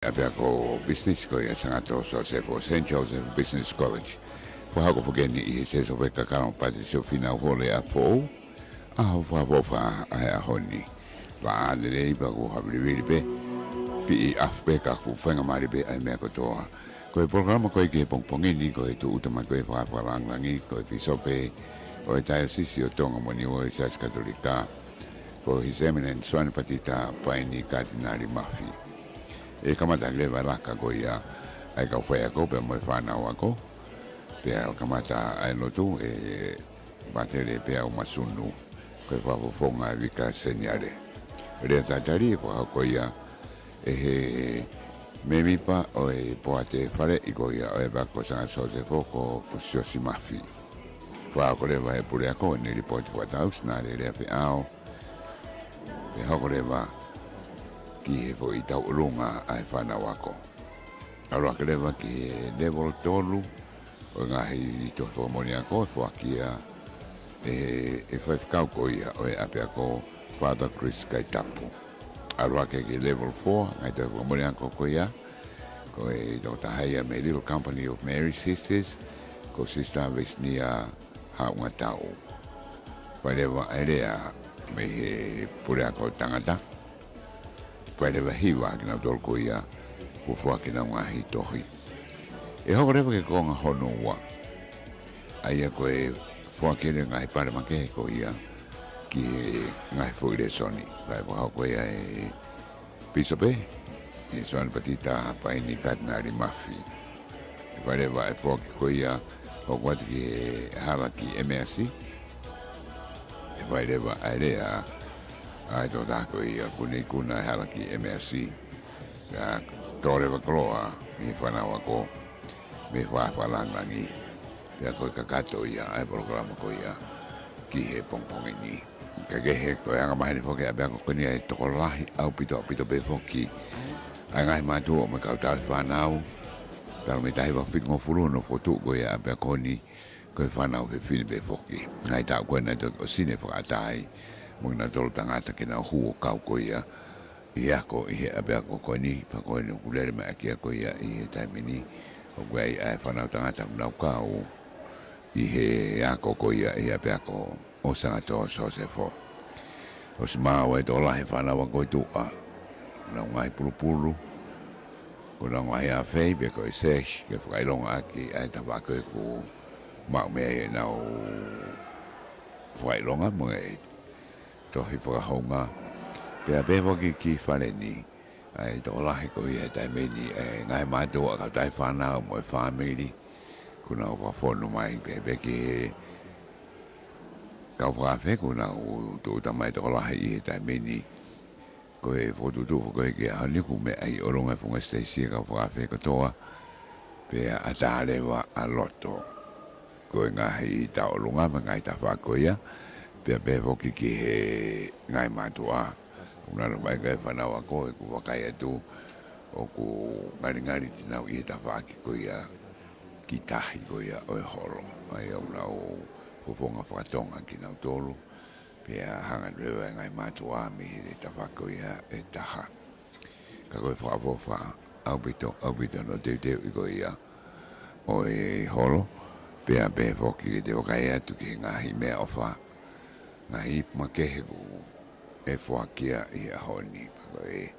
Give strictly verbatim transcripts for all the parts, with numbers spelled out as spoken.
ʻapiako business ko ia Sangato Sosefo, Saint Joseph Business College. Fakahoko foki eni ʻi he Seso Fekakalo Patisio Finau Hole ʻa Fou. ʻAho fakaʻofoʻofa ʻa e ʻaho ni. Laʻā lelei pea ʻoku havilivili pē. Kiʻi ʻafu pē ka ʻoku faingamālie pē ʻa e meʻa kotoa. Ko e polokalama ko ē ki he pongipongi ni ko e tūʻuta mai ko ē fakafakalāngilangi ko e pīsope ʻo e Taiosisi ʻo Tonga mo Niua ʻi he Siasi Katolika, ko His Eminence Suani Patita Paini Katinali Mafi. ʻE kamata leva e laka ko ia ʻa e kau faiako pea mo e fānau ako. Pea kamata ʻa e lotu ʻe Patele Peau Masunu, ko e fakafofonga ʻa Vika Seniale. Lea talitali ʻe fakahoko ia ʻe he mēmipa ʻo e poate faleʻi ko ia ʻo e ʻapiako Sangato Sosefo ko Siosi Mafi. Fakahoko leva ʻe he puleako ʻene lipooti fakatau, Sinale Lea Feʻao. Pea hoko leva ki he foʻi tauʻolunga ʻa e fānau ako. ʻAlu hake leva ki he level tolu ʻo e ngaahi tohi fakamoʻoni ako ʻe foaki ia ʻe he faifekau ko ia ʻo e ʻapiako, Father Chris Kaitapu. ʻAlu hake ki he level four, ngaahi tohi fakamoʻoni ako ko ia, ko e tokotaha ia mei he Little Company of Mary Sisters, ko Sister Vesnia Haʻungatau. Fai leva e lea mei he puleako tangata, fai leva e hiva kinautolu ko ia kuo foaki ʻenau ngaahi tohi. ʻE hoko leva ki he konga hono ua, ʻa ia ko e foaki ʻa e ngaahi pale makehe ko ia ki he ngaahi foʻi lēsoni. Kae fakahoko ia ʻe he pīsope, ʻe Suani Patita Paini Katinali Mafi. Fai leva e foaki ko ia hoko atu ki he hala ki ʻEmeasi. ʻE fai leva e lea ʻa e tokotaha ko ia kuo ne ikuna e hala ki ʻEmeasi. Ka tō leva e koloa ʻi he fānau ako mei he fakafakalāngilangi. Pea ko e kakato ia ʻa e polokalama ko ia ki he pongipongi ni. Ka kehe, ko e anga maheni foki ʻa e ʻapiako ko eni ʻa e tokolahi ʻaupito, ʻaupito pē foki ʻa e ngaahi mātuʻa mo e kau tauhi fānau. Talu mei he taha hiva fitungofulu hono fokotuʻu ko ia ʻa e ʻapiako ni, ko e fānau fefine pē foki. Ngaahi taʻu ko ē naʻe toki ʻosi ne fakaʻatā ai mo kinautolu tangata ke nau hū ʻo kau ko ia ʻi he ako ʻi he ʻapiako ko eni, pea ko eni ʻoku lele mai ʻaki ia ko ia ʻi he taimi ni, ʻoku ʻi ai ʻa e fānau tangata ʻoku nau kau ʻi he ako ko ia ʻi he ʻapiako ʻo Sangato Sosefo. ʻOsi maʻu ʻe he tokolahi e fānau ako ʻi tuʻa ʻenau ngaahi pulupulu, ko ʻenau ngaahi ʻafei pe ko e sesh, ke fakaʻilonga ʻaki ʻa e tafaʻaki ʻoku maʻu mei ai ʻenau fakaʻilonga mo e tohi fakahounga. Pea pehē foki ki he fale ni, ʻa e tokolahi ko ia he taimi ni, ʻa e ngaahi mātuʻa, kau tauhi fānau mo e fāmili, kuo nau fakafonu mai. Pea pehē ki he kau fakaafe kuo nau tūʻuta mai e tokolahi ʻi he taimi ni. Ko e fokotuʻutuʻu foki ko ē ki he ʻaho ni, ʻoku meʻa ʻi ʻolunga e funga siteisi e kau fakaafe kotoa, pea ʻatā leva ʻa loto. Ko e ngaahi tauʻolunga mo e ngaahi tafaʻaki ko ia, pea pehē foki ki he ngaahi mātuʻa. ʻOku nau ʻomai e fānau ako, ʻoku vakai atu ʻoku ngalingali te nau ʻi he tafaʻaki ko ia ki tahi ko ia ʻo e holo. ʻA ia ʻoku nau fofonga fakatonga kinautolu, pea hanga leva e ngaahi mātuʻa mei he tafaʻaki ko ia ʻe taha. Ka ko e fakaʻofoʻofa ʻaupito, ʻaupito hono teuteuʻi ko ia ʻo e holo, pea pehē foki ke te vakai atu ki he ngaahi meʻaʻofa, ngaahi ipu makehe kuo foaki ia ʻi he ʻaho ni. Pea ko e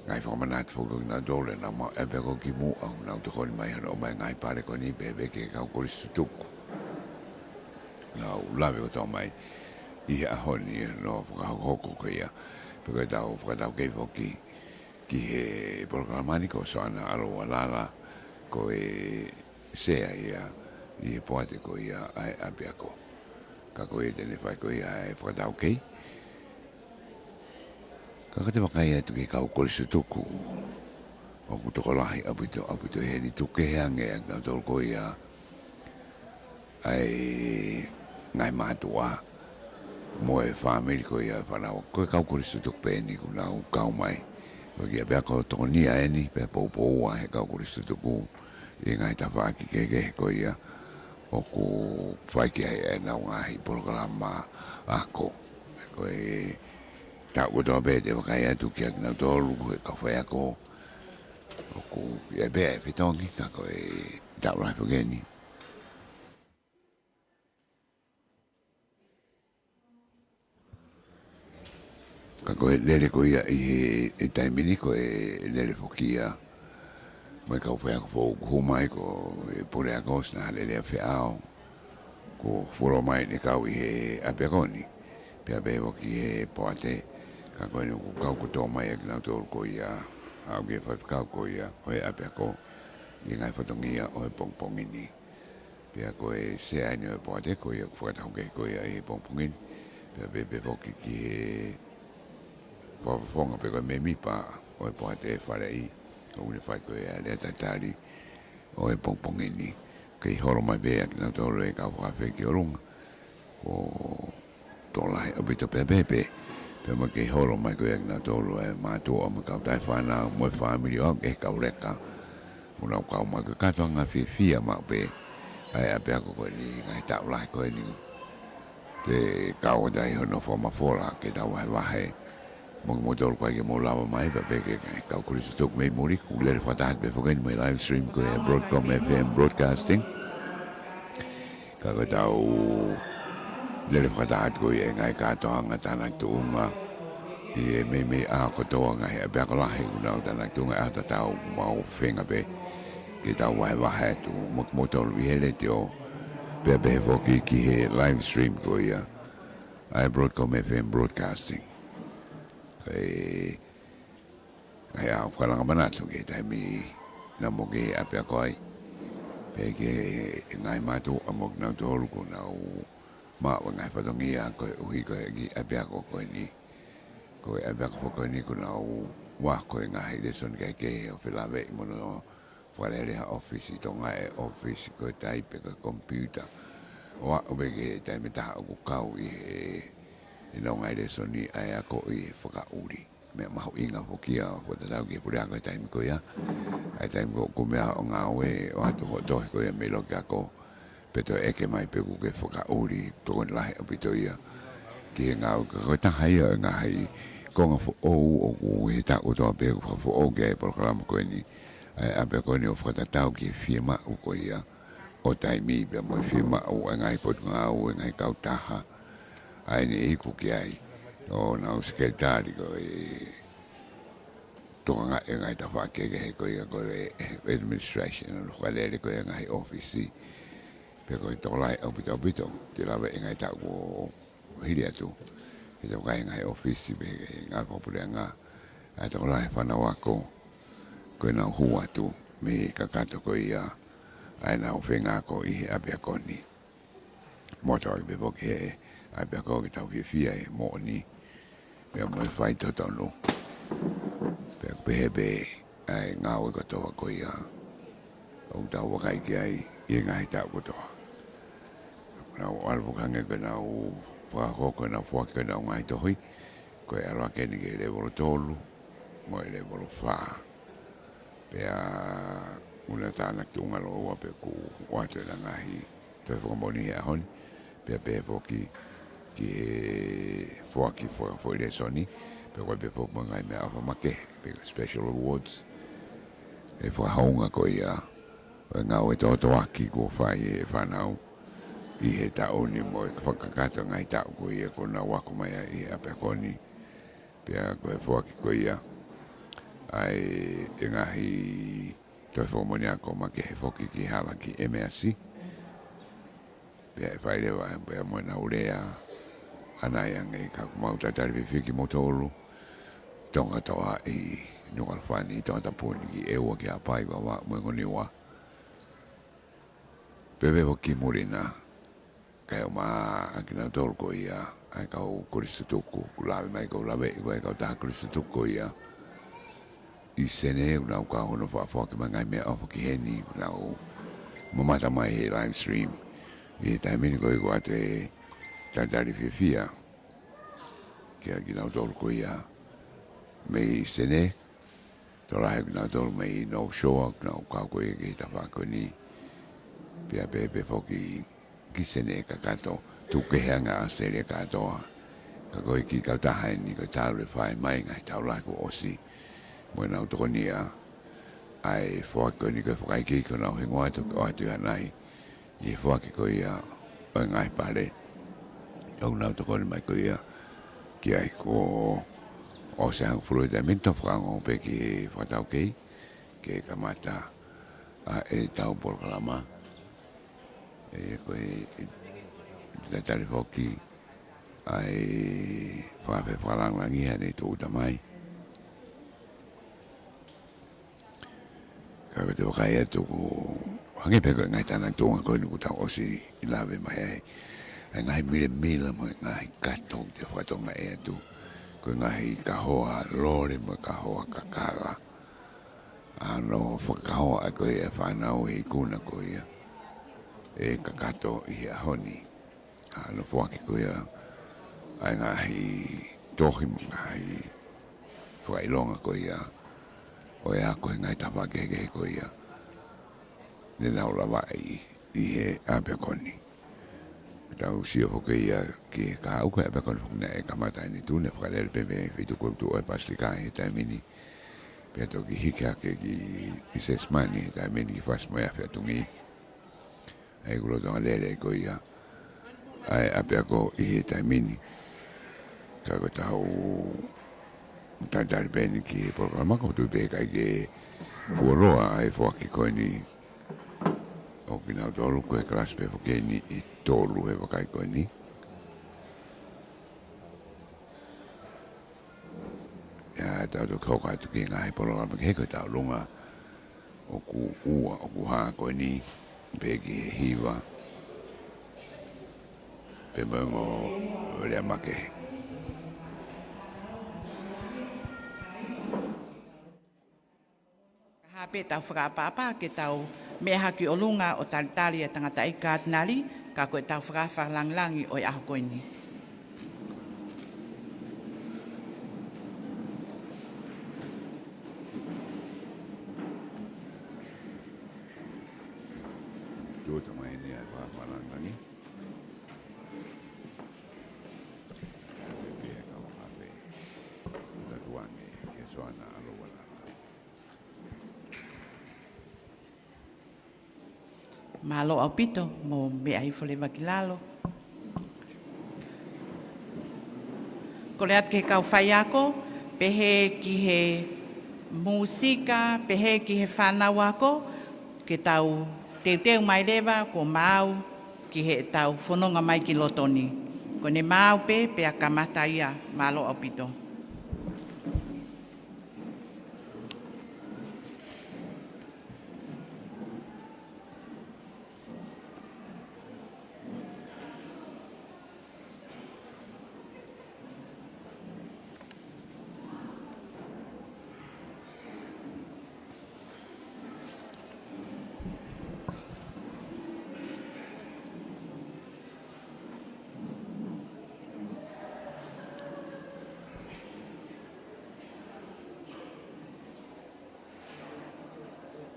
ngaahi fakamanatu foki ʻo kinautolu naʻa nau maʻu e ʻapiako ki muʻa, ʻoku nau tokoni mai hono ʻomai e ngaahi pale ko eni, pehē ki he kau kolisi tutuku. Nau lave kotoa mai ʻi he ʻaho ni hono fakahokohoko ko ia. Pea ko ʻetau fakataukei foki ki he polokalama ni ko Soana ʻAloualala, ko e sea ia ʻi he poate ko ia ʻa e ʻapiako. Ka ko ia te ne fai ko ia e fakataukei. Ka ko ʻete vakai atu ki he kau kolisi tutuku, ʻoku tokolahi ʻaupito, ʻaupito heni, tuku kehe ange ʻa kinautolu ko ia ʻa e ngaahi mātuʻa mo e fāmili ko ia e fānau. Ko e kau kolisi tutuku pē eni kuo nau kau mai. Ko e kiʻi ʻapiako tokonia eni, pea poupou ʻa e kau kolisi tutuku ʻi he ngaahi tafaʻaki kehekehe ko ia ʻoku fai ki ai ʻenau ngaahi polokalama ako. Ko e taʻu kotoa pē te vakai atu kia kinautolu, ko e kau faiako, ʻI ai pē ʻa e fetongi, ka ko e taʻu lahi foki eni. Ka ko e lele ko ia ʻi he, he taimi ni ko e lele foki ia mo e kau faiako foʻou kuo hū mai, ko e puleako, Sinahale Leafeʻao, kuo fuoloa mai ʻene kau ʻi he ʻapiako ni. Pea pehē foki he poate, ka ko eni kuo kau kotoa mai ʻa kinautolu ko ia, ʻa e faifekau ko ia ʻo e ʻapiako ʻi he ngaahi fatongia ʻo e pongipongi ni. Pea ko e sea eni ʻo e poate ko ia kuo fakataha ki ai ko ia ʻi he pongipongi ni. Pea pehē pē foki ki he fakafofonga pe ko e mēmipa ʻo e poate, Faleʻi, ʻoku ne fai ko ia ʻa e lea talitali ʻo e pongipongi ni. Kei holo mai pē ʻa kinautolu e kau fakaafe ki ʻolunga. Ko e tokolahi ʻaupito pē pē pē. Pea mo e kei holo mai ko ia ʻa kinautolu e mātuʻa mo e kau taʻefānau mo e fāmili ʻo aʻu ki he kau leka. Mo nau kau mai ko e kātoanga fiefia maʻu pē ʻa e ʻapiako ko eni, ngaahi taʻu lahi ko eni. Te kau atu ai hono fakamafola ke tau vahevahe mo kimoutolu ko ia ke mou lava mai, pea pehē ki he kau kolisi tuku mei muli, kuo lele fakataha pē foki eni mo e live stream ko e Broadcom F M Broadcasting. Ka ko ʻetau lele fakataha ko ia e ngaahi kātoanga tānaki tuʻunga ʻi he meimei ʻaho kotoa, ngaahi ʻapiako lahi kuo nau tānaki tuʻunga, ʻaho tatau mau feinga pē ke tau vahevahe atu mo kimoutolu ʻi he letiō, pea pehē foki ki he live stream ko ia ʻa e Broadcom F M Broadcasting. Ko e ngaahi ʻaho fakalanga manatu ki he taimi naʻa mou ki he ʻapiako ai, pea ki he ngaahi mātuʻa mo kinautolu kuo nau maʻu e ngaahi fatongia koeʻuhi ko e kiʻi ʻapiako ko eni. Ko e ʻapiako foki ko eni kuo nau ako e ngaahi lēsoni kehekehe ʻo felāveʻi mo hono fakalele ha ʻōfisi ʻi Tonga, e ʻōfisi ko e taipe, ko e komipiuta. ʻO aʻu pē ki he taimi ʻe taha ʻoku kau ʻi he, ʻi he ngaahi lēsoni ʻa e ako ʻi he fakaʻuli. Meʻa mahuʻinga foki ia ʻo fakatatau ki he puleako he taimi ko ia. ʻA e taimi ko ē ʻoku meʻa ʻo ngāue, ʻoatu hoʻo tohi ko ia mei loki ako, pea toe ʻeke mai pē kuo ke fakaʻuli, tokoni lahi ʻaupito ia ki he ngāue. Ka ko e taha ia e ngaahi konga foʻou ʻoku ʻi he taʻu kotoa pē ʻoku fakafoʻou ki ai e polokalama ko eni ʻa e ʻapiako ni, ʻo fakatatau ki he fiemaʻu ko ia ʻo taimi pea mo e fiemaʻu ʻa e ngaahi potungāue, ngaahi kautaha, ʻa eni ʻoku ʻi ai honau sekelitali ko e tokangaʻi e ngaahi tafaʻaki kehekehe ko ia ko e administration, ʻo fakalele ko ia e ngaahi ʻōfisi. Pea ko e tokolahi ʻaupito ʻaupito, te lava e ngaahi taʻu kuo hili atu, ke tau kai e ngaahi ʻōfisi pea ngaahi fakapuleʻanga, ʻa e tokolahi e fānau ako ko ʻenau hū atu mei he kakato ko ia ʻa ʻenau feinga ako ʻi he ʻapiako ni. Mo tau ʻai pē foki he ʻapiako ke tau fiefia he moʻoni pea mo e faitotonu. Pea pehē pē ʻa e ngāue kotoa ko ia ʻoku tau vakai ki ai ʻi he ngaahi taʻu kotoa. Nau ʻalu foki ange ko ʻenau fakahoko, ko ʻenau foaki ko ʻenau ngaahi tohi, ko e ʻalu hake eni ki he lēvolo tolu mo e lēvolo fā. Pea ʻoku na tānaki tuʻunga lōua pea kuo ʻoatu ʻena ngaahi tohi fakamoʻoni he ʻaho ni. Pea pehē foki ki he foaki fakafoʻi lēsoni, pea ko e pehē foki mo e ngaahi meʻaʻofa makehe, pe ko e special awards, e fakahounga ko ia ʻo e ngāue tōtōaki kuo fai ʻe he fānau ʻi he taʻu ni mo e fakakakato e ngaahi taʻu ko ia kuo nau ako mai ai ʻi he ʻapiako ni. Pea ko e foaki ko ia ʻa e, e ngaahi tohi fakamoʻoni ako makehe foki ki he hala ki M S C. Pea ʻe fai leva pea mo ʻenau lea ʻanai ange, ka ʻoku mau talitali fiefia kimoutolu, Tonga kotoa ʻi Nukuʻalofa ni, Tongatapu ni, ki ʻEua, ki Haʻapai, Vavaʻu mo e Niua. Pea pehē foki ki muli na, kae ʻumaʻā ʻa kinautolu ko ia ʻa e kau kolisi tutuku, ʻoku lave mai, ʻoku laveʻi ko e kau taha kolisi tutuku ko ia ʻi Senē, ʻoku nau kau hono fakafoaki mai e ngaahi meʻaʻofa ki heni, ʻoku nau mamata mai he live stream. ʻI he taimi ni ko ia ʻoku ʻoatu e talitali fiefia kia kinautolu ko ia mei Senē, tokolahi ʻo kinautolu mei North Shore, ʻoku nau kau ko ia ki he tafaʻaki ko eni. Pea pehē pē foki ki Senē kakato, tuku kehe ange ʻa ʻAositelēlia kātoa. Ka ko e kiʻi kautaha eni ko e talu e fai mai ngaahi taʻu lahi kuo ʻosi, mo ʻenau tokonia ʻa e foaki ko eni ko e fakaʻekeʻeke ʻo honau hingoa ʻo toki ʻoatu ʻi Hanaʻi ʻi he foaki ko ia ʻo e ngaahi pale. ʻOku nau tokoni mai ko ia ki ai. Kuo ʻosi e hongofulu e taimi ni, tau fakaongo pē ki he fakataukei ke kamata ʻa ʻetau polokalama. ʻE, ko e, ʻe, tatali foki ʻa e fakaafe fakalāngilangi ʻa ʻene tūʻuta mai. Ka ko e te vakai atu, ʻoku hangē pē ko e ngaahi tānaki tuʻunga ko eni kuo tau ʻosi lave mai ai. ʻA e ngaahi milemila mo e ngaahi kato, te fakatokangaʻi atu ko e ngaahi kahoa lole mo e kahoa kakala. ʻA hono fakakahoa ʻa e ko e fānau ʻi he ikuna ko ia ʻe kakato ʻi he ʻaho ni. ʻA hono foaki ko ia ʻa e ngaahi tohi mo e ngaahi fakaʻilonga ko ia ʻo e ako he ngaahi tafaʻaki kehekehe ko ia ne nau lavaʻi ʻi he ʻapiako ni. Tau sio foki ia ki he kahaʻu ko e ʻapiako ni foki naʻe kamata ʻene tuʻu, ne fakalele pē mei he feituʻu ko ē ʻoku tuʻu ai e Pasilika he taimi ni, pea toki hiki hake ki ʻi Sesimani he taimi ni ki Fasi mo e Afi ʻa Tungi. ʻA ia ʻoku lolotonga lele ko ia ʻa e ʻapiako ʻi he taimi ni. Ka ko ʻetau talitali pē eni ki he polokalama, ʻoku ou tui pē ʻe ʻikai ke fuoloa ʻa e foaki ko eni ʻo kinautolu, ko e kalasi pē foki eni ʻe tolu he vakai ko eni. ʻIo, tau toki hoko atu ki he ngaahi polokalama kehe ko ē ʻi he ʻolunga. ʻOku ua, ʻoku hā ko eni pē ki he hiva. Pea mo e ongo lea makehe. Ka hā pē ʻetau fakaʻapaʻapa ke tau meʻa hake ki ʻolunga ʻo talitali ʻa e tangataʻeiki Katinali, ka ko ʻetau fakaafe fakalāngilangi ʻo e ʻaho ko eni. Tūʻuta mai eni ʻa e fakaafe fakalāngilangi. Pea pehē kau fakaafeʻi atu ange kia Soana ʻAloualala. Mālō ʻaupito, mou meʻa hifo leva ki lalo. Kole atu ki he kau faiako, pehē ki he mūsika, pehē ki he fānau ako, ke tau teuteu mai leva kuo maau ki heʻetau fononga mai ki loto ni. Ko ʻene maau pē, pea kamata ia, mālō ʻaupito.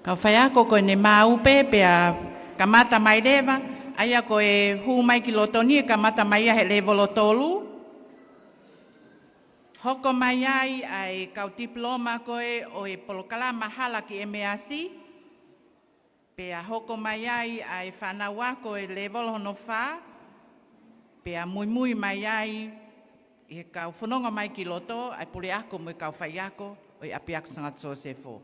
Kau faiako, ko ʻene maau pē, pea kamata mai leva, ʻa ia ko e hū mai ki loto ni ʻe kamata mai ia he lēvolo tolu. Hoko mai ai ʻa e kau tipiloma ko ē ʻo e polokalama hala ki M.Sc. Pea hoko mai ai ʻa e fānau ako ʻo e lēvolo hono fā. Pea muimui mai ai ʻi he kau fononga mai ki loto, ʻa e puleako mo e kau faiako ʻo e ʻApiako Sangata Sosefo.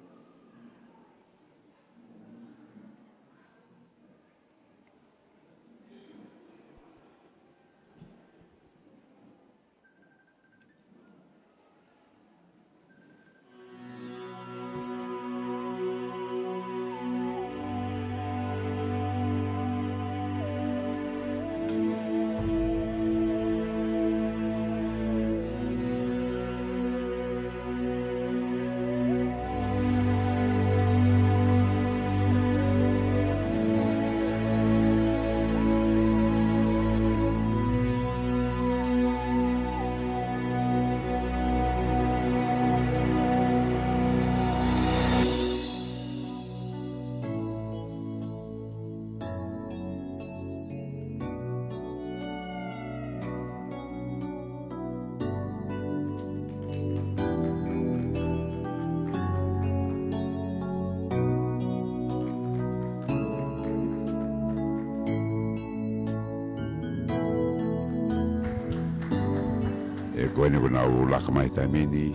Ko eni kuo nau laka mai he taimi ni.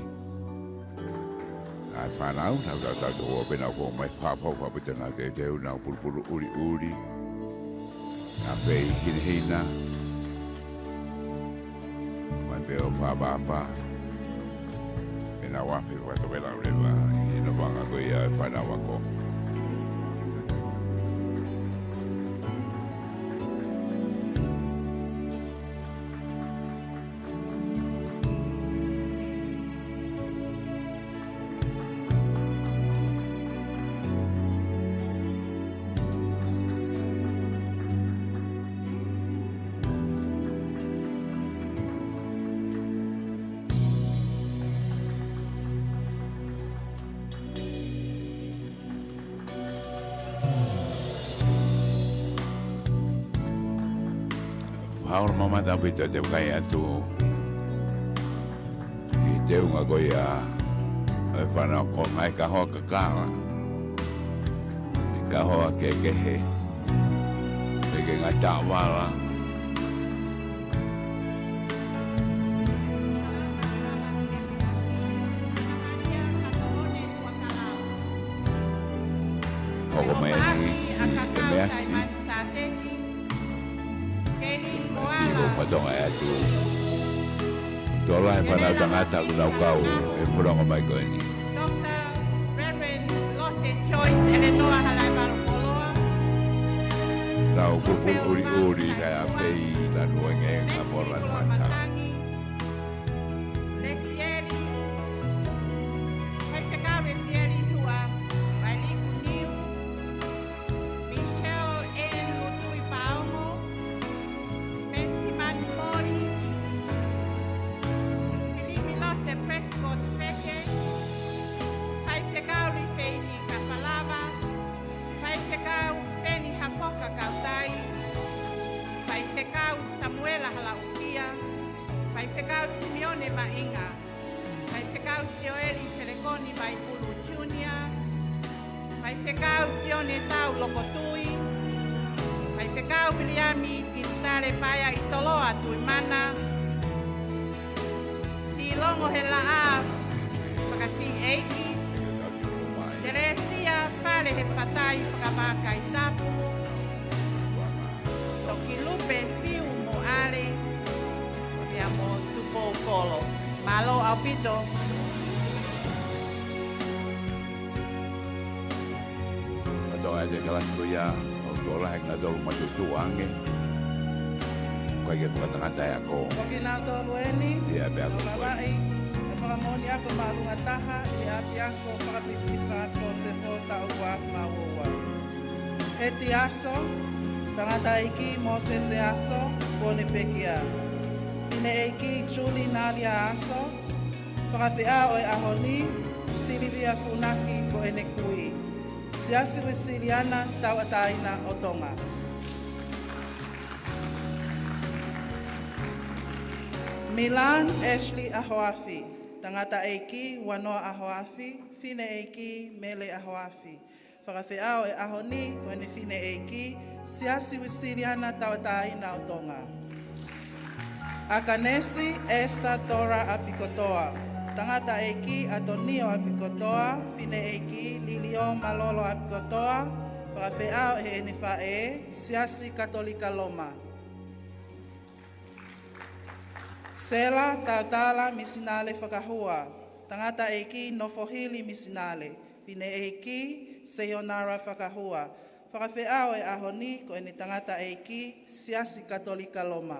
ʻA e fānau, nau tautau toko ua pē nau kau mai fakafoki ʻaupito ʻenau teuteu, nau pulupulu ʻuliʻuli. Nau fei hinehina. Mai pē ʻo fāpapa. Pea nau afe fakatokela leva ʻi he nofoʻanga ko ia ʻo e fānau ako. Fakaʻola mamata ʻaupito ʻete vakai atu ki he teunga ko ia ʻo e fānau ako, ngaahi kahoa kakala, ngaahi kahoa kehekehe, pea ki he ngaahi taʻovala. Hoko mai eni ʻi he meʻa siʻi. Meʻa siʻi ʻoku matonga atu. Tokolahi e fānau tangata ʻoku nau kau he fononga mai ko eni. Doctor Reverend Lose Joyce Eleanor Halaevalu Koloa. Nau pulupulu ʻuliʻuli kae ʻafei lanu engenga mo lanu mata. Lesieli, Faifekau Lesieli Hua Vailiku Niu, Michelle Ann Lutui Paongo, Benjamin Mori, Pilimi Lose Prescott Feke, Faifekau Lifeini Kafalava, Faifekau Peni Hafoka Kautai, Faifekau Samuela Halaufia, Faifekau Simione Mainga, Faifekau Sioeli Selekoni Vaipulu Junior, Faifekau Sione Tau Lokotui, Faifekau Viliami Tinitale Paea ʻi Toloa Tuimana, Silongo he Laʻā Fakasiʻeiki, Telesia Fale he Fatai Fakavakaitapu, Tokilupe Fiu Moale, pea mo Tupou Kolo. Mālō ʻaupito. Katoa e kalasi ko ia, ʻoku tokolahi kinautolu mātuʻa tuʻu ange. Ko e kiʻi tangata e ako. Ko kinautolu eni, ia pea ko e lavaʻi e fakamoʻoni ako māʻolunga taha ʻi he ʻapiako fakapisipisi Sosefo taʻu ua afe mā ua ua. Heti Aso, tangataʻeiki Mōsese Aso, kuo ne pekia. Fineʻeiki Julie Nalia Aso, fakafeʻao e ʻaho ni, Silivia Funaki ko ʻene kui. Siasi Uesiliana Tauʻatāina ʻo Tonga. Milan Ashley ʻAhoafi, tangataʻeiki Uanoa ʻAhoafi, fineʻeiki Mele ʻAhoafi. Fakafeʻao e ʻaho ni ko ʻene fineʻeiki, Siasi Uesiliana Tauʻatāina ʻo Tonga. ʻAkanesi Esther Tora ʻApikotoa, tangataʻeiki ʻAtonio ʻApikotoa, fineʻeiki Lilio Malolo ʻApikotoa, fakafeʻao ʻe heʻene faʻē, Siasi Katolika Loma. Sela Tautala Misinale Fakahua, tangataʻeiki Nofohili Misinale, fineʻeiki Seionara Fakahua. Fakafeʻao e ʻaho ni ko ʻene tangataʻeiki, Siasi Katolika Loma.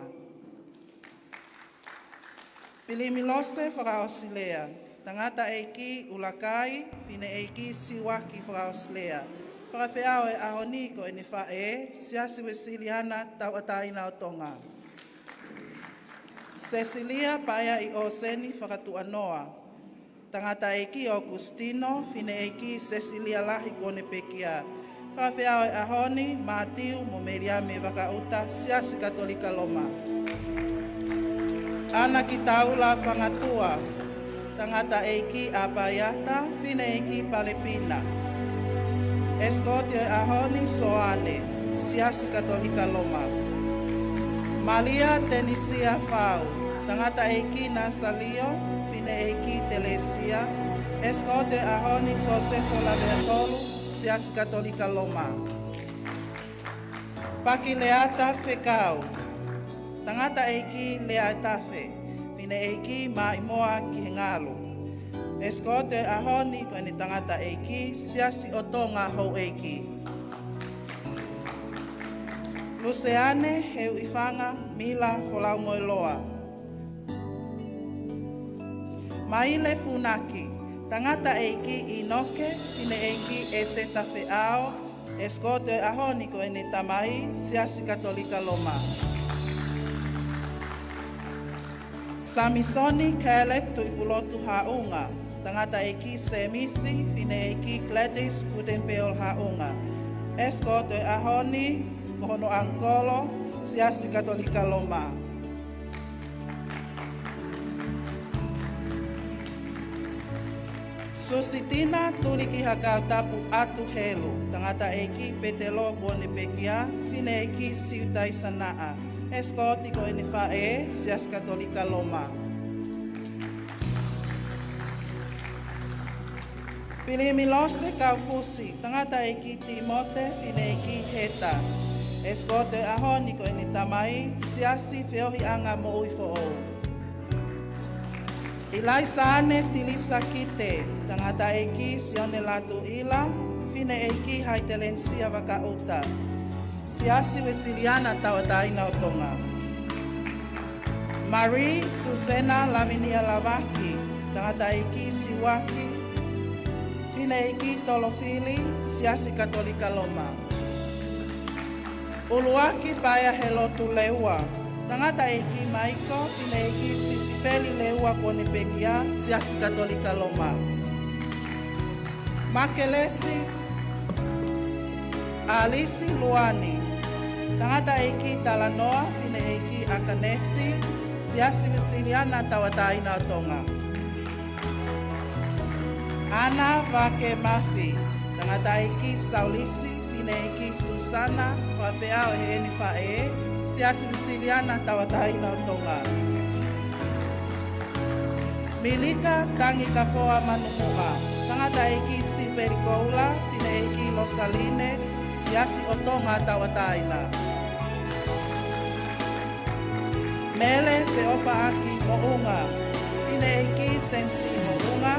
Pilimi Lose Fakaʻosilea, tangataʻeiki ʻUlakai, fineʻeiki Siuaki Fakaʻosilea. Fakafeʻao e ʻaho ni ko ʻene faʻē, Siasi Uesiliana Tauʻatāina ʻo Tonga. Sesilia Paea ʻi ʻOseni Fakatuʻanoa, tangataʻeiki ʻOkusitino, fineʻeiki Sesilia Lahi kuo ne pekia. Fakafeʻao e ʻaho ni, Mātiu mo Meliame Vakaʻuta, Siasi Katolika Loma. ʻAnakitaula Fangatua, tangataʻeiki ʻApaiata, fineʻeiki Palepina. ʻEsikoti e ʻaho ni, Soane, Siasi Katolika Loma. Malia Tenisia Fau, Tangataʻeiki Nasalio, Fineʻeiki Telesia, ʻEsikoto ʻo e ʻAho ni Sosefo Laveatolu, Siasi Katolika Loma. Pakileata Fekau, Tangataʻeiki Leatafe, Fineʻeiki Maimoa Kihengalu, ʻEsikoto ʻo e ʻAho ni ko ʻene tangataʻeiki, Siasi ʻo Tonga Houʻeiki. Luseane Heuifanga Mila Folaumoeloa. Maile Funaki, Tangataʻeiki ʻInoke, Fineʻeiki ʻEseta Feʻao, ʻEsikoto ʻo e ʻAho ni ko ʻene tamai, Siasi Katolika Loma. Samisoni Kele Tuʻipulotu Haʻunga, Tangataʻeiki Semisi, Fineʻeiki Gladys Gutenberg Haʻunga, ʻEsikoto ʻo e ʻAho ni ko hono ʻangikolo, Siasi Katolika Loma. Susitina Tuliki Hakautapu Atu Helu, Tangataʻeiki Petelo Kuonepekia, Fineʻeiki Siutai Sanaʻa, ʻEsikoto ko ʻene faʻē, Siasi Katolika Loma. Pilimilose Kaufusi, Tangataʻeiki Timote, Fineʻeiki Heta, ʻEsikoto ʻo e ʻAho ni ko ʻene tamai, Siasi Feohiʻanga Moʻui Foʻou. ʻIlaisaane Tilisa Kite, Tangataʻeiki Sione Latuʻila, Fineʻeiki Haitelenisia Vakaʻuta, Siasi Uesiliana Tauʻatāina ʻo Tonga. Marie Susena Lavinia Lavaki, Tangataʻeiki Siuaki, Fineʻeiki Tolofili, Siasi Katolika Loma. ʻUluaki Paea Helotu Leua, Tangataʻeiki Maiko, Fineʻeiki Sisipeli Leua Kuonepekia, Siasi Katolika Loma. Makelesi ʻAlisi Luani, Tangataʻeiki Talanoa, Fineʻeiki ʻAkanesi, Siasi Uesiliana Tauʻatāina ʻo Tonga. ʻAna Vake Mafi, Tangataʻeiki Saulisi, Fineʻeiki Susana, Fakafeʻao ʻe heʻene faʻē, Siasi Uesiliana Tauʻatāina ʻo Tonga. Milika Tangikafoa Manumuʻa, Tangataʻeiki Sipeli Koula, Fineʻeiki Losaline, Siasi ʻo Tonga Tauʻatāina. Mele Feʻofaʻaki Moʻunga, Fineʻeiki Senisi Moʻunga,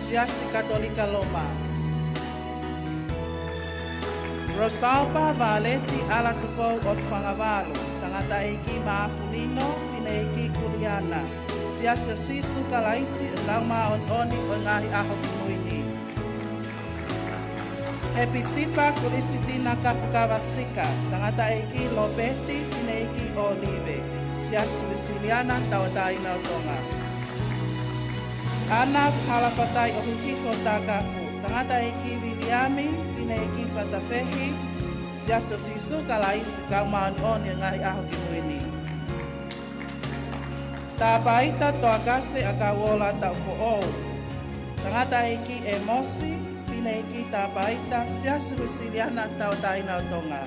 Siasi Katolika Loma. Rosalba Valeti ʻAlatupou ʻOtufangavalu, Tangataʻeiki Maʻafunino, Fineʻeiki Kuliana, Siasi ʻo Sīsū Kalaisi ʻo e Kau Māʻoniʻoni ʻo e Ngaahi ʻAho Kimui Ni. Hepisipa Kulisitina Kapukava Sika, Tangataʻeiki Lopeti, Fineʻeiki ʻOlive, Siasi Uesiliana Tauʻatāina ʻo Tonga. ʻAna Halafatai ʻOhuhifo Takapu, Tangataʻeiki Viliami, Fineʻeiki Fatafehi, Siasi ʻo Sīsū Kalaisi Kau Māʻoniʻoni ʻo e Ngaahi ʻAho Kimui Ni. Tāpaita Toakase ʻAkauola Taʻufoʻou, Tangataʻeiki ʻEmosi, Fineʻeiki Tāpaita, Siasi Uesiliana Tauʻatāina ʻo Tonga.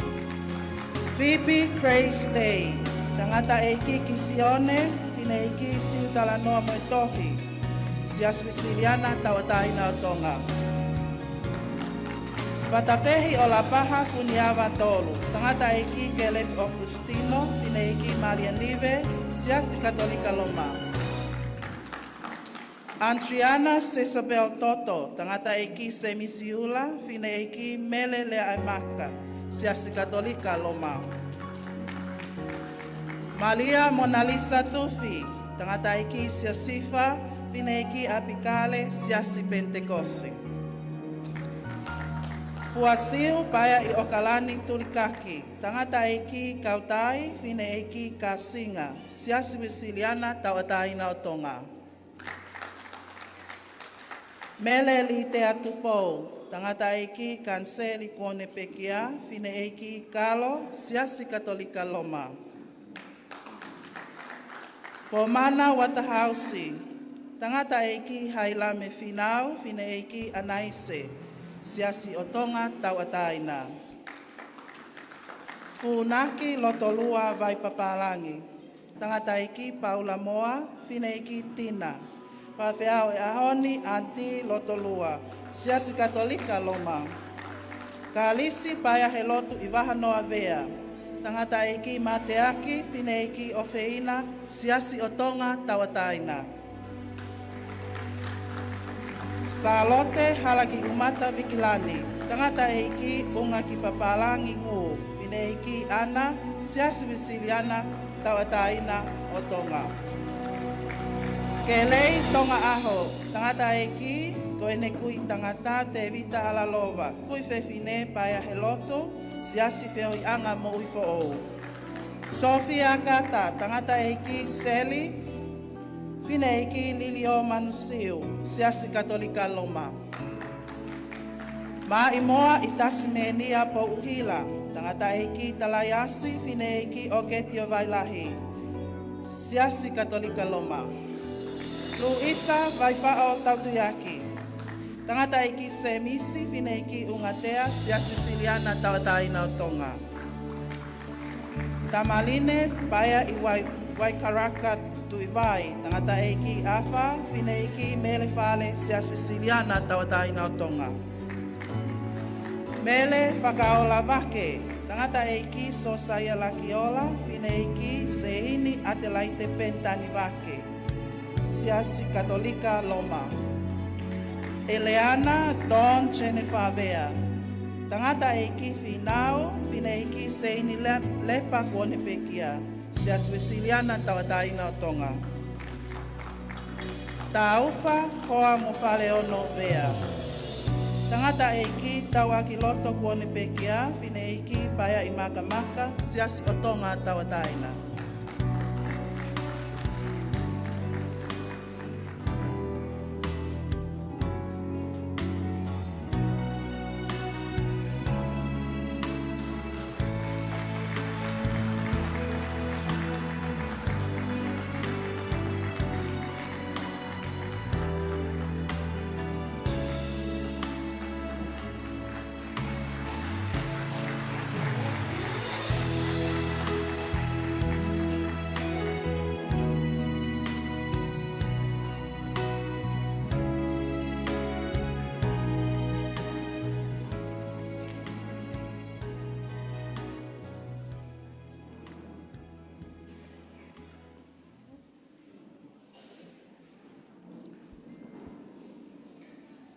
Fipi Grace Day, Tangataʻeiki Kisione, Fineʻeiki Siutalanoa Moetohi, Siasi Uesiliana Tauʻatāina ʻo Tonga. Fatafehi ʻo Lapaha Funiava Tolu, Tangataʻeiki Kelepi ʻOkusitino, Fineʻeiki Malia Nive, Siasi Katolika Loma. Andriana Sisabel Toto, Tangataʻeiki Semisi Ula, Fineʻeiki Mele Leaʻaimaka, Siasi Katolika Loma. Malia Monalisa Tufi, Tangataʻeiki Siosifa, Fineʻeiki ʻApikale, Siasi Penitekosi. Fuasiu Paea ʻi ʻOkalani Tulikaki, Tangataʻeiki Kautai, Fineʻeiki Kasinga, Siasi Uesiliana Tauʻatāina ʻo Tonga. Mele Litea Tupou, Tangataʻeiki Kaniseli Kuonepekia, Fineʻeiki Kalo, Siasi Katolika Loma. Pomana Uatahausi, Tangataʻeiki Hailame Finau, Fineʻeiki ʻAnaise, Siasi ʻo Tonga Tauʻatāina. Funaki Lotolua Vaipapālangi, Tangataʻeiki Paula Moa, Fineʻeiki Tina. Faifekau ʻo e ʻaho ni, Anti Lotolua, Siasi Katolika Loma. Kalisi Paea Helotu ʻi Vahanoa Vea. Tangataʻeiki Mateaki Fineʻeiki ʻOfeina, Siasi ʻo Tonga Tauʻatāina. Sālote Halakiʻumata Vikilani, Tangataʻeiki ʻUnga ki Papalangi Ngū, Fineʻeiki ʻAna, Siasi Uēsiliana Tauʻatāina ʻo Tonga. Kelei Tonga ʻAho, Tangataʻeiki ko ʻene kui tangata Tēvita Halalova, kui fefine Paea Helotu, Siasi Feohiʻanga Moʻui Foʻou. Sofia Kata, Tangataʻeiki Seli, Fineʻeiki Lilio Manusiu, Siasi Katolika Loma. Maʻimoa ʻi Tasimenia Pouʻuhila, Tangataʻeiki Talaiasi, Fineʻeiki ʻOketi ʻo Vailahi, Siasi Katolika Loma. Luisa Vaifaʻo Tautuiaki, Tangataʻeiki Semisi, Fineʻeiki ʻUngatea, Siasi Uēsiliana Tauʻatāina ʻo Tonga. Tamaline Paea ʻi Wai-, Waikaraka Tuʻivai, Tangataʻeiki ʻAfa, Fineʻeiki Mele Fale, Siasi Uēsiliana Tauʻatāina ʻo Tonga. Mele Fakaola Vake, Tangataʻeiki Sosaia Lakiola, Fineʻeiki Seini ʻAtelaite Penitani Vake, Siasi Katolika Loma. ʻEleana Don Jennifer Vea, Tangataʻeiki Fīnau, Fineʻeiki Seini Le-, Lepa Kuonepekia, Siasi Uēsiliana Tauʻatāina ʻo Tonga. Taufa Hoa mo Faleono Vea, Tangataʻeiki Tauʻakiloto Kuonepekia, Fineʻeiki Paea ʻi Makamaka, Siasi ʻo Tonga Tauʻatāina.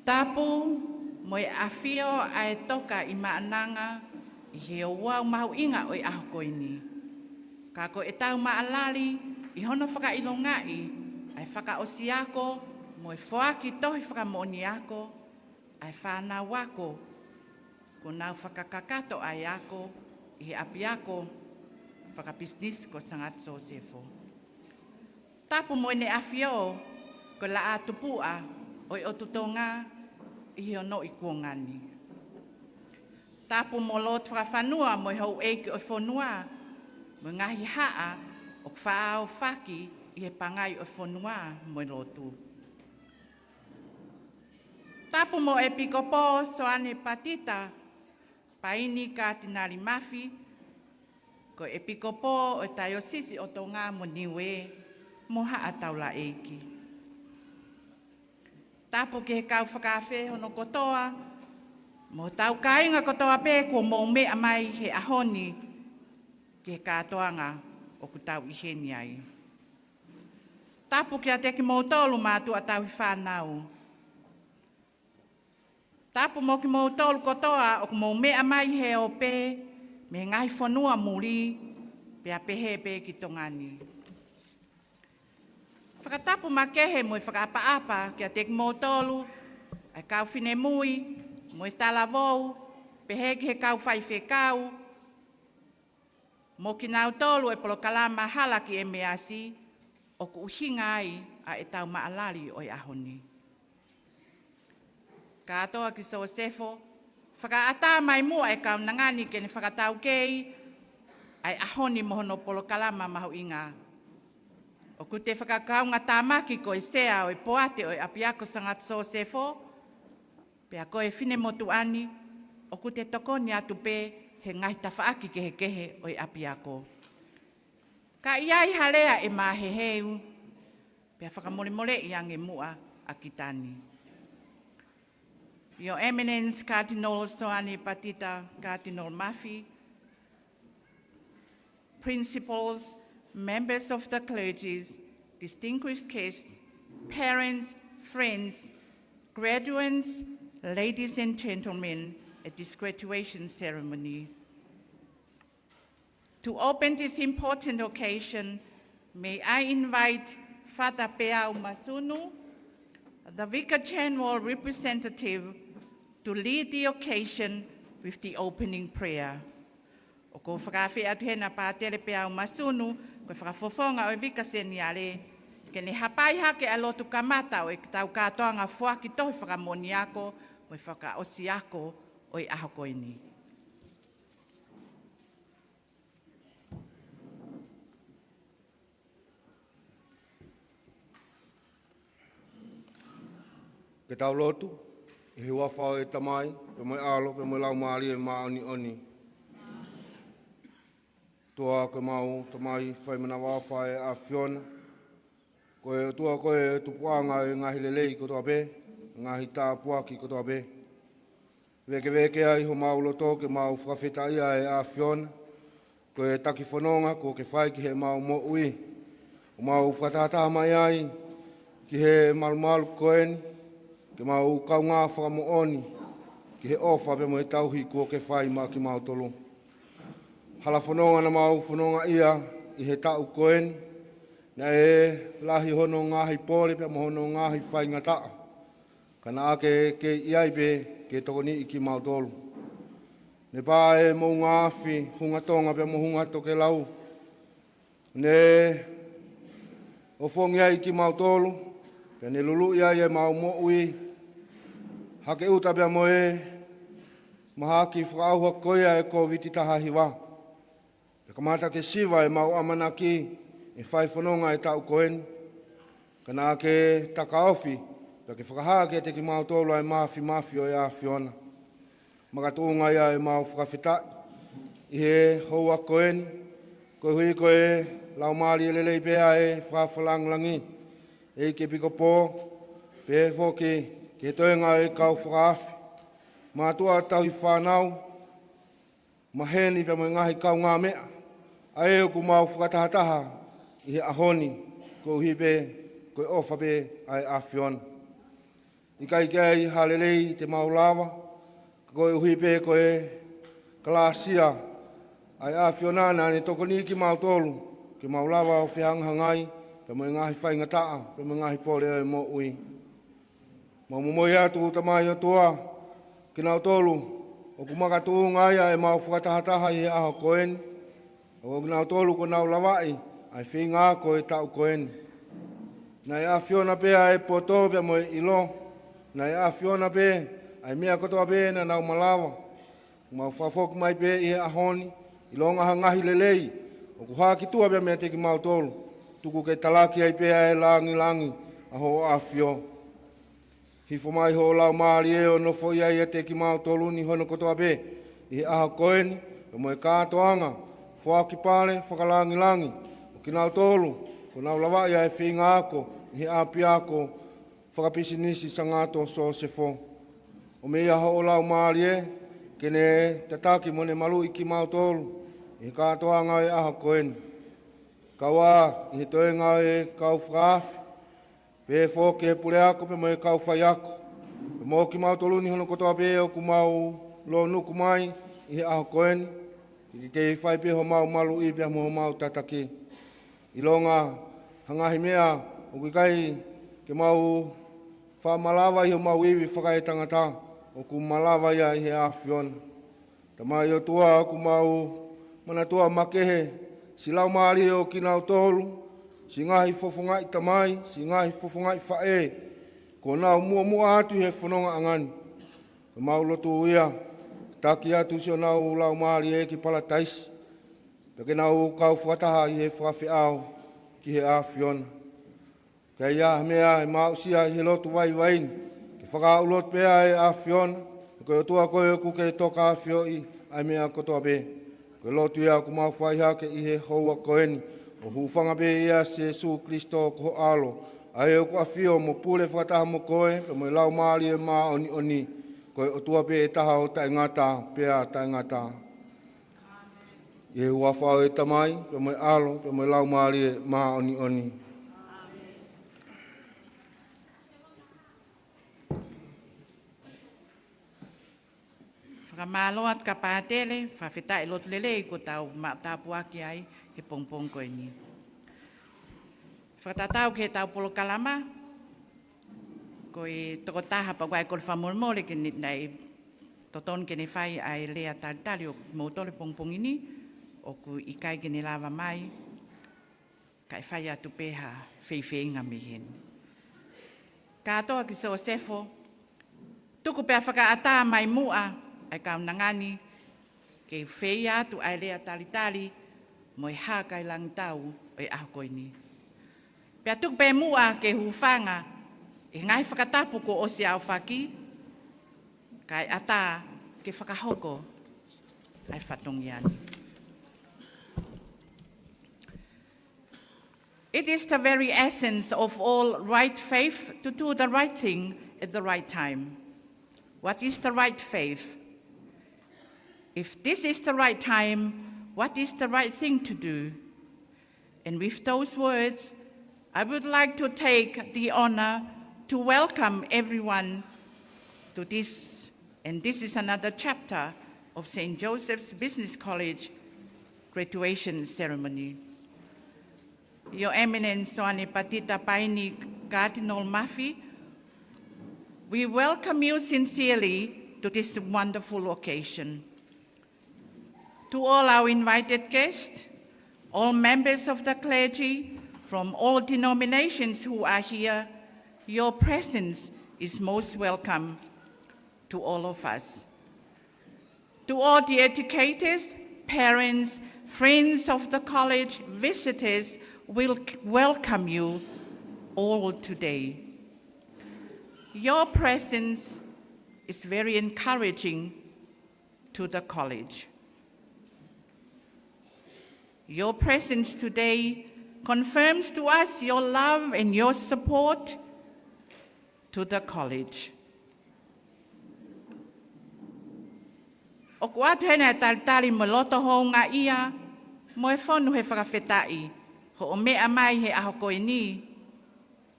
Tapu mo e ʻafio ʻa e toka ʻi Maʻananga ʻi he ouau mahuʻinga ʻo e ʻaho ko eni. Ka ko ʻetau maʻalali ʻi hono fakaʻilongaʻi ʻa e fakaʻosi ako mo e foaki tohi fakamoʻoni ako ʻa e fānau ako kuo nau fakakakato ʻa e ako ʻi he ʻapiako fakapisinisi ko Sangata Sosefo. Tapu mo ʻEne ʻAfio ko e Laʻā Tupuʻa ʻo e ʻOtu Tonga ʻi he onoʻi kuonga ni. Tapu mo lotu fakafonua mo e houʻeiki ʻo e fonua mo e ngaahi haʻa ʻoku faʻa aofaki ʻi he pangai ʻo e fonua mo e lotu. Tapu mo ʻEpikopō Soane Patita Paini Katinali Mafi, ko e ʻEpikopō ʻo e Taiosisi ʻo Tonga mo Niue, mo haʻa taulaʻeiki. Tapu ki he kau fakaafe hono kotoa, mo hotau kāinga kotoa pē kuo mou meʻa mai he ʻaho ni ki he kātoanga ʻoku tau ʻi heni ai. Tapu kiate kimoutolu mātuʻa tauhi fānau. Tapu mo kimoutolu kotoa ʻoku mou meʻa mai he ope mei he ngaahi fonua muli, pea pehē pē ki Tonga ni. Fakatapu makehe mo e fakaʻapaʻapa kiate kimoutolu ʻa e kau finemui mo e talavou, pehē ki he kau faifekau, mo kinautolu e polokalama Hala ki ʻEmeasi, ʻoku ʻuhinga ai ʻa ʻetau maʻalali ʻo e ʻaho ni. Kātoa ki Sosefo, fakaʻatā mai muʻa e kaunanga ni ke ne fakataukei ʻa e ʻaho ni mo hono polokalama mahuʻinga. ʻOku te fakakaungatāmaki ko e sea ʻo e poate ʻo e ʻapiako Sangata Sosefo, pea ko e finemotuʻa ni, ʻoku te tokoni atu pē he ngaahi tafaʻaki kehekehe ʻo e ʻapiako. Ka ʻi ai ha lea ʻe māheheu, pea fakamolemoleʻi ange muʻa ʻa Kitani. Your Eminence Cardinal Soane Patita Cardinal Mafi, principals, members of the clergies, distinguished guests, parents, friends, graduands, ladies and gentlemen at this graduation ceremony. To open this important occasion, may I invite Father Peau Masunu, the Vicar General Representative, to lead the occasion with the opening prayer. ʻOku ou fakaafeʻi atu heni ʻa Pātele Peau Masunu, ko e fakafofonga ʻo e Vika Seniale, ke ne hapai hake ʻa e lotu kamata ʻo ʻetau kātoanga foaki tohi fakamoʻoniako mo e fakaʻosi ako ʻo e ʻaho ko eni. Ke tau lotu. ʻI he huafa ʻo e Tamai, pea mo e ʻAlo, pea mo e Laumālie Māʻoniʻoni. ʻOtua ko homau Tamai fai manavaʻofa ʻa e ʻAfiona. Ko e ʻOtua koe ʻo e tupuʻanga ʻo e ngaahi lelei kotoa pē, ngaahi tāpuaki kotoa pē. Vēkeveke ai homau loto ke mau fakafetaʻia ʻa e ʻAfiona, ko e taki fononga kuo ke fai ki heʻemau moʻui. ʻO mau fakatahataha mai ai ki he malumalu ko eni, ke mau kaungā fakamoʻoni ki he ʻofa pea mo e tauhi kuo ke fai maʻa kimautolu. Hala fononga naʻa mau fonongaʻia ʻi he taʻu ko eni, naʻe lahi hono ngaahi pole pea mo hono ngaahi faingataʻa. Ka naʻa ke kei ʻi ai pē ke tokoniʻi kimautolu. Ne pā ʻa e moʻunga afi, Hunga Tonga pea mo Hunga Tokelau. Ne ʻofongi ai kimautolu, pea ne luluʻi ai ʻemau moʻui, hake ʻuta pea mo e mahaki fakaʻauha ko ia ʻo e Kōviti taha hiva. Pea kamata ke siva ʻemau ʻamanaki ʻi he fai fononga ʻo e taʻu ko eni, ka naʻa ke takaofi, pea ke fakahā kiate kimautolu ʻa e māfimafi ʻo e ʻAfiona. Makatuʻunga ia ʻemau fakafetaʻi ʻi he houa ko eni, koeʻuhi ko e laumālie lelei pē ʻa e fakafalangilangi, ʻEiki ʻEpikopō, pehē foki ki he toenga ʻo e kau fakaafe, mātuʻa tauhi fānau, maheni pea mo e ngaahi kaungāmeʻa, ʻa ē ʻoku mau fakatahataha ʻi he ʻaho ni, koeʻuhi pē ko e ʻofa pē ʻa e ʻAfiona. ʻIkai ke ʻi ai ha lelei te mau lava, ka koeʻuhi pē ko e kalāsia ʻa e ʻAfiona naʻa ne tokoniʻi kimautolu, ke mau lava ʻo fehangahangai pea mo e ngaahi faingataʻa, pea mo e ngaahi pole ʻo e moʻui. Mau momoi atu, Tamai ʻOtua, kinautolu ʻoku makatuʻunga ia ʻemau fakatahataha ʻi he ʻaho ko eni, ʻa kinautolu kuo nau lavaʻi ʻa e feinga ako ʻo e taʻu ko eni. Naʻe ʻAfiona pē ʻa e poto pea mo e ʻilo, naʻe ʻAfiona pē ʻa e meʻa kotoa pē naʻa nau malava. Mau fakafoki mai pē ʻi he ʻaho ni, ʻilonga ha ngaahi lelei ʻoku hā ki tuʻa pea meiate kimautolu, tuku ke talaki ai pē ʻa e langilangi ʻa hoʻo ʻAfio. Hifo mai hoʻo Laumālie ʻo nofoʻia ʻiate kimautolu ni hono kotoa pē ʻi he ʻaho ko eni, pea mo e kātoanga foaki pale fakalangilangi ʻo kinautolu kuo nau lavaʻi ʻa e feinga ako ʻi he ʻapiako fakapisinisi Sangato Sosefo. ʻOmai ʻa hoʻo Laumālie ke ne tataki mo ne maluʻi kimautolu ʻi he kātoanga ʻo e ʻaho ko eni. Kau ā ʻi he toenga ʻo e kau fakaafe, pehē foki ki he puleako pea mo e kau faiako, pea mo kimautolu ni hono kotoa pē ʻoku mau lōnuku mai ʻi he ʻaho ko eni, ke kei fai pē homau maluʻi pea mo homau tataki. ʻIlonga ha ngaahi meʻa ʻoku ʻikai ke mau faʻa malava ʻi homau ivi fakaetangata, ʻoku malava ia ʻi he ʻAfiona. Tamai ʻOtua, ʻoku mau manatua makehe siʻi laumālie ʻo kinautolu, siʻi ngaahi fofongaʻi tamai, siʻi ngaahi fofongaʻi faʻē, kuo nau muʻomuʻa atu ʻi he fonongaʻanga ni. Ko ʻemau lotu ia, taki atu siʻonau laumālie ki Palataisi, pea ke nau kau fakataha ʻi he fakafeʻao ki he ʻAfiona. Ka ʻi ai ha meʻa ʻe mau aʻusia ʻi he lotu vaivai ni, ke fakaaʻu lotu pē ʻa e ʻAfiona, he ko e ʻOtua koe ʻoku ke toka ʻafioʻi ʻa e meʻa kotoa pē. Ko e lotu ia ʻoku mau fai hake ʻi he houa ko eni, ʻo ʻO hūfanga pē ʻia Sīsū Kalaisi ko ho ʻAlo, ʻa ē ʻoku ʻafio mo pule fakataha mo koe, pea mo e Laumālie Māʻoniʻoni, ko e ʻOtua pē ʻe taha ʻo taʻengata pea taʻengata. ʻI he huafa ʻo e Tamai, pea mo e ʻAlo, pea mo e Laumālie Māʻoniʻoni. Fakamālō atu kia Pātele, fakafetaʻi loto lelei kuo tau maʻu tāpuaki ai he pongipongi ko eni. Fakatatau ki heʻetau polokalama, ko e tokotaha pea ʻoku ʻi ai e kole fakamolemole ke ne, naʻe totonu ke ne fai ʻa e lea talitali ʻo kimoutolu he pongipongi ni, ʻoku ʻikai ke ne lava mai, kae fai atu pē ha feifeinga mei heni. Kātoa kia Sosefo, tuku pea fakaʻatā mai muʻa ʻa e kaunanga ni ke feia atu ʻa e lea talitali mo e hā kai langitau ʻo e ʻaho ko eni. Pea tuku pē muʻa ke hūfanga ʻi he ngaahi fakatapu kuo ʻosi ʻaofaki, kae ʻatā ke fakahoko ʻa e fatongia ni. It is the very essence of all right faith to do the right thing at the right time. What is the right faith? If this is the right time, what is the right thing to do? And with those words, I would like to take the honor to welcome everyone to this, and this is another chapter of Saint Joseph's Business College graduation ceremony. Your Eminence Soane Patita Paini Cardinal Mafi, we welcome you sincerely to this wonderful occasion. To all our invited guests, all members of the clergy from all denominations who are here, your presence is most welcome to all of us. To all the educators, parents, friends of the college, visitors, we welcome you all today. Your presence is very encouraging to the college. Your presence today confirms to us your love and your support to the college. ʻOku ʻoatu heni ʻa e talitali mo e loto houngaʻia mo e fonu he fakafetaʻi hoʻo meʻa mai he ʻaho ko eni,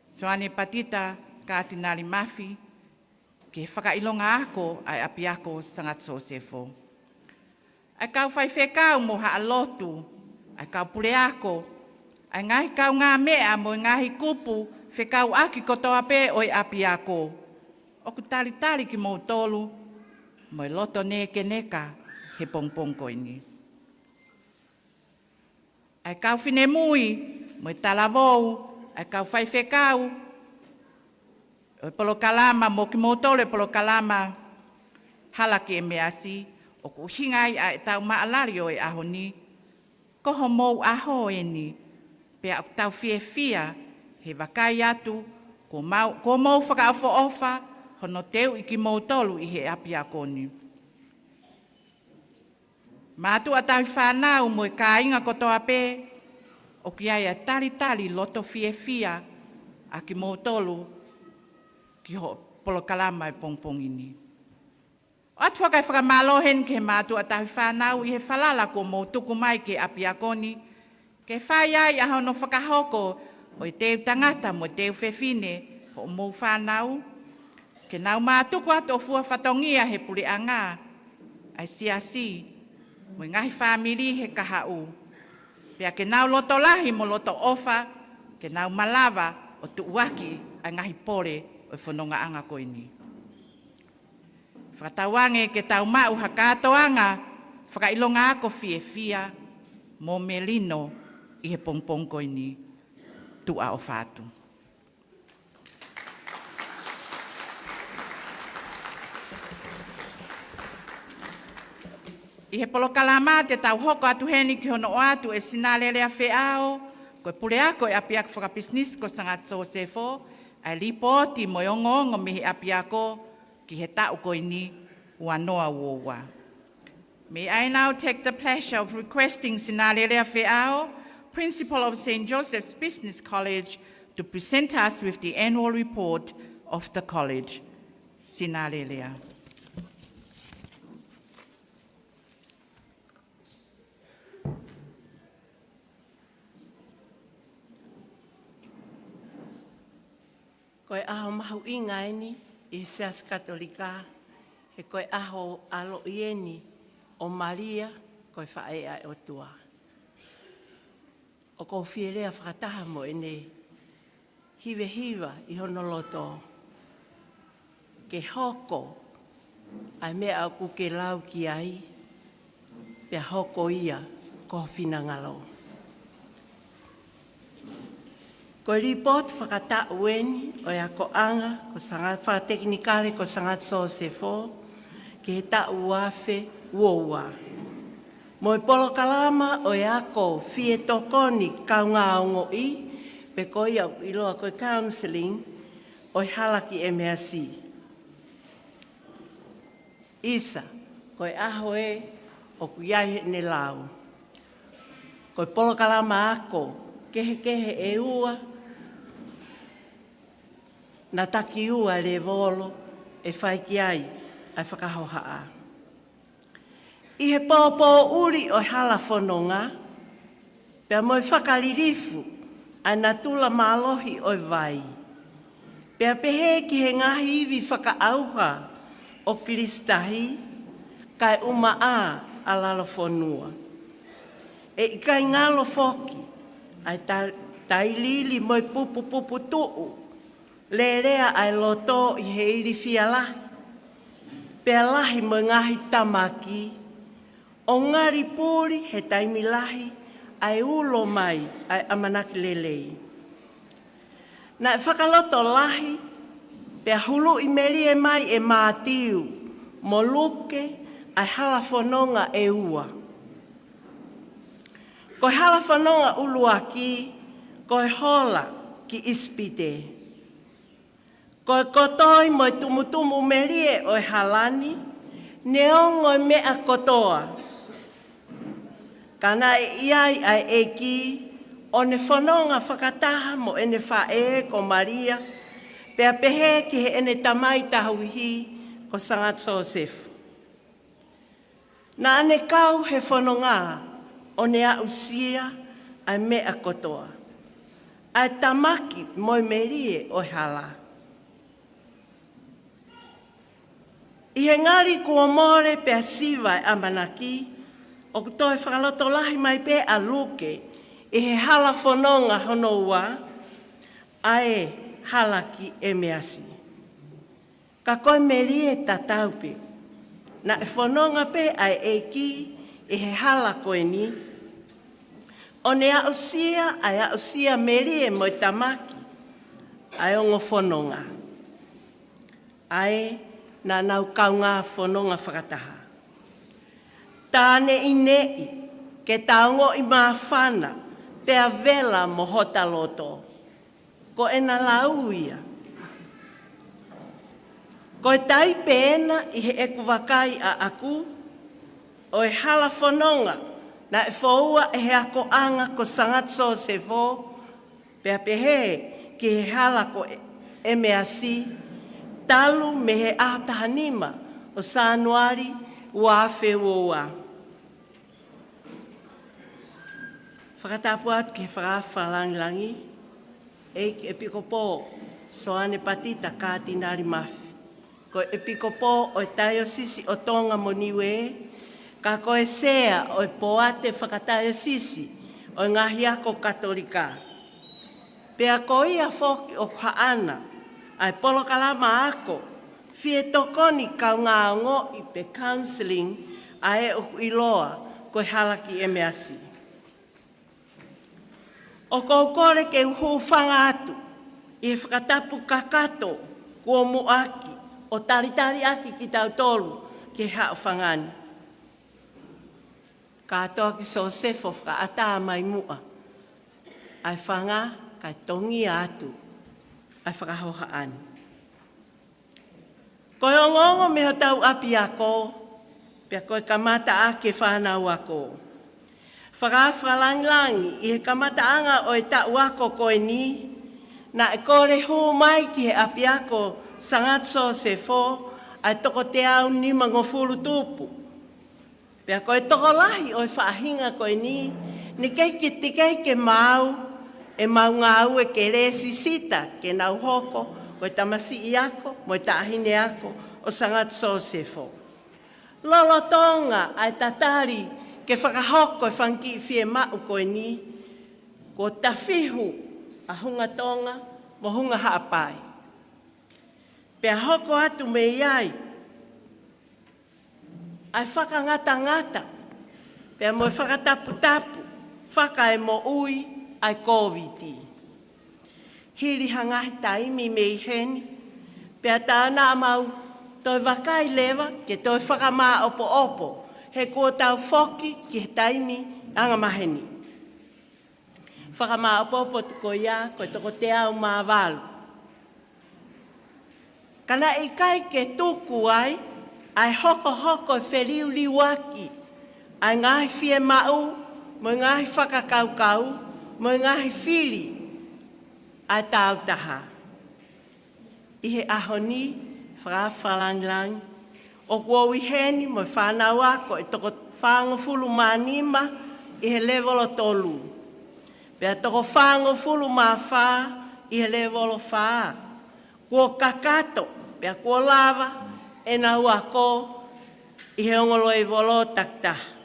Soane Patita Katinali Mafi, ki he fakaʻilonga ako ʻa e ʻApiako Sangata Sosefo. ʻA e kau faifekau mo haʻa lotu, ʻa e kau puleako, ʻa e ngaahi kaungāmeʻa mo e ngaahi kupu fekauʻaki kotoa pē ʻo e ʻapiako, ʻoku talitali kimoutolu mo e loto nēkeneka he pongipongi ko eni. ʻA e kau finemui mo e talavou, ʻa e kau faifekau ʻo e polokalama mo kimoutolu ʻo e polokalama Hala ki ʻEmeasi, ʻoku ʻuhinga ai ʻa ʻetau maʻalali ʻo e ʻaho ni, ko homou ʻaho eni, pea ʻoku tau fiefia he vakai atu kuo mau, kuo mou fakaʻofoʻofa hono teuʻi kimoutolu ʻi he ʻapiako ni. Mātuʻa tauhi fānau mo e kāinga kotoa pē, ʻoku ʻi ai ʻa e talitali loto fiefia ʻa kimoutolu ki hoʻo polokalama he pongipongi ni. ʻOatu foki ʻa e fakamālō heni ki he mātuʻa tauhi fānau ʻi he falala kuo mou tuku mai ki he ʻapiako ni, ke fai ai ʻa hono fakahoko ʻo e teu tangata mo e teu fefine hoʻomou fānau, ke nau mātuku atu ʻo fua fatongia he puleʻanga, ʻa e siasi, mo e ngaahi fāmili he kahaʻu. Pea ke nau loto lahi mo loto ʻofa, ke nau malava ʻo tuʻuaki ʻa e ngaahi pole ʻo e fonongaʻanga ko eni. Fakatauange ke tau maʻu ha kātoanga fakaʻilonga ako fiefia mo melino ʻi he pongipongi ko eni. Tuʻa ʻofa atu. ʻI he polokalama te tau hoko atu heni ki hono ʻoatu ʻe Sinalelea Feʻao, ko e puleako ʻo e ʻapiako fakapisinisi ko Sangata Sosefo, ʻa e lipooti mo e ongoongo mei he ʻapiako ki he taʻu ko eni ua noa ua ua. May I now take the pleasure of requesting Sinalelea Feʻao, Principal of Saint Joseph's Business College, to present us with the annual report of the college. Sina Lelea. Ko e ʻaho mahuʻinga eni ʻi he Siasi Katolika, he ko e ʻaho ʻaloʻi eni ʻo Malia, ko e faʻē ʻa e ʻOtua. ʻOku ou fie lea fakataha mo ʻene hivehiva ʻi hono loto, ke hoko ʻa e meʻa ʻoku ke lau ki ai, pea hoko ia ko ho finangalo. Ko e lipooti fakataʻu eni ʻo e akoʻanga ko Sanga-, fakatekinikale ko Sangata Sosefo ki he taʻu ua afe ua ua. Mo e polokalama ʻo e ako fie tokoni kaungā ongoʻi, pe ko ia ʻoku ʻiloa ko e counselling, ʻo e hala ki ʻEmeasi. ʻIsa, ko e ʻaho ē ʻoku ʻi ai heʻene lau. Ko e polokalama ako kehekehe ʻe ua, naʻe taki ua lēvolo ʻe fai ki ai ʻa e fakahohaʻa. ʻI he pōpoʻuli ʻo e hala fononga, pea mo e fakalilifu ʻa e natula mālohi ʻo e vai, pea pehē ki he ngaahi ivi fakaʻauha ʻo Kilisitahi, kae ʻumaʻā ʻa Lalofonua. ʻE ʻikai ngalo foki ʻa e ta-, tailiili mo e pupupuputuʻu lelea ʻa e loto ʻi he ilifia lahi, pea lahi mo e ngaahi tamaki, ʻo ngali puli he taimi lahi ʻa e ulo mai ʻa e ʻamanaki lelei. Naʻe fakalotolahi, pea huluʻi melie mai ʻe Mātiu mo Luke ʻa e hala fononga ʻe ua. Ko e hala fononga ʻuluaki, ko e hola ki ʻIsipite. Ko e kotoi mo e tumutumu melie ʻo e hala ni, neongo e meʻa kotoa, ka naʻe ʻi ai ʻa e ʻEiki ʻo ne fononga fakataha mo ʻene faʻē ko Malia, pea pehē ki heʻene tamai tahuihi ko Sangata Sosefo. Naʻa ne kau he fononga ʻo ne aʻusia ʻa e meʻa kotoa, ʻa e tamaki mo e melie ʻo e hala. ʻI he ngali kuo mole pea siva e ʻamanaki, ʻoku toe fakalotolahi mai pē ʻa Luke ʻi he hala fononga hono ua, ʻa e hala ki ʻEmeasi. Ka ko e melie tatau pē. Naʻe fononga pē ʻa e ʻEiki ʻi he hala ko eni, ʻo ne aʻusia ʻa e aʻusia melie mo e tamaki ʻa e ongo fononga, ʻa ē naʻa nau kaungā fononga fakataha. Tā neʻineʻi ke ta ongoʻi māfana pea vela mo hota loto. Ko ʻena lau ia. Ko e taipe ena ʻi heʻeku vakai ʻaʻaku ʻo e hala fononga naʻe foua ʻe he akoʻanga ko Sangata Sosefo, pea pehē ki he hala ko ʻE-, ʻEmeasi, talu mei he ʻaho taha nima ʻo Sānuali ua afe ua ua. Fakatapu atu ki he fakaafe fakalāngilangi, ʻEiki ʻEpikopō Soane Patita Kātinali Mafi, ko e ʻEpikopō ʻo e Taiosisi ʻo Tonga mo Niuē, ka ko e sea ʻo e poate fakataiosisi ʻo e ngaahi ako Katolika. Pea ko ia foki ʻoku haʻana ʻa e polokalama ako fie tokoni kaungā ongoʻi pe counselling ʻa ē ʻoku ʻiloa ko e hala ki ʻEmeasi. ʻOku ou kole ke u hūfanga atu ʻi he fakatapu kakato kuo muʻaki ʻo talitaliʻaki kitautolu ki he haʻofanga ni. Kātoa kia Sosefo fakaʻatā mai muʻa ʻa e fanga kae tongia atu ʻa e fakahohaʻa ni. Ko e ongoongo mei hotau ʻapiako, pea ko e kamataʻaki e fānau ako. Fakaafe fakalāngilangi, ʻi he kamataʻanga ʻo e taʻu ako ko eni, naʻe kole hū mai ki he ʻapiako Sangata Sosefo ʻa e toko teau nimangofulu tupu. Pea ko e tokolahi ʻo e faʻahinga ko eni, naʻe ʻikai ke teʻeki ai ke maau ʻemau ngāue ke lēsisita ke nau hoko ko e tamasiʻi ako mo e taʻahine ako ʻo Sangata Sosefo. Lolotonga ʻa e tatali ke fakahoko e fanga kiʻi fiemaʻu ko eni, kuo tafihu ʻa Hunga Tonga mo Hunga Haʻapai. Pea hoko atu mei ai ʻa e fakangatangata, pea mo e fakataputapu fakaemoʻui ʻa e Kōviti. Hili ha ngaahi taimi mei heni, pea tā naʻa mau toe vakai leva ke toe fakamāʻopoʻopo, he kuo tau foki ki he taimi angamaheni. Fakamāʻopoʻopo ko ia ko e toko teau mā valu. Ka naʻe ʻikai ke tuku ai ʻa e hokohoko e feliuliuaki ʻa e ngaahi fiemaʻu, mo e ngaahi fakakaukau, mo e ngaahi fili ʻa e tāutaha. ʻI he ʻaho ni, fakaafe fakalāngilangi, ʻoku ou ʻi heni mo e fānau ako ʻe toko fāngofulu mā nima ʻi he lēvolo tolu, pea toko fāngofulu mā fā ʻi he lēvolo fā. Kuo kakato, pea kuo lava ʻenau ako ʻi he ongo lēvolo takitaha.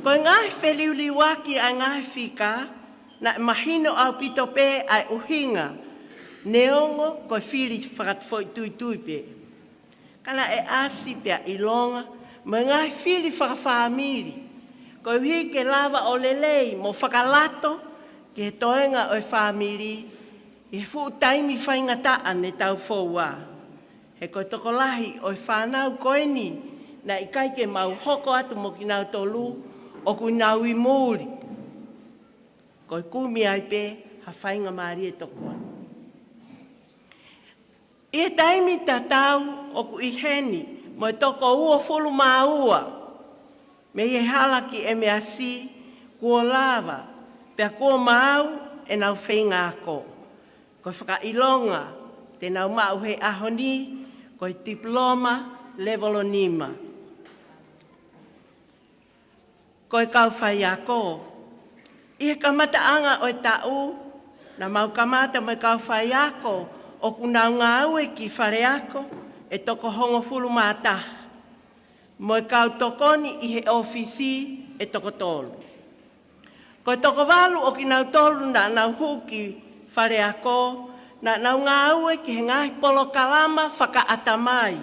Ko e ngaahi feliuliuaki ʻa e ngaahi fika, naʻe mahino ʻaupito pē ʻa e ʻuhinga, neongo ko e fili fakafoʻituitui pē. Ka naʻe ʻasi pea ʻilonga mo e ngaahi fili fakafāmili, koeʻuhi ke lava ʻo lelei mo fakalato ki he toenga ʻo e fāmili ʻi he fuʻu taimi faingataʻa ne tau foua. He ko e tokolahi ʻo e fānau ko eni, naʻe ʻikai ke mau hoko atu mo kinautolu ʻoku nau ʻi muli. Ko e kumi ai pē ha faingamālie tokoni. ʻI he taimi tatau ʻoku ʻi heni mo e toko uofulu mā ua mei he hala ki ʻEmeasi, kuo lava, pea kuo maau ʻenau feinga ako. Ko e fakaʻilonga te nau maʻu he ʻaho ni, ko e tipiloma lēvolo nima. Ko e kau faiako. ʻI he kamataʻanga ʻo e taʻu, naʻa mau kamata mo e kau faiako ʻoku nau ngāue ki faleako ʻe toko hongofulu mā taha, mo e kau tokoni ʻi he ʻōfisi ʻe toko tolu. Ko e toko valu ʻo kinautolu naʻa nau hū ki faleako, naʻa nau ngāue ki he ngaahi polokalama fakaʻatamai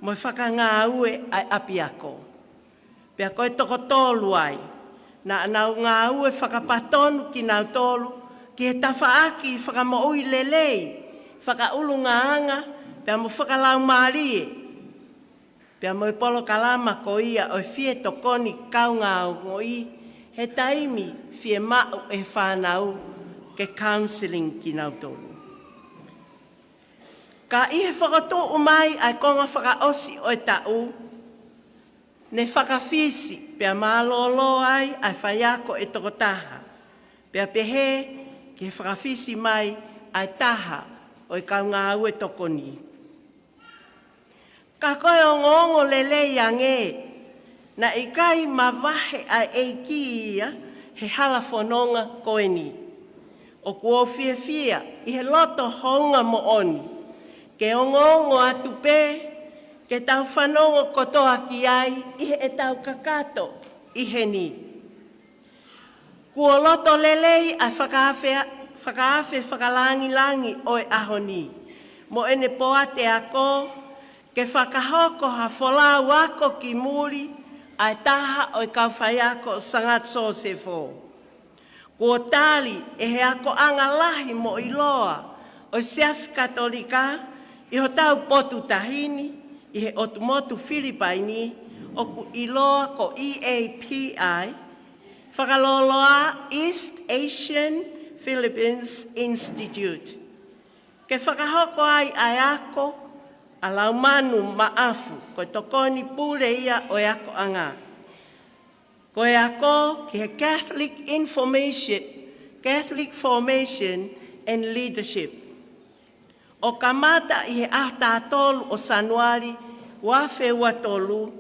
mo e fakangāue ʻa e ʻapiako. Pea ko e toko tolu ai, naʻa nau ngāue fakapatonu kinautolu ki he tafaʻaki fakamoʻui lelei, fakaʻulungaanga, pea mo fakalaumālie, pea mo e polokalama ko ia ʻo e fie tokoni kaungā ongoʻi he taimi fiemaʻu ʻe he fānau ke counselling kinautolu. Ka ʻi he fokotuʻu mai ʻa e konga fakaʻosi ʻo e taʻu, ne fakafisi pea mālōlō ai ʻa e faiako ʻe toko taha, pea pehē ki he fakafisi mai ʻa e taha ʻo e kau ngāue tokoni. Ka ko e ongoongo lelei ange, naʻe ʻikai mavahe ʻa e ʻEiki ia he hala fononga ko eni. ʻOku ou fiefia ʻi he loto houngaʻia moʻoni ke ongoongo atu pē ke tau fanongo kotoa ki ai ʻi heʻetau kakato ʻi heni. Kuo loto lelei ʻa e fakaafe, fakaafe fakalāngilangi ʻo e ʻaho ni mo ʻene poate ako, ke fakahoko ha folau ako ki muli ʻa e taha ʻo e kau faiako ʻo Sangata Sosefo. Kuo tali ʻe he akoʻanga lahi mo ʻiloa ʻo e Siasi Katolika ʻi hotau potu tahi ni, ʻi he ʻotu motu Filipaini, ʻoku ʻiloa ko E A P I, fakalōloa East Asian Philippines Institute, ke fakahoko ai ʻa e ako ʻa Laumanu Maʻafu, ko e tokoni pule ia ʻo e akoʻanga. Ko e ako ki he Catholic Information, Catholic Formation and Leadership. ʻO kamata ʻi he ʻaho tahatolu ʻo Sānuali ua afe ua tolu,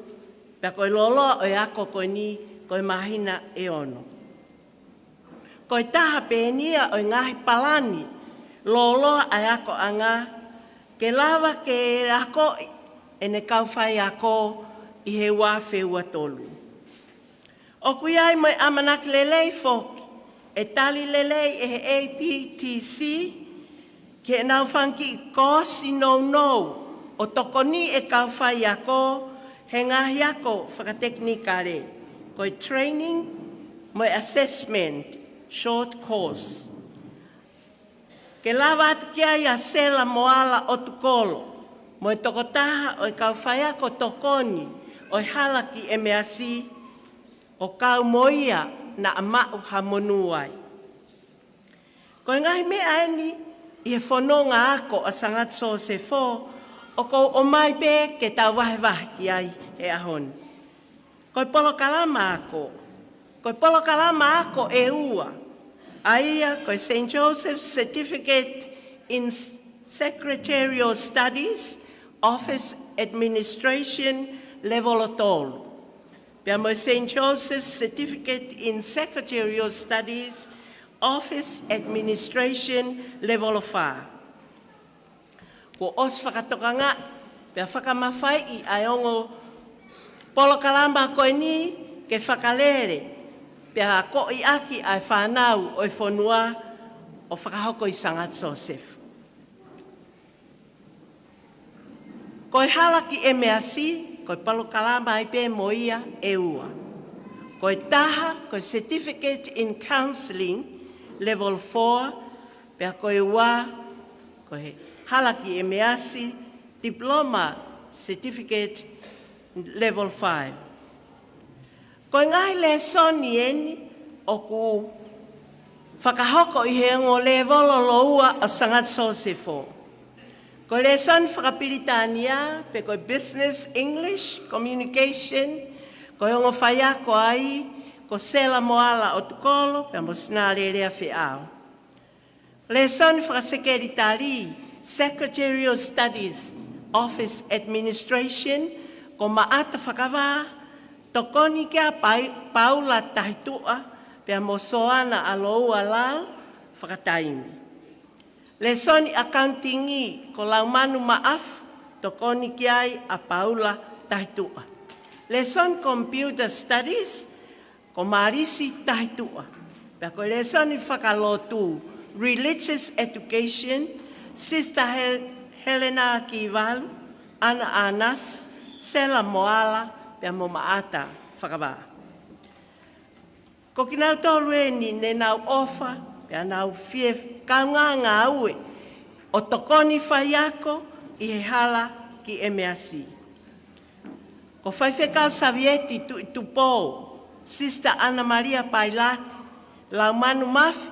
pea ko e lōloa ʻo e ako ko eni ko e māhina ʻe ono. Ko e taha pē eni ia ʻo e ngaahi palani lōloa ʻa e akoʻanga ke lava ke akoʻi ʻene kau faiako ʻi he ua afe ua tolu. ʻOku ʻi ai mo e ʻamanaki lelei foki ʻe tali lelei ʻe he A P T C ki heʻenau fanga kiʻi koosi nounou ʻo tokoniʻi e kau faiako he ngaahi ako fakatekinikale, ko e training mo e assessment short course. Ke lava atu ki ai ʻa Sela Moala ʻOtukolo, mo e tokotaha ʻo e kau faiako tokoni ʻo e hala ki ʻEmeasi, ʻo kau mo ia naʻa maʻu ha monū ai. Ko e ngaahi meʻa eni ʻi he fononga ako ʻa Sangata Sosefo, ʻoku ou ʻomai pē ke tau vahevahe ki ai he ʻaho ni. Ko e polokalama ako. Ko e polokalama ako ʻe ua. ʻA ia ko e Saint Joseph's Certificate in Secretarial Studies, Office Administration, level ʻo tolu. Pea mo e Saint Joseph's Certificate in Secretarial Studies, Office Administration, level ʻo fā. Kuo ʻosi fakatokangaʻi pea fakamafaiʻi ʻa e ongo polokalama ko eni ke fakalele pea akoʻi ʻaki ʻa e fānau ʻo e fonua ʻo fakahoko ʻi Sangata Sosefo. Ko e hala ki ʻEmeasi, ko e polokalama ai pē mo ia ʻe ua. Ko e taha, ko e Certificate in Counselling, level four, pea ko e ua, ko e hala ki ʻEmeasi, Diploma Certificate, level five. Ko e ngaahi lēsoni eni ʻoku fakahoko ʻi he ongo lēvolo lōua ʻo Sangata Sosefo. Ko e lēsoni fakapilitānia, pe ko e Business English Communication, ko e ongo faiako ai, ko Sela Moala ʻOtukolo, pea mo Sinalelea Feʻao. Lēsoni fakasekelitali, Secretarial Studies, Office Administration, ko Maʻata Fakavā, tokoni kia Pai-, Paula Tahituʻa, pea mo Soana ʻAloua Lal, fakataimi. Lēsoni akaunitingi, ko Laumanu Maʻafu, tokoni ki ai ʻa Paula Tahituʻa. Lēsoni Computer Studies, ko Malisi Tahituʻa. Pea ko e lēsoni fakalotu, Religious Education, Sister Hel-, Helena Kivalu, Ana Anas, Sela Moala, pea mo Maʻata Fakavā. Ko kinautolu eni ne nau ʻofa, pea nau fie kaungā ngāue ʻo tokoni faiako ʻi he hala ki ʻEmeasi. Ko Faifekau Savieti Tuʻitupou, Sister Ana Malia Pailate, Laumanu Mafi,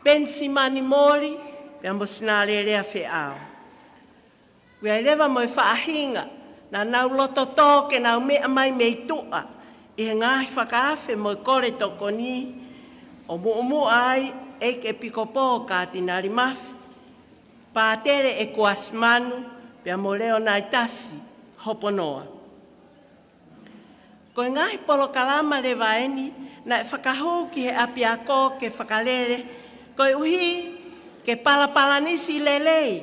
Penisimani Moli, pea mo Sinalelea Feʻao. ʻOku ʻi ai leva mo e faʻahinga naʻa nau loto tō ke nau meʻa mai mei tuʻa ʻi he ngaahi fakaafe mo e kole tokoni, ʻo muʻomuʻa ai ʻEiki ʻEpikopō Katinali Mafi, Pātele ʻEkuasi Manu, pea mo Leonaitasi Hoponoa. Ko e ngaahi polokalama leva eni naʻe fakahū ki he ʻapiako ke fakalele, koeʻuhi ke palapalanisi lelei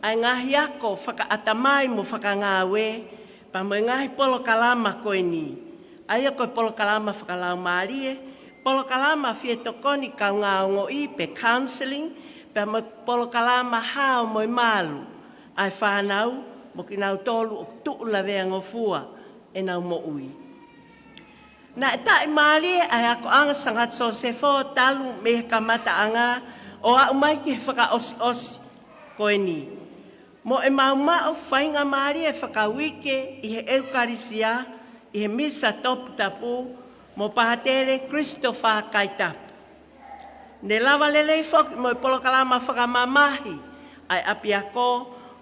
ʻa e ngaahi ako fakaʻatamai mo fakangāue, pea mo e ngaahi polokalama ko eni. ʻA ia ko e polokalama fakalaumālie, polokalama fie tokoni kaungā ongoʻi pe counselling, pea mo e polokalama hao mo e malu ʻa e fānau mo kinautolu ʻoku tuʻu laveangofua ʻenau moʻui. Naʻe taʻimālie ʻa e akoʻanga Sangata Sosefo talu mei he kamataʻanga ʻo aʻu mai ki he fakaʻosiʻosi ko eni, mo ʻemau maʻu faingamālie fakauike ʻi he ʻEukalisia, ʻi he Misa Toputapu, mo Pātele Christopher Kaitapu. Ne lava lelei foki mo e polokalama fakamamahi ʻa e ʻapiako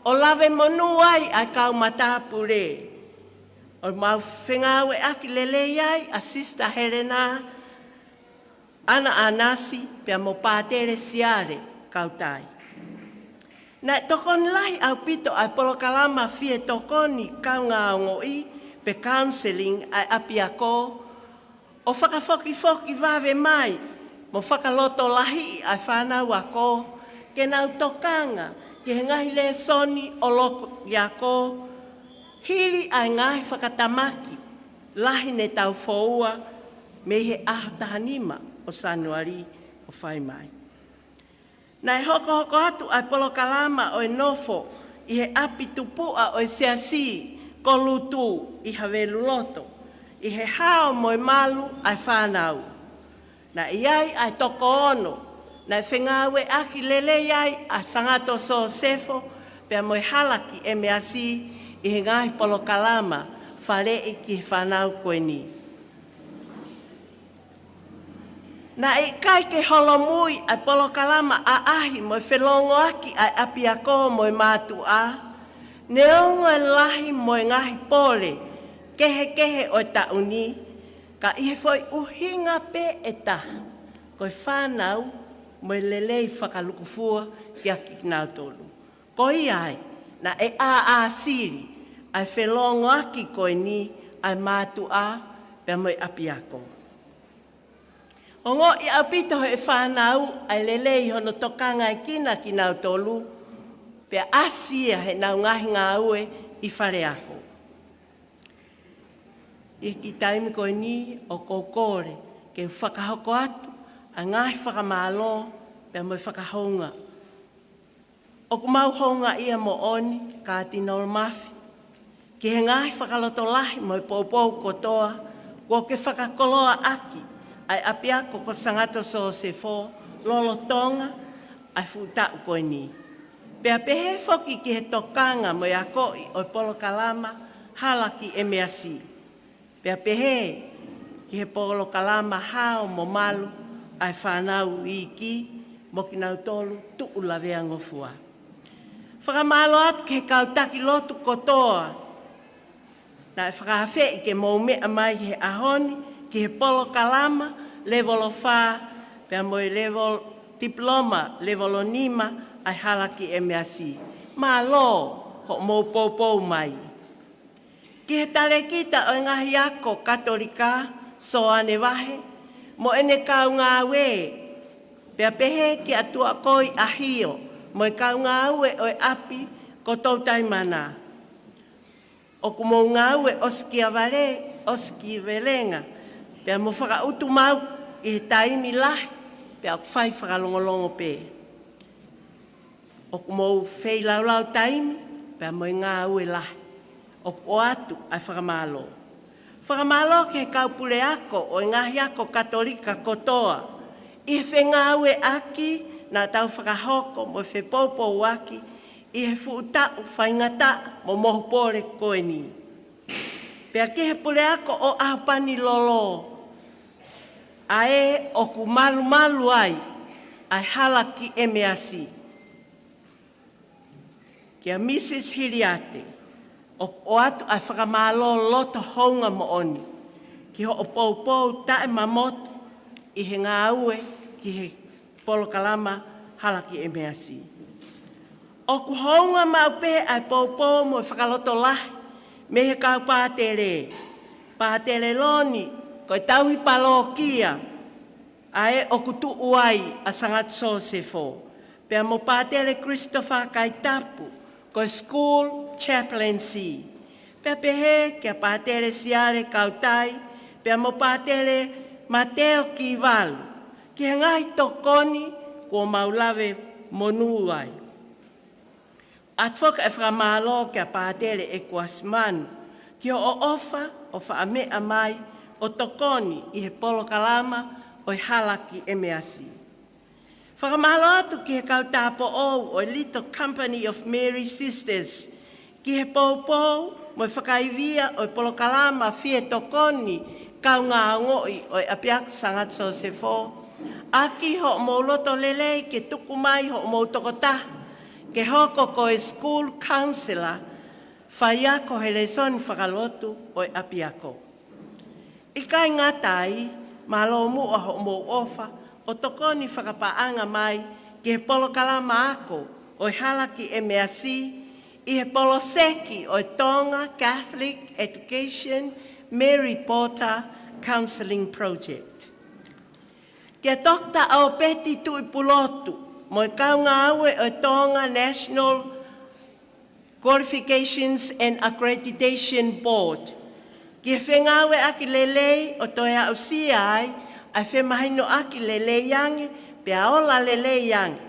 ʻo lave monū ai ʻa e kau matāpule. ʻo mau fengāueʻaki lelei ai ʻa Sister Helena ʻAna ʻAnasi pea mo Pātele Siale Kautai. Naʻe tokoni lahi ʻaupito ʻa e polokalama fie tokoni kaungā ongoʻi pe counselling ʻa e ʻapiako ʻo fakafokifoki vave mai mo fakalotolahiʻi ʻa e fānau ako ke nau tokanga ki he ngaahi lēsoni ʻo loki ako hili ʻa e ngaahi fakatamaki lahi ne tau foua mei he ʻaho taha nima ʻo Sānuali ʻo fai mai. Naʻe hokohoko atu ʻa e polokalama ʻo e nofo ʻi he ʻapi tupuʻa ʻo e Siasi ko Lutu ʻi Haveluloto, ʻi he hao mo e malu ʻa e fānau. Naʻe ʻi ai ʻa e toko ono, naʻe fengāueʻaki lelei ai ʻa Sangato Sosefo pea mo e Halaki ʻEmeasi ʻi he ngaahi polokalama faleʻi ki he fānau ko eni. Naʻe ʻikai ke holomui ʻa e polokalama ʻaʻahi mo e felōngoaki ʻa e ʻapiako mo e mātuʻa, neongo e lahi mo e ngaahi pole kehekehe ʻo e taʻu ni, ka ʻi he foʻi ʻuhinga pē ʻe taha, ko e fānau mo e lelei fakalukufua kiate kinautolu. Ko ia ai, naʻe ʻāʻāsili ʻa e felōngoaki ko eni ʻa e mātuʻa pea mo e ʻapiako. Ongoʻi ʻaupito ʻe he fānau ʻa e lelei hono tokangaʻi kinautolu, pea ʻasi ia heʻenau ngaahi ngāue ʻi faleako. ʻI he kiʻi taimi ko eni ʻoku ou kole ke u fakahoko atu ʻa e ngaahi fakamālō pea mo e fakahounga. ʻOku mau houngaʻia moʻoni, Kātino Mafi, ki he ngaahi fakalotolahi mo e poupou kotoa kuo ke fakakoloaʻaki ʻa e ʻapiako ko Sangato Sosefo lolotonga ʻa e fuʻu taʻu ko eni. Pea pehē foki ki he tokanga mo e akoʻi ʻo e polokalama Halaki ʻEmeasi. Pea pehē ki he polokalama Hao mo Malu ʻa e Fānau Iiki mo kinautolu tuʻu lavea ngofua. Fakamālō atu ki he kau taki lotu kotoa naʻe fakaafeʻi ke mou meʻa mai he ʻaho ni ki he polokalama levolo fā pea mo e levolo tipiloma levolo nima ʻa e Halaki ʻEmeasi. Mālō hoʻomou poupou mai. Ki he talēkita ʻo e ngaahi ako Katolika, Soane Vahe, mo ʻene kau ngāue, pea pehē kia Tuakoi ʻAhio mo e kau ngāue ʻo e ʻapi ko Toutaimana. ʻOku mou ngāue ʻosikiavale, ʻosikivelenga, pea mo fakautu maʻu ʻi he taimi lahi, pea ʻoku fai fakalongolongo pē. ʻOku mou feilaulau taimi, pea mo e ngāue lahi. ʻOku ʻoatu ʻa e fakamālō. Fakamālō ki he kau puleako ʻo e ngaahi ako Katolika kotoa, ʻi he fengāueʻaki naʻa tau fakahoko mo fepoupouaki ʻi he fuʻu taʻu faingataʻa mo mohu pole ko eni. Pea ki he puleako ʻo ʻAhopanilolo, ʻa ē ʻoku malumalu ai ʻa e Halaki ʻEmeasi. Kia Mrs Hiliate, ʻoku ʻoatu ʻa e fakamālō loto hounga moʻoni ki hoʻo poupou taʻemamotu ʻi he ngāue ki he polokalama Halaki ʻEmeasi. ʻOku hounga maʻu pē ʻa e poupou mo e fakalotolahi mei he kau pātele. Pātele Loni, ko e tauhi palōkia ʻa ē ʻoku tuʻu ai ʻa Sangato Sosefo, pea mo Pātele Christopher Kaitapu, ko e school chaplaincy. Pea pehē kia Pātele Siale Kautai, pea mo Pātele Mateo Kivalu, ki he ngaahi tokoni kuo mau lave monū ai. ʻOatu foki e fakamālō kia Pātele ʻEkuasi Manu, ki hoʻo ʻofa ʻo faʻa meʻa mai ʻo tokoni ʻi he polokalama ʻo e Halaki ʻEmeasi. Fakamālō atu ki he kau tāupoʻou ʻo e Little Company of Mary Sisters, ki he poupou mo e fakaivia ʻo e polokalama fie tokoni kaungā ongoʻi ʻo e ʻapiako Sangato Sosefo, ʻaki hoʻomou loto lelei ke tuku mai hoʻomou tokotaha ke hoko ko e school counsellor, Faiako he lēsoni fakalotu ʻo e ʻapiako. ʻIkai ngata ai, mālō muʻa hoʻomou ʻofa ʻo tokoni fakapaʻanga mai ki he polokalama ako ʻo e Hala ki ʻEmeasi ʻi he poloseki ʻo e Tonga Catholic Education Mary Porter Counselling Project. Kia Toketā ʻOpeti Tuʻipulotu mo e kau ngāue ʻo e Tonga National Qualifications and Accreditation Board, ki he fengāueʻaki lelei ʻo toe aʻusia ai ʻa e femahinoʻaki lelei ange pea ola lelei ange,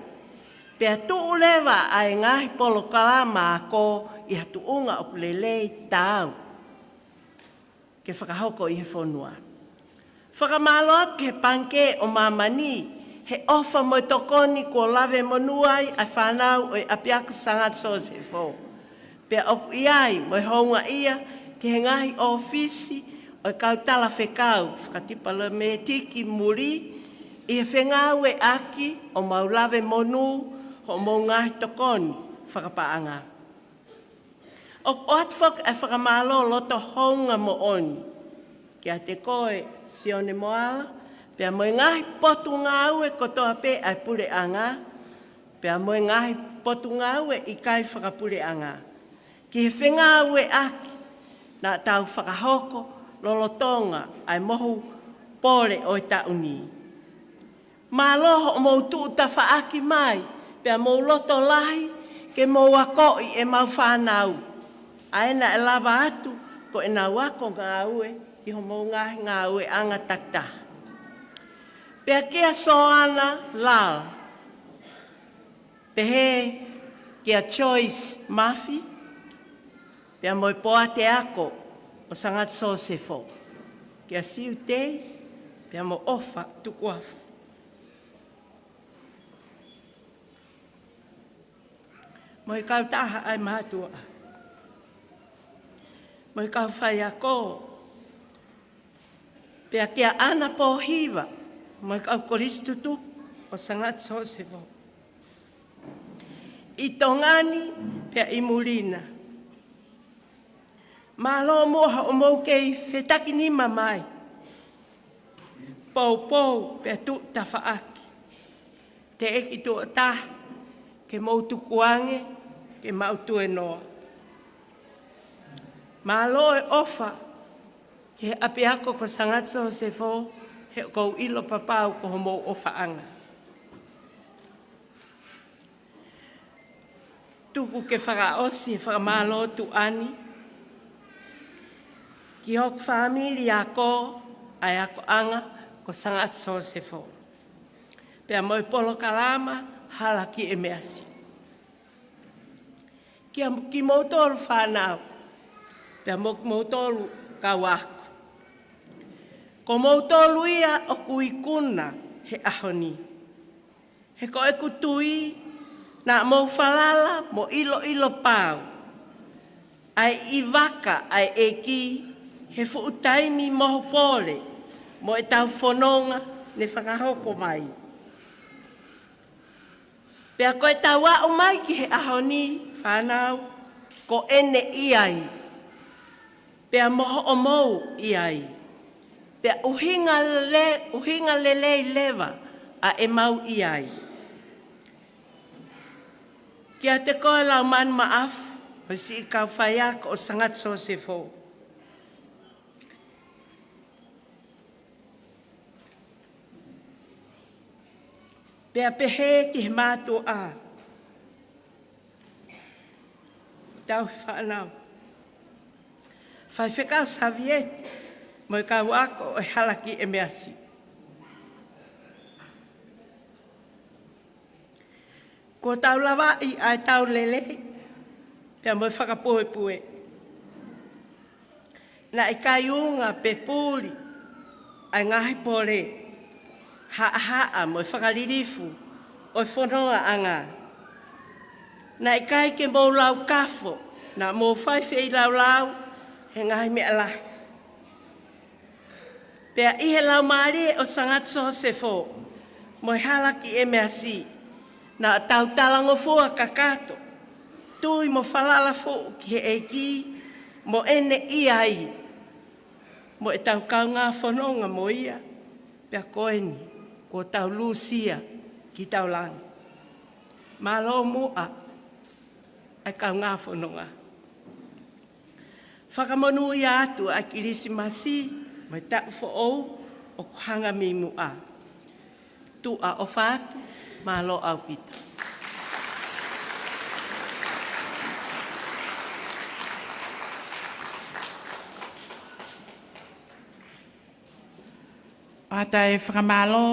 pea tuʻu leva ʻa e ngaahi polokalama ako ʻi ha tuʻunga ʻoku lelei taau ke fakahoko ʻi he fonua. Fakamālō atu ki he Pangikē ʻo Māmani he ʻofa mo e tokoni kuo lave monū ai ʻa e fānau ʻo e ʻapiako Sangata Sosefo. Pea ʻoku ʻi ai mo e houngaʻia ki he ngaahi ʻōfisi ʻo e kau talafekau fakatipalemētiki muli ʻi he fengāueʻaki ʻo mau lave monū hoʻomou ngaahi tokoni fakapaʻanga. ʻOku ʻoatu foki ʻa e fakamālō loto hounga moʻoni kiate koe Sione Moala, pea mo e ngaahi potungāue kotoa pē ʻa e puleʻanga, pea mo e ngaahi potungāue ʻikai fakapuleʻanga, ki he fengāueʻaki naʻa tau fakahoko lolotonga ʻa e mohu pole ʻo e taʻu ni. Mālō hoʻomou tuʻutafaʻaki mai, pea mou loto lahi ke mou akoʻi ʻemau fānau, ʻa ē naʻe lava atu ko ʻenau ako ngāue ʻi hoʻomou ngaahi ngāueʻanga takitaha. Pea kia Soana Lala, pehē kia Joyce Mafi, pea mo e poate ako ʻo Sangata Sosefo, kia Siutei, pea mo ʻOfa Tukuafu. Mo e kautaha ʻa e mātuʻa. Mo e kau faiako. Pea kia ʻAna Pōhiva, mo e kau kolisi tutuku ʻo Sangata Sosefo. ʻI Tonga ni, pea ʻi muli na. Mālō muʻa hoʻomou kei fetakinima mai. Poupou pea tuʻutafaʻaki. Teʻeki tuʻo taha ke mou tukuange ke mau tuēnoa. Mālō e ʻofa ki he ʻapiako ko Sangata Sosefo, he ʻoku ou ʻilo papau ko homou ʻofaʻanga. Tuku ke fakaʻosi e fakamālō tuʻa ni ki hoku fāmili ako ʻa e akoʻanga ko Sangata Sosefo, pea mo e polokalama Hala ki ʻEmeasi. Kia kimoutolu fānau, pea mo kimoutolu kau ako. Ko moutolu ia ʻoku ikuna he ʻaho ni. He ko ʻeku tui, naʻa mou falala mo ʻiloʻilo pau ʻa e ʻi vaka ʻa e ʻEiki he fuʻu taimi mohu pole mo ʻetau fononga ne fakahoko mai. Pea ko ʻetau aʻu mai ki he ʻaho ni, fānau, ko ʻene ʻi ai. Pea mo hoʻomou ʻi ai. Pea ʻuhinga le-, ʻuhinga lelei leva ʻa ʻemau ʻi ai. Kiate koe Laumanu Maʻafu, ʻo e siʻi kau faiako ʻo Sangata Sosefo. Pea pehē ki he mātuʻa. Tau fānau. Faifekau Savieti, mo e kau ako ʻo e Hala ki ʻEmeasi. Kuo tau lavaʻi ʻa e tau lelei, pea mo e fakapuepue. Naʻe ʻikai unga pe puli ʻa e ngaahi pole, haʻahaʻa mo e fakalilifu ʻo e fonongaʻanga. Naʻe ʻikai ke mou laukafo, naʻa mou fai feilaulau he ngaahi meʻa lahi. Pea ʻi he laumālie ʻo Sangata Sosefo mo e Hala ki ʻEmeasi, naʻa tau talangofua kakato, tui mo falala foʻou ki he ʻEiki, mo ʻene ʻi ai, mo ʻetau kaungā fononga mo ia, pea ko eni, kuo tau lūsia ki taulagi. Mālō muʻa, ʻa e kaungā fononga. Fakamonūʻia atu ʻa e Kilisimasi, mo e taʻu foʻou, ʻoku hanga mei muʻa. Tuʻa ʻofa atu, mālō ʻaupito. ʻOatu e fakamālō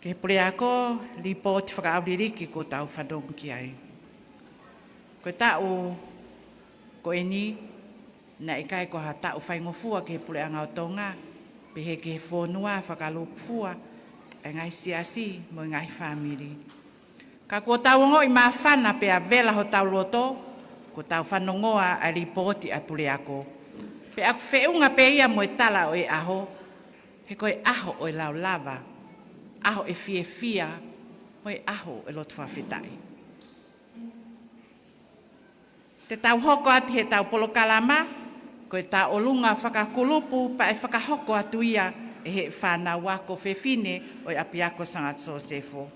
ki he puleako, lipooti fakaʻauliliki kuo tau fanongo ki ai. Ko e taʻu ko eni, naʻe ʻikai ko ha taʻu faingofua ki he puleʻanga ʻo Tonga, pehē ki he fonua, fakalūkufua ʻa e ngaahi siasi mo e ngaahi fāmili. Ka kuo tau ongoʻi māfana pea vela hotau loto, kuo tau fanongoa ʻa e lipooti ʻa e puleako. Pea ʻoku feʻunga pē ia mo e tala ʻo e ʻaho, he ko e ʻaho ʻo e laulava, ʻaho ʻo e fiefia, mo e ʻaho ʻo e loto fakafetaʻi. Te tau hoko atu heʻetau polokalama, ko e tauʻolunga fakakulupu, pea ʻe fakahoko atu ia ʻe he fānau ako fefine ʻo e ʻapiako Sangata Sosefo.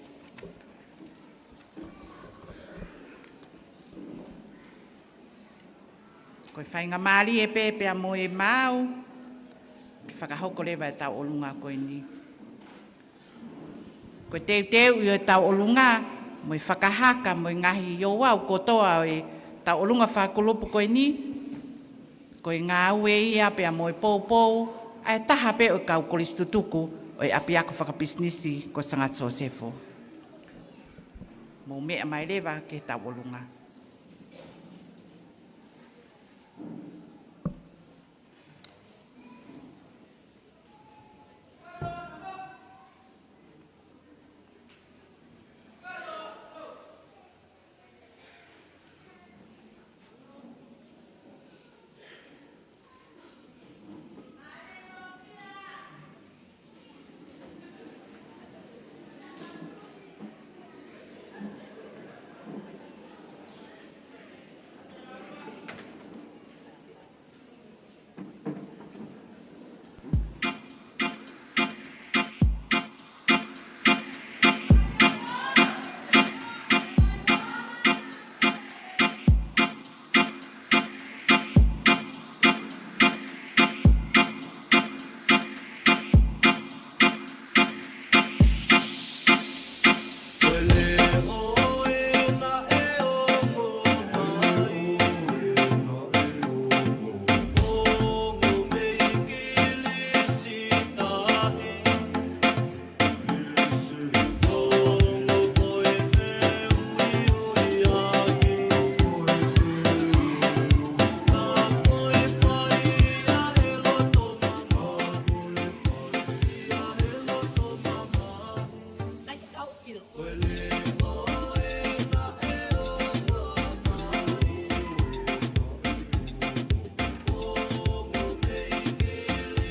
Ko e faingamālie pē pea mo e maau, ke fakahoko leva e tauʻolunga ko eni. Ko e teuteuʻi ʻo e tauʻolunga, mo e fakahaka, mo e ngaahi ouau kotoa ʻo e tauʻolunga fakakulupu ko eni, ko e ngāue ia pea mo e poupou ʻa e taha pē ʻo e kau kolisi tutuku ʻo e ʻapiako fakapisinisi ko Sangata Sosefo. Mou meʻa mai leva ki he tauʻolunga.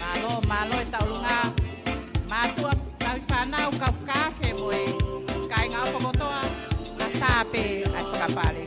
Mālō, mālō e tauʻolunga. Mātuʻa, tauhi fānau, kau fakaafe mo e kāinga ʻofa kotoa, ʻatā pē ʻa e fakapale.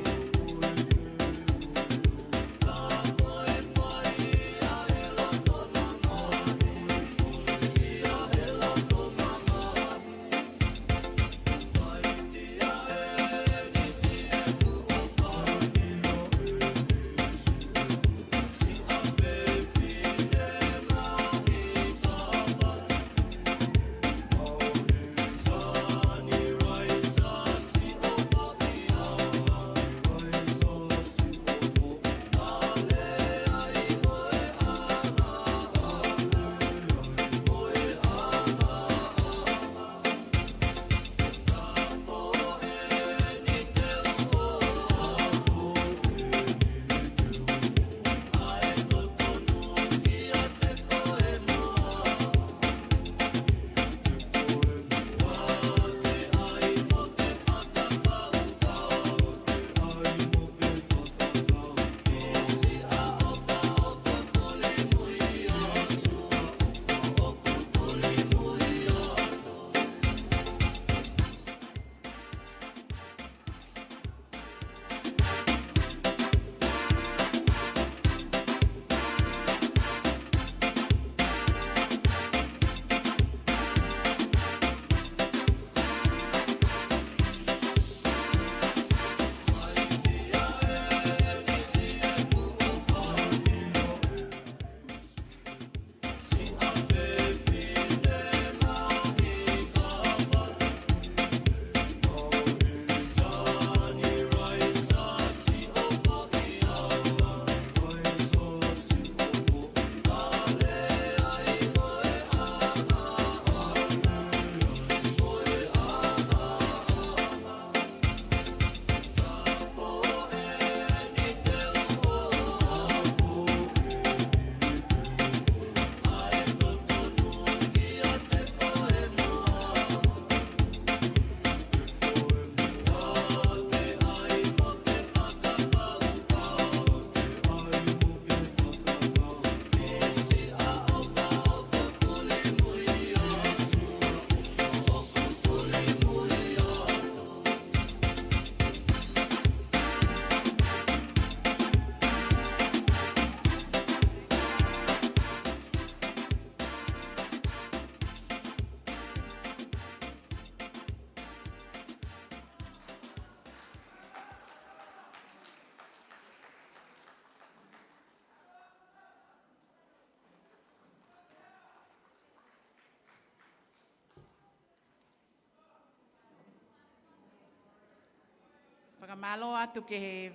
Fakamālō atu ki he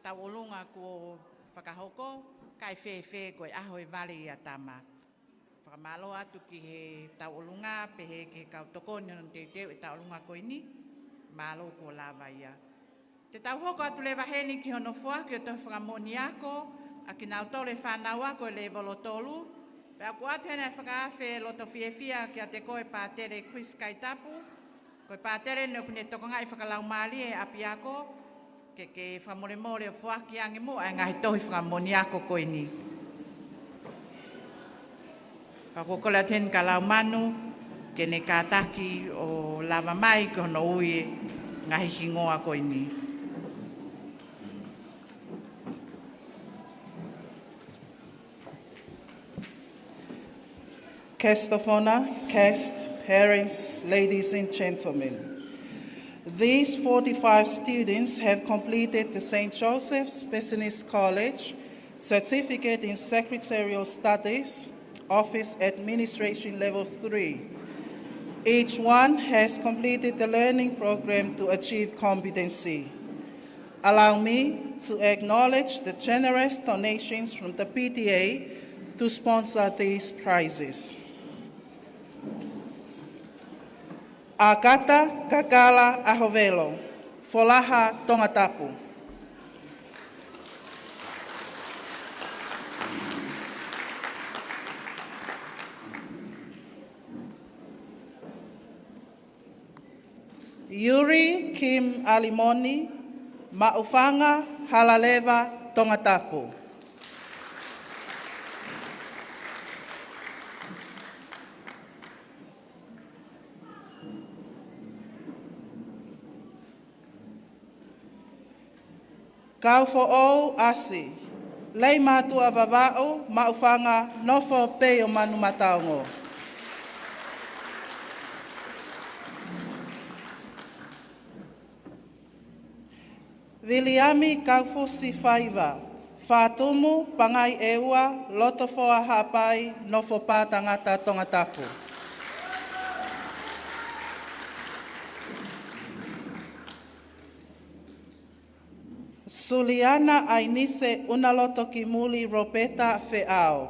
tauʻolunga kuo fakahoko, kae fēfē ko e ʻaho e vale ia tama. Fakamālō atu ki he tauʻolunga, pehē ki he kau tokoni hono teuteu e tauʻolunga ko eni, mālō kuo lava ia. Te tau hoko atu leva heni ki hono foaki ʻo e tohi fakamoʻoni ako, ʻa kinautolu e fānau ako e lēvolo tolu, pea ʻoku ʻoatu heni e fakaafe loto fiefia kiate koe Pātele Chris Kaitapu, ko e pātele naʻe ʻoku ne tokangaʻi fakalaumālie e ʻapiako, ke, ke fakamolemole ʻo foaki ange muʻa e ngaahi tohi fakamoʻoni ako ko eni. Pea ʻoku ou kole atu heni kia Laumanu, ke ne kātaki ʻo lava mai ki hono ui e ngaahi hingoa ko eni. Guest of honor, guests, parents, ladies and gentlemen. These forty-five students have completed the Saint Joseph's Business College Certificate in Secretarial Studies, Office Administration Level three. Each one has completed the learning program to achieve competency. Allow me to acknowledge the generous donations from the P T A to sponsor these prizes. ʻAkata Kakala ʻAhovelo, Folaha, Tongatapu. Yuri Kim Alimoni, Maʻufanga, Halaleva, Tongatapu. Kaufoʻou ʻAsi, Leimātuʻa Vavaʻu, Maʻufanga, nofo pē ʻi ʻo Manumataongo. Viliami Kaufusi Faiva, Fatumu, Pangai ʻEua, Lotofoa, Haʻapai, nofo pē tangata Tongatapu. Suliana ʻAinise Unaloto Kimuli Ropeta Feʻao,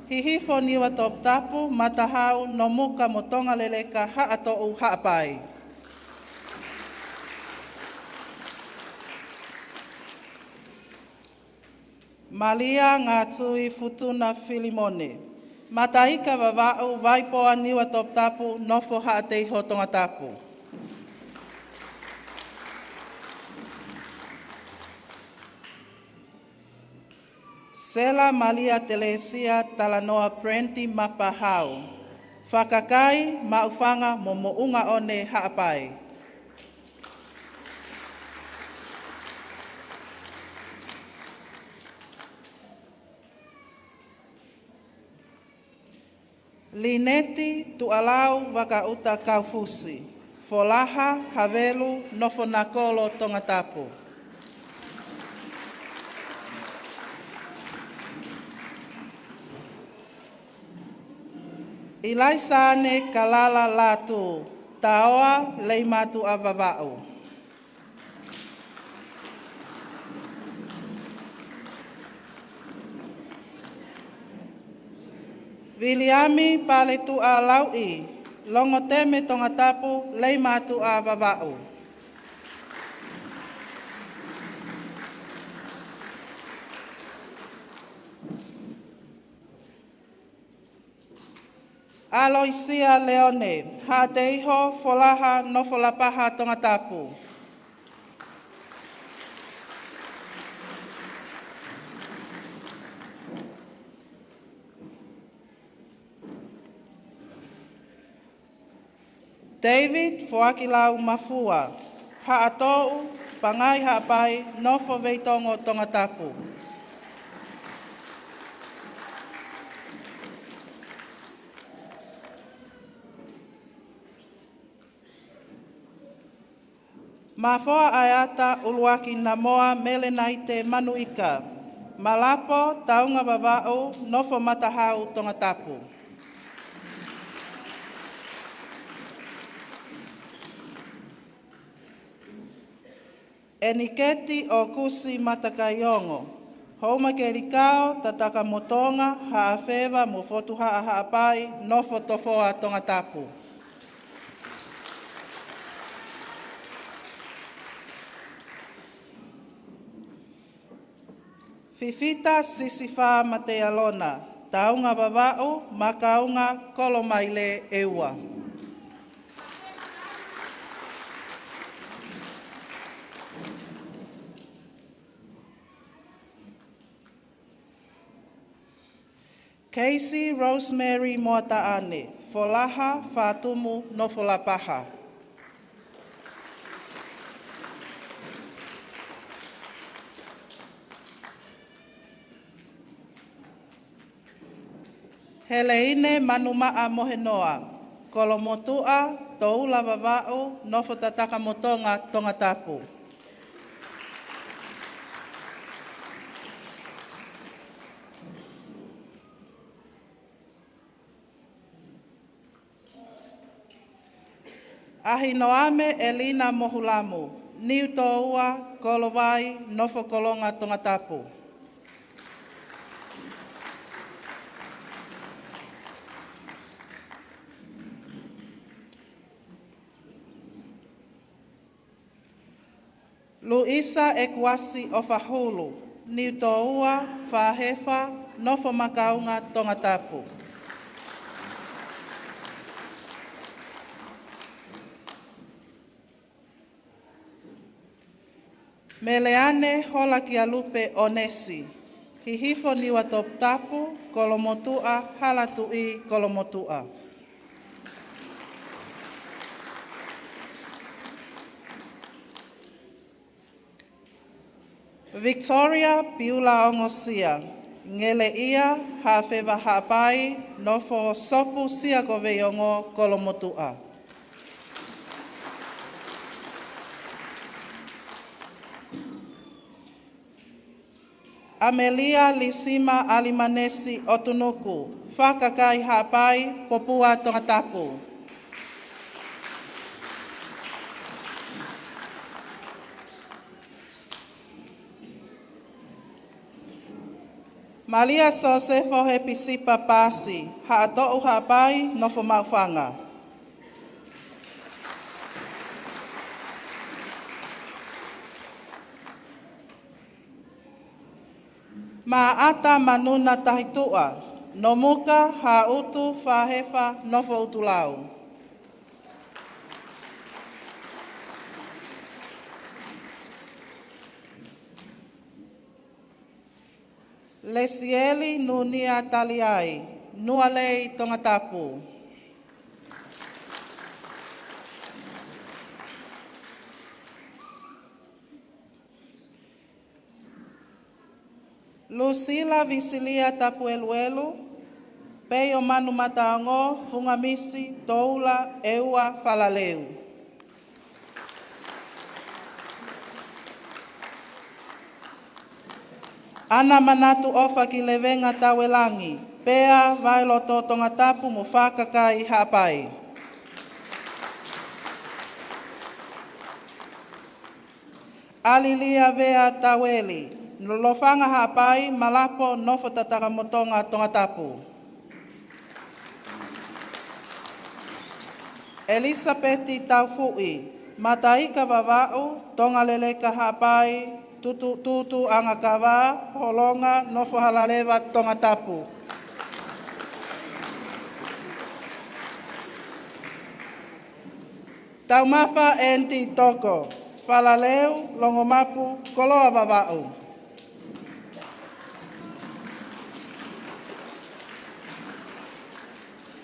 Hihifo, Niua, Toputapu, Matahau, Nomuka mo Tongaleleka, Haʻatoʻu, Haʻapai. Malia Ngatui Futuna Filimone, Mataika Vavaʻu, Vaipoa, Niua, Toputapu, nofo Haʻateiho, Tongatapu. Sela Malia Telesia Talanoa Prenti Mapahau, Fakakai, Maʻufanga mo Moʻungaʻone, Haʻapai. Lineti Tuʻalau Vakaʻuta Kaufusi, Folaha, Havelu, nofo Nakolo, Tongatapu. ʻIlaisaane Kalala Lātū, Taoa, Leimātuʻa Vavaʻu. Viliami Paletuʻa Lauʻi, Longoteme, Tongatapu, Leimātuʻa Vavaʻu. ʻAloisia Leone, Haʻateiho, Folaha, nofo Lapaha, Tongatapu. David Foakilau Mafua, Haʻatoʻu, Pangai, Haʻapai, nofo Veitongo, Tongatapu. Mafoa ʻAeata ʻUluaki Namoa Melenaite Manuʻika, Malapo, Taunga Vavaʻu, nofo Matahau, Tongatapu. ʻEniketi ʻOkusi Matakaiongo, Houma Kelikao, Tatakamotonga, Haʻafeva mo Fotuhaʻa Haʻapai, nofo Tofoa, Tongatapu. Fifita Sisifā Mateialona, Taunga Vavaʻu, Makaunga, Kolomaile ʻEua. Keisi Rosemary Moataʻane, Folaha, Fatumu, nofo Lapaha. Heleine Manumaʻa Mohenoa, Kolomotuʻa, Toula Vavaʻu, nofo Tatakamotonga, Tongatapu. ʻAhinoame ʻElina Mohulamu, Niutōua, Kolovai, nofo Kolonga, Tongatapu. Luisa ʻEkuasi ʻOfahulu, Niutōua, Fahefa, nofo Makaunga, Tongatapu. Meleane Holakialupe ʻOnesi, Hihifo, Niuatoputapu, Kolomotuʻa, Halatuʻi, Kolomotuʻa. Victoria Piula Ongosia, Ngeleʻia, Haʻafeva Haʻapai, nofo Sopu Siakoveiongo, Kolomotuʻa. ʻAmelia Lisima ʻAlimanesi ʻOtunuku, Fakakai Haʻapai, Popua, Tongatapu. Malia Sosefo Hepisipa Pasi, Haʻatoʻu Haʻapai, nofo Maʻufanga. Maʻata Manuna Tahituʻa, Nomuka, Haʻutu, Fahefa, nofo ʻUtulau. Lesieli Nunia Taliai, Nualei, Tongatapu. Lusila Visilia Tapueluelu, Peio Manumataongo, Fungamisi, Toula, ʻEua, Falaleu. ʻAna Manatu ʻOfakilevenga Tauelangi, Pea, Vailoto, Tongatapu mo Fakakai Haʻapai. ʻAlilia Vea Taueli, Lofanga Haʻapai, Malapo, nofo Tatakamotonga, Tongatapu. ʻElisapeti Taufuʻi, Mataika Vavaʻu, Tongaleleka Haʻapai, Tutu, Tutuʻangakava, Holonga, nofo Halaleva, Tongatapu. Taumafa Enti Toko, Falaleu, Longomapu, Koloa Vavaʻu.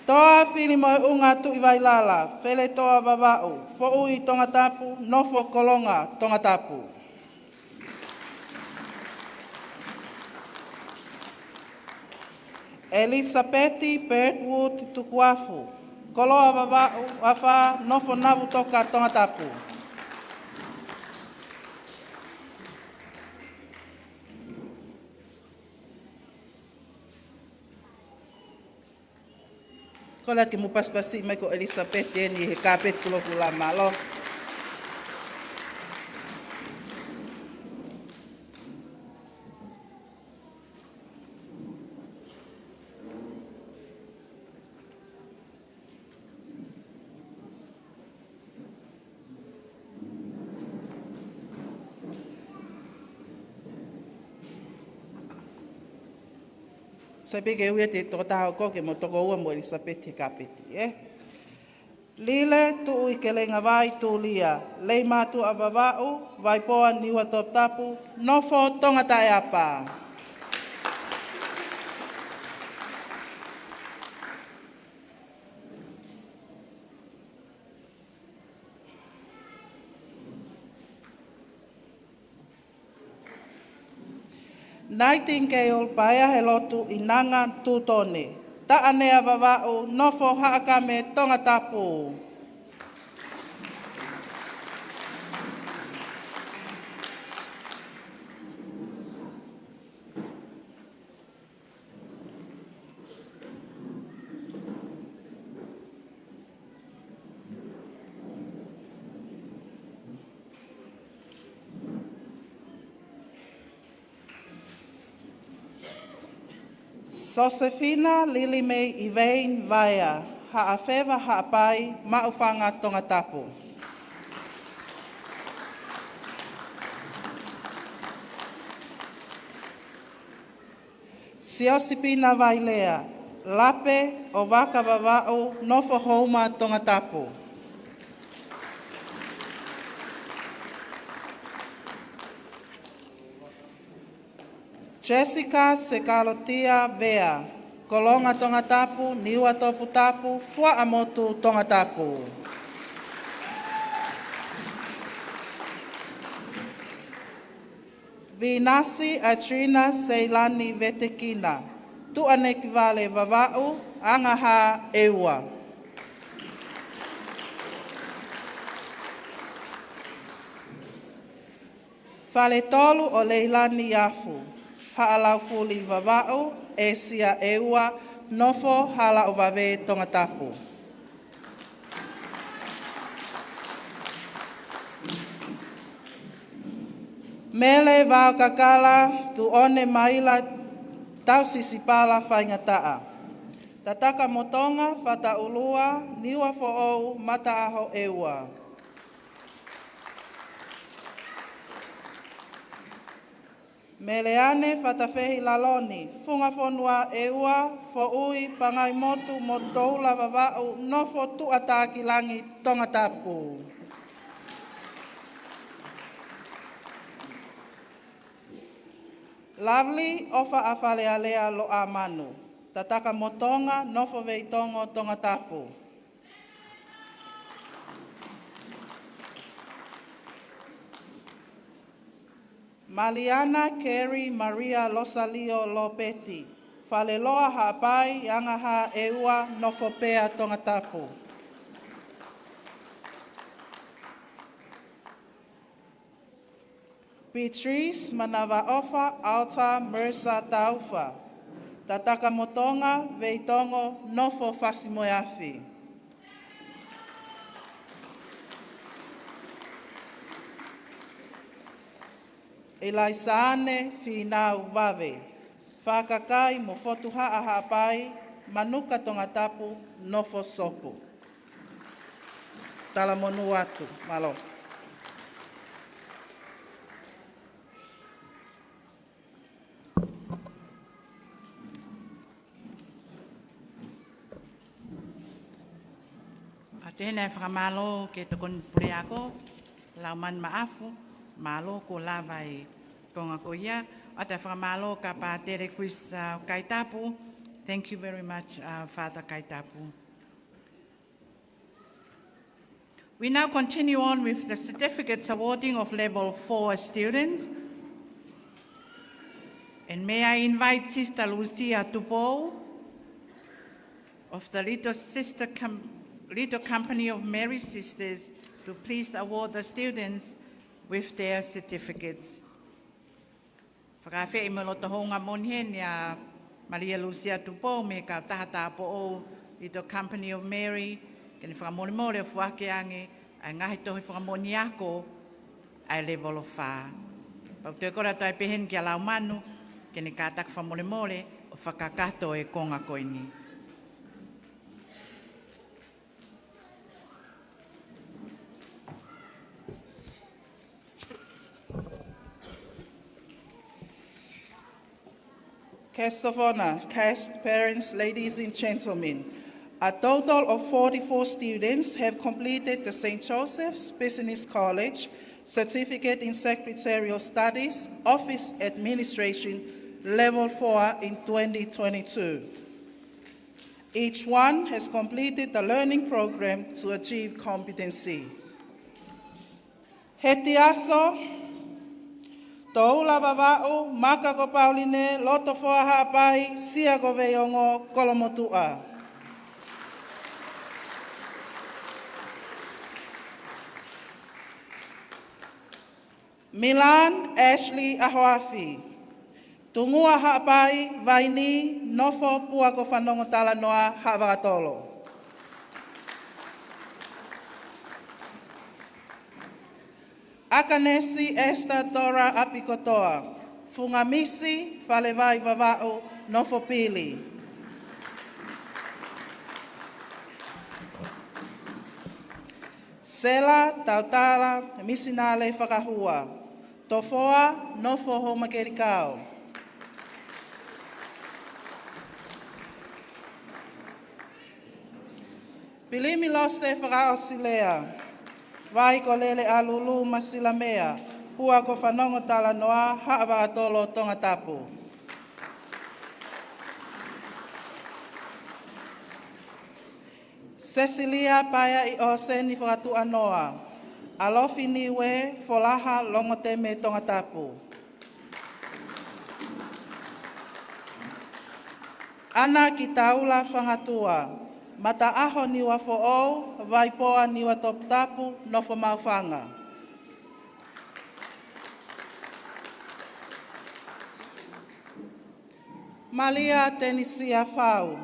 Toa Filimoeʻunga Tuʻivailala, Feletoa Vavaʻu, Foʻui, Tongatapu, nofo Kolonga, Tongatapu. ʻElisapeti Birdwood Tukuafu, Koloa Vavaʻu, Afā, nofo Navutoka, Tongatapu. Kole ke mou pasipasi mai ko ʻElisapeti eni he kāpeti kulokula, mālō. Sai pē ke ui atu e tokotaha hoko ke mo tokoua mo ʻElisapeti he kapeti, ē? Lile Tuʻuikelengavai Tulia, Leimātuʻa Vavaʻu, Vaipoa, Niua Toputapu, nofo Tongataʻeapa. Nightingale Paea he lotu ʻInanga Tutone, Taʻanea Vavaʻu, nofo Haʻakame Tongatapu. Sosefina Lilimei ʻIveini Vaea, Haʻafeva Haʻapai, Maʻufanga Tongatapu. Siosipina Vailea, Lape ʻo Vaka Vavaʻu, nofo Houma Tongatapu. Jessica Sekalotia Vea, Kolonga Tongatapu, Niua Toputapu, Fuaʻamotu Tongatapu. Vīnasi Atrina Seilani Vetekina, Tuʻanekivale Vavaʻu, Angahā ʻEua. Faletolu ʻo Leilani Afu, Haʻalaufuli Vavaʻu, ʻĒsia ʻEua, nofo Halaʻovave Tongatapu. Mele Vaokakala, Tuʻone Maila, Tausisi Pala Faingataʻa. Tatakamotonga Fataʻulua, Niua Foʻou, Mataʻaho ʻEua. Meleane Fatafehi Laloni, Fungafonua ʻEua, Foʻui, Pangaimotu mo Toula Vavaʻu, nofo Tuʻatākilangi Tongatapu. Lovely ʻOfa ʻa Falealea Loʻamanu, Tatakamotonga, nofo Veitongo Tongatapu. Maliana Keri Maria Losalio Lopeti, Faleloa Haʻapai, Angahā ʻEua, nofo pea Tongatapu. Beatrice Manavaʻofa Alta Mercer Taufa, Tatakamotonga, Veitongo, nofo Fasimoeafi. ʻIlaisaane Fīnau Vave, Fakakai mo Fotuhaʻa Haʻapai, Manuka Tongatapu, nofo Sopu. Talamonū atu, mālō. ʻOatu heni e fakamālō ki he tokoni puleako, Laumanu Maʻafu, mālō kuo lava e konga ko ia. ʻOatu e fakamālō kia Pātele Chris, uh, Kaitapu. Thank you very much, uh, Father Kaitapu. We now continue on with the certificates awarding of level four students. And may I invite Sister Lucia Tupou of the Little Sister Com-, Little Company of Mary Sisters to please award the students with their certificates. Fakaafeʻi mo e loto houngaʻia moʻoni heni ʻa Malia Lusia Tupou mei he kautaha tāupoʻou Little Company of Mary, ke ne fakamolemole ʻo foaki ange ʻa e ngaahi tohi fakamoʻoni ako ʻa e level four. Pea ʻoku toe kole atu ai pē heni kia Laumanu, ke ne kātaki fakamolemole ʻo fakakakato e konga ko eni. Guests of honor, guests, parents, ladies and gentlemen, a total of forty-four students have completed the Saint Joseph's Business College Certificate in Secretarial Studies, Office Administration, Level four in twenty twenty-two. Each one has completed the learning program to achieve competency. Hetiaso, Toula Vavaʻu, Maka ko Pauline, Lotofoa Haʻapai, Sia ko Veiongo, Kolomotuʻa. Milan Ashley Ahoafi, Tungua Haʻapai, Vaini, Nofo, Pua ko Fanongo Talanoa, Haʻavakatolo. Akanesi Esther Tora ʻApikotoa, Fungamisi, Falevai Vavaʻu, Nofo Pili. Sela Tautala, Misinale Fakahua, Tofoa, Nofo Houmakelikao. Pilimi Lose Fakaʻosilea, Vai ko Lele ʻAlulu, Masilamea, Pua ko Fanongo Talanoa, Haʻavakatolo, Tongatapu. Sesilia Paeaʻi ʻOseni Fakatuʻanoa, ʻAlofi Niue, Folaha, Longoteme, Tongatapu. ʻAna ki Taula Fangatua, Mataʻaho, Niuafoʻou, Vaipoa, Niuatoputapu, Nofo Maʻufanga. Malia Tenisia Fau,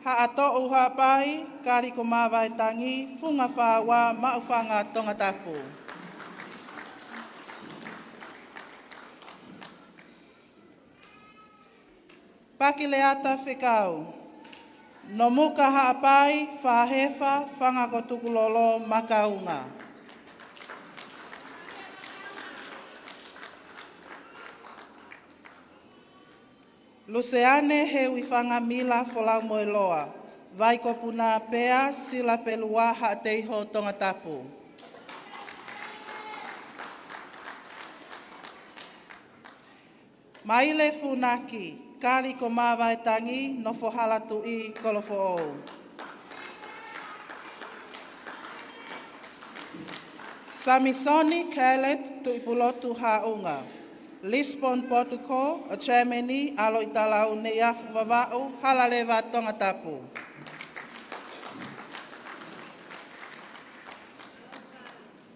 Haʻatoʻu Haʻapai, Kaliko Mavaetangi, Funga Faua, Maʻufanga, Tongatapu. Pakileata Fekau, Nomuka Haʻapai, Fahefa, Fanga ko Tukulolo, Makaunga. Luseane Heuifanga Mila Folaumoeloa, Vai ko Puna Pea, Sila Pelua, Haʻateiho, Tongatapu. Maile Funaki, Kaliko Mavaetangi, Nofo Halatuʻi, Kolofoʻou. Samisoni Kailet Tuʻipulotu Haʻunga, Lisbon, Portugal, Germany, ʻAloʻitalau, Neiafu Vavaʻu, Halaleva, Tongatapu.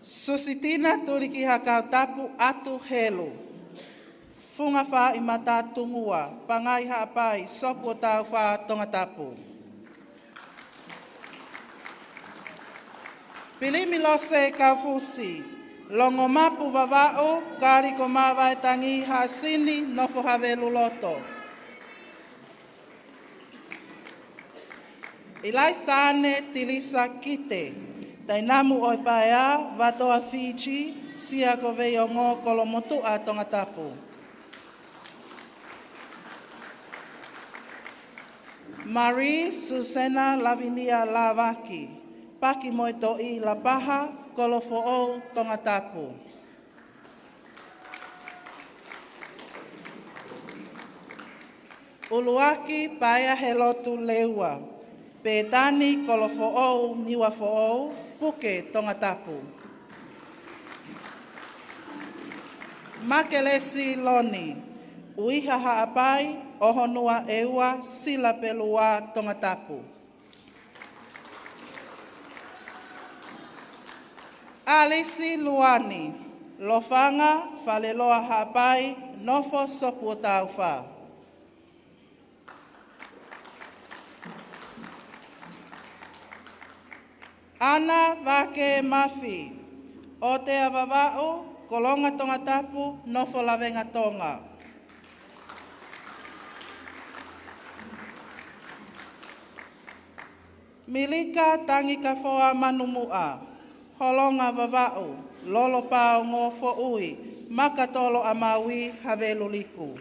Susitina Tuliki Hakautapu Atu Helu, Funga Faʻimata Tungua, Pangai Haʻapai, Sopu ʻo Taufa, Tongatapu. Pilimi Lose Kaufusi, Longomapu Vavaʻu, Kaliko Mavaetangi, Haʻasini, Nofo Havelu Loto. ʻIlaisaane Tilisa Kite, Tainamu ʻo e Paea, Vatoa Fiji, Sia ko Veiongo, Kolomotuʻa, Tongatapu. Marie Susena Lavinia Lavaki, Paki mo e Toʻi, Lapaha, Kolofoʻou, Tongatapu. ʻUluaki Paea Helotu Leua, Petani Kolofoʻou, Niuafoʻou, Puke, Tongatapu. Makelesi Loni, ʻUiha Haʻapai, ʻOhonua ʻEua, Sila Pelua, Tongatapu. ʻAlisi Luani, Lofanga, Faleloa Haʻapai, Nofo Sopu ʻo Taufa. ʻAna Vake Mafi, ʻOtea Vavaʻu, Kolonga Tongatapu, Nofo Lavengatonga. Milika Tangikafoa Manumuʻa, Holonga Vavaʻu, Lolo Paongo Foʻui, Makatolo ʻa Maui, Havelu Liku.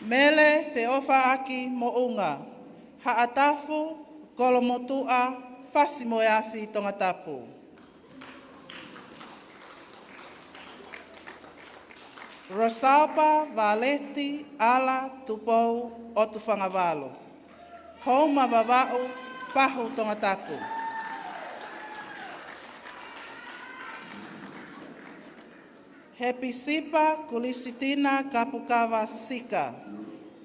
Mele Feʻofaʻaki Moʻunga, Haʻatafu, Kolomotuʻa, Fasi-moe-Afi, Tongatapu. Rosalba Valeti ʻAla Tupou, ʻOtufangavalu, Houma Vavaʻu, Pahu, Tongatapu. Hepisipa Kulisitina Kapukava Sika,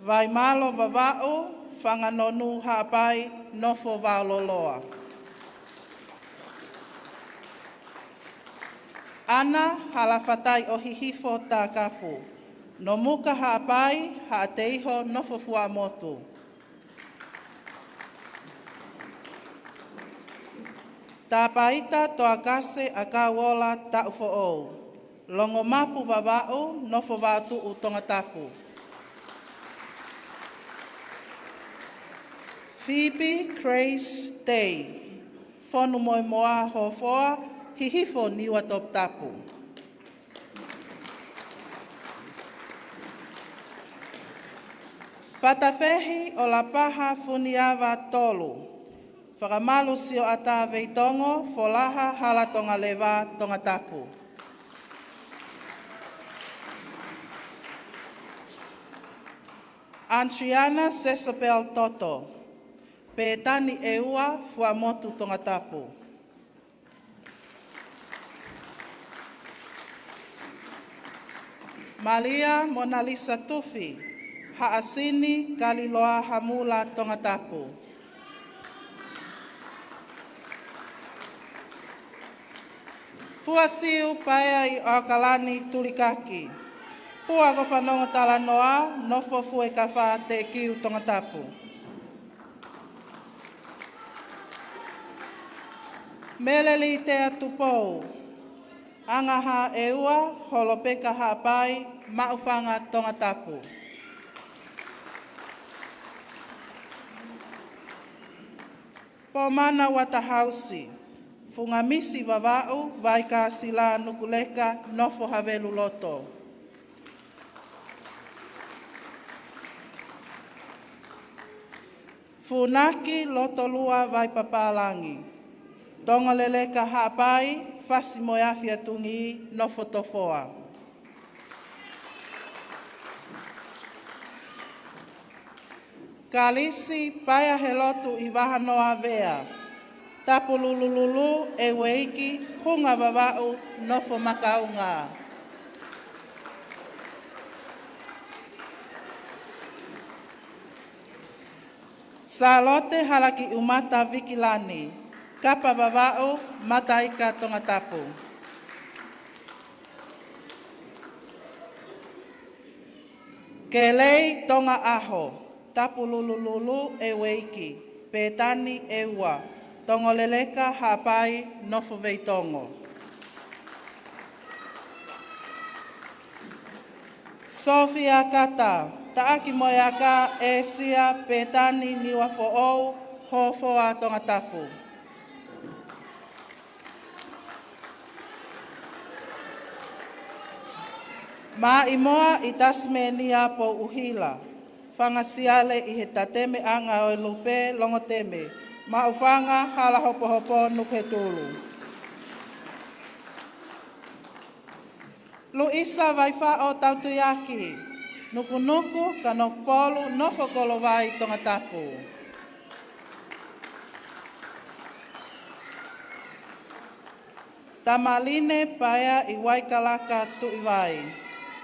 Vaimalo Vavaʻu, Fanganonu Haʻapai, Nofo Vaololoa. ʻAna Halafatai ʻo Hihifo, Takapu, Nomuka Haʻapai, Haʻateiho, Nofo Fuaʻamotu. Tapaita Toakase ʻAkauola Taʻufoʻou, Longomapu Vavaʻu, Nofo Vaotuʻu, Tongatapu. Fipi Grace Tei, Fonumoemoa Hofoa, Hihifo, Niua Toputapu. Fatafehi ʻo Lapaha Funiava Tolu, Fakamalu Sioʻata Veitongo, Folaha Halatongaleva, Tongatapu. Antriana Sesabel Toto, Pētani ʻEua, Fuaʻamotu, Tongatapu. Malia Monalisa Tufi, Haʻasini, Kaliloa Hamula, Tongatapu. Fuasiu Paea ʻi ʻAokalani Tulikaki, Pua ko Fanongo Talanoa, Nofo Fuekafa, Teʻekiu, Tongatapu. Mele Litea Tupou, Angaha ʻEua, Holopeka Haʻapai, Maʻufanga, Tongatapu. Pomana Uatahausi, Fungamisi Vavaʻu, Vaikasila Nukuleka, Nofo Haveluloto. Funaki Lotolua Vaipapālangi, Tongoleleka Haʻapai, Fasi-moe-Afi Atungi, Nofo Tofoa. Kalisi Paea Helotu ʻi Vahanoa Vea, Tapululululu ʻEueiki, Hunga Vavaʻu, Nofo Makaunga. Sālote Halakiʻumata Vikilani, Kapa Vavaʻu, Mataika, Tongatapu. Kelei Tonga ʻAho, Tapululululu ʻEueiki, Pētani ʻEua, Tongoleleka Haʻapai, Nofo Veitongo. Sofia Kata, Taʻakimoeaka ʻĒsia, Pētani, Niuafoʻou, Hofoa, Tongatapu. Maʻimoa ʻi Tasimenia Pouʻuhila, Fanga Siale ʻi he Tatemeʻanga ʻo e Lupe Longoteme, Maʻufanga, Halahopohopo, Nukuhetulu. Luisa Vaifaʻo Tautuiaki, Nukunuku, Kanokupolu, Nofo Kolovai, Tongatapu. Tamaline Paea ʻi Waikalaka Tuʻivai,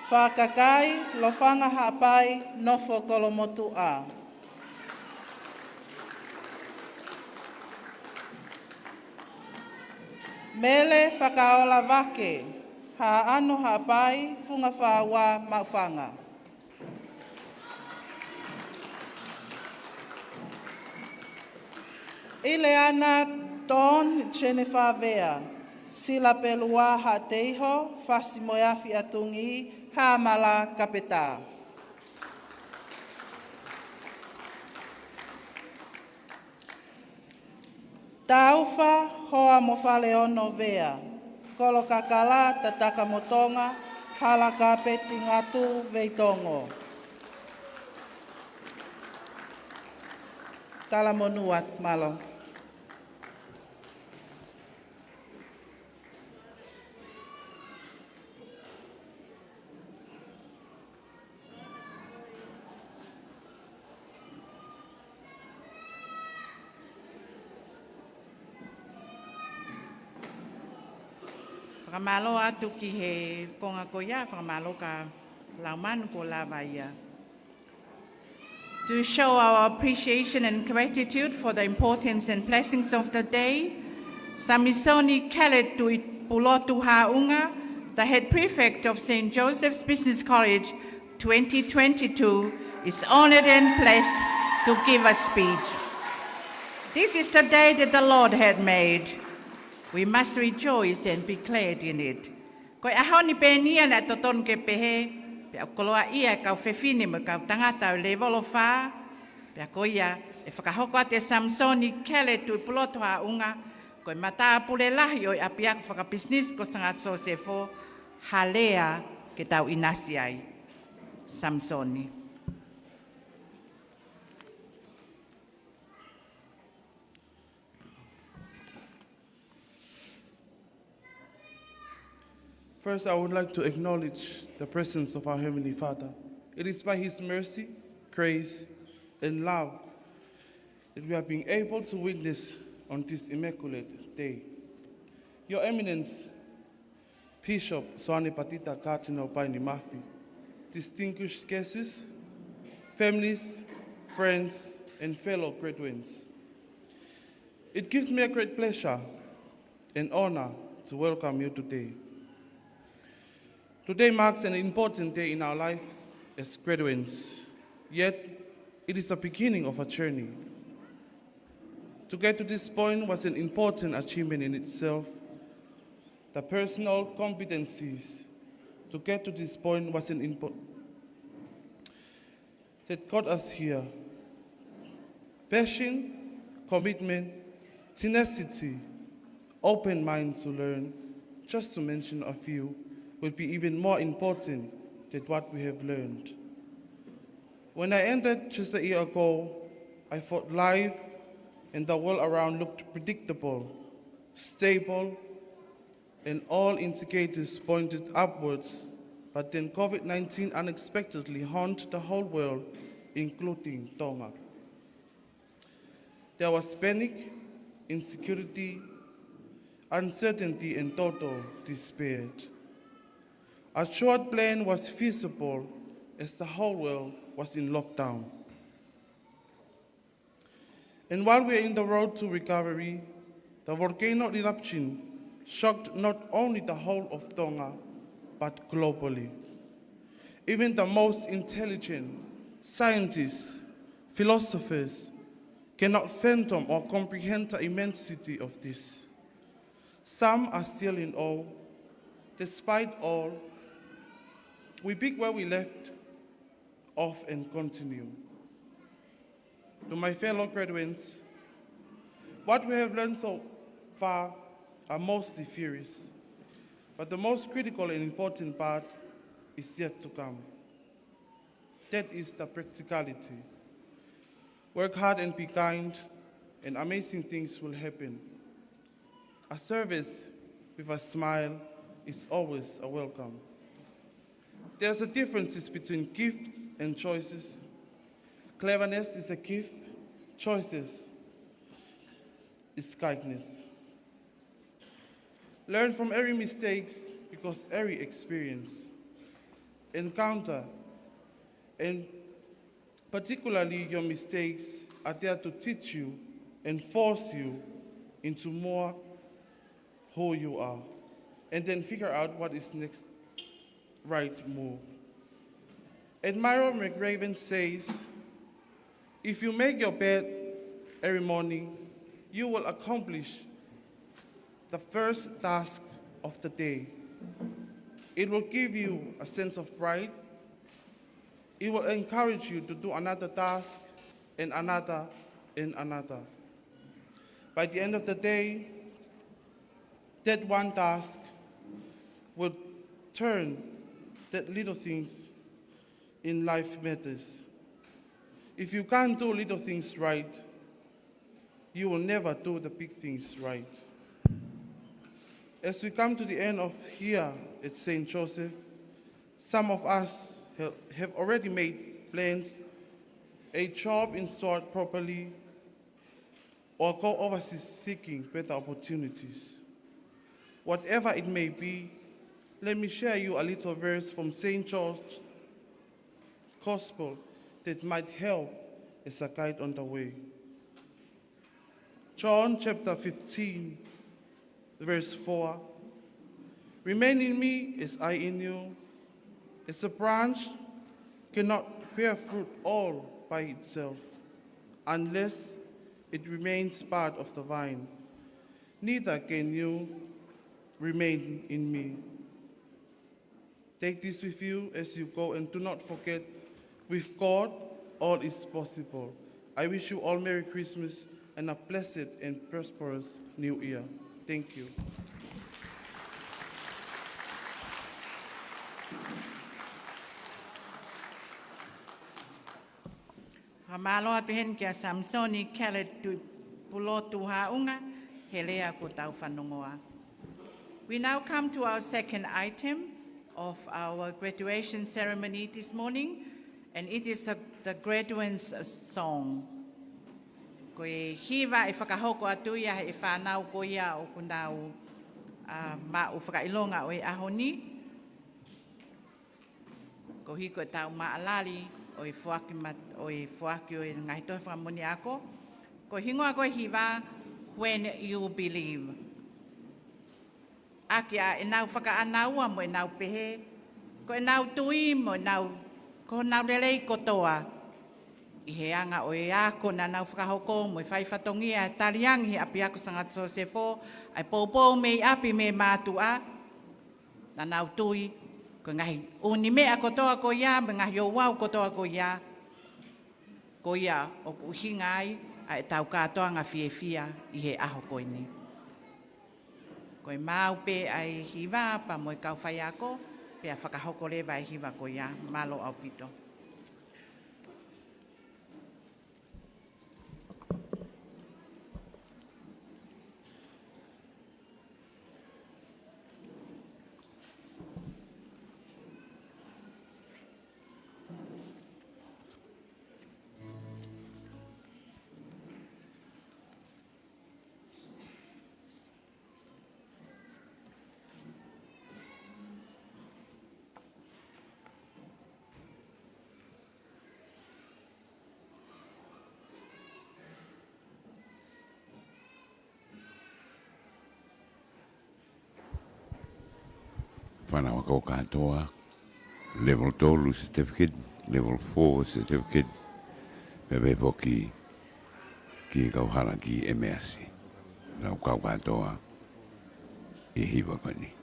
Fakakai, Lofanga Haʻapai, Nofo Kolomotuʻa. Mele Fakaola Vake, Haʻano Haʻapai, Funga Faua, Maʻufanga. ʻIleana Dawn Jennifer Vea, Sila Pelua Haʻateiho, Fasi-moe-Afi Atungi, Hamala, Kapeta. Taufa Hoa mo Faleono Vea, Kolokakala Tatakamotonga, Halakapeti Ngatu, Veitongo. Talamonū atu, mālō. Fakamālō atu ki he konga ko ia, fakamālō kia Laumanu kuo lava ia. To show our appreciation and gratitude for the importance and blessings of the day, Samisoni Kele Tuʻipulotu Haʻunga, the head prefect of Saint Joseph's Business College twenty twenty-two, is honored and blessed to give a speech. This is the day that the Lord had made. We must rejoice and be glad in it. Ko e ʻaho ni pē eni ia naʻe totonu ke pehē, pea ʻoku koloaʻia e kau fefine mo e kau tangata ʻo e lēvolo fā, pea ko ia ʻe fakahoko atu ʻe Samisoni Kele Tuʻipulotu Haʻunga, ko e matāpule lahi ʻo e ʻapiako fakapisinisi ko Sangata Sosefo, ha lea ke tau ʻinasi ai. Samisoni. First, I would like to acknowledge the presence of our Heavenly Father. It is by His mercy, grace, and love that we have been able to witness on this immaculate day. Your Eminence, Bishop Soane Patita Cardinal Paini Mafi, distinguished guests, families, friends, and fellow graduates. It gives me a great pleasure and honor to welcome you today. Today marks an important day in our lives as graduates, yet it is the beginning of a journey. To get to this point was an important achievement in itself. The personal competencies to get to this point was an impo- that got us here. Passion, commitment, tenacity, open mind to learn, just to mention a few, will be even more important than what we have learned. When I entered just a year ago, I thought life and the world around looked predictable, stable, and all indicators pointed upwards, but then COVID nineteen unexpectedly haunted the whole world, including Tonga. There was panic, insecurity, uncertainty, and total despair. A short plan was feasible as the whole world was in lockdown. And while we are in the road to recovery, the volcano eruption shocked not only the whole of Tonga, but globally. Even the most intelligent scientists, philosophers, cannot fathom or comprehend the immensity of this. Some are still in awe. Despite all, we pick where we left off and continue. To my fellow graduates, what we have learned so far are mostly theories, but the most critical and important part is yet to come. That is the practicality. Work hard and be kind, and amazing things will happen. A service with a smile is always a welcome. There's a difference between gifts and choices. Cleverness is a gift, choices is kindness. Learn from every mistakes, because every experience, encounter, and particularly your mistakes, are there to teach you and force you into more who you are, and then figure out what is next right move. Admiral McRaven says, "If you make your bed every morning, you will accomplish the first task of the day. It will give you a sense of pride. It will encourage you to do another task and another and another. By the end of the day, that one task will turn that little things in life matters. If you can't do little things right, you will never do the big things right. As we come to the end of here at Saint Joseph, some of us ha-, have already made plans, a job installed properly, or go overseas seeking better opportunities. Whatever it may be, let me share you a little verse from Saint John's Gospel that might help as a guide on the way. John chapter fifteen, verse four. "Remain in me as I in you. As a branch cannot bear fruit all by itself, unless it remains part of the vine, neither can you remain in me." Take this with you as you go, and do not forget, with God, all is possible. I wish you all Merry Christmas and a blessed and prosperous New Year. Thank you. Fakamālō atu heni kia Samisoni Kele Tuʻipulotu Haʻunga, he lea kuo tau fanongoa. We now come to our second item of our graduation ceremony this morning, and it is the, the graduate's song. Ko e hiva ʻe fakahoko atu ia ʻe he fānau ko ia ʻoku nau, ā, maʻu fakaʻilonga ʻo e ʻaho ni. Koeʻuhi ko ʻetau maʻalali ʻo e foaki mat-, ʻo e foaki ʻo e ngaahi tohi fakamoʻoni ako, ko e hingoa ko e hiva, When You Believe. ʻAki ʻenau fakaʻānaua mo ʻenau pehē, ko ʻenau tui mo ʻenau, ko honau lelei kotoa, ʻi he anga ʻo e ako naʻa nau fakahoko mo e fai fatongia e taliangi he ʻapiako Sangata Sosefo, ʻa e poupou mei ʻapi mei mātuʻa, naʻa nau tui, ko e ngaahi ʻū meʻa kotoa ko ia, mo e ngaahi ouau kotoa ko ia, ko ia ʻoku ʻuhinga ai ʻa ʻetau kātoanga fiefia ʻi he ʻaho ko eni. Ko e maau pē ʻa e hiva pea mo e kau faiako, pea fakahoko leva e hiva ko ia. Mālō ʻaupito. Fānau ako kātoa, level tolu certificate, level four certificate, pea pehē foki ki he kau hala ki ʻEmeasi. Nau kau kātoa ʻi he hiva ko eni.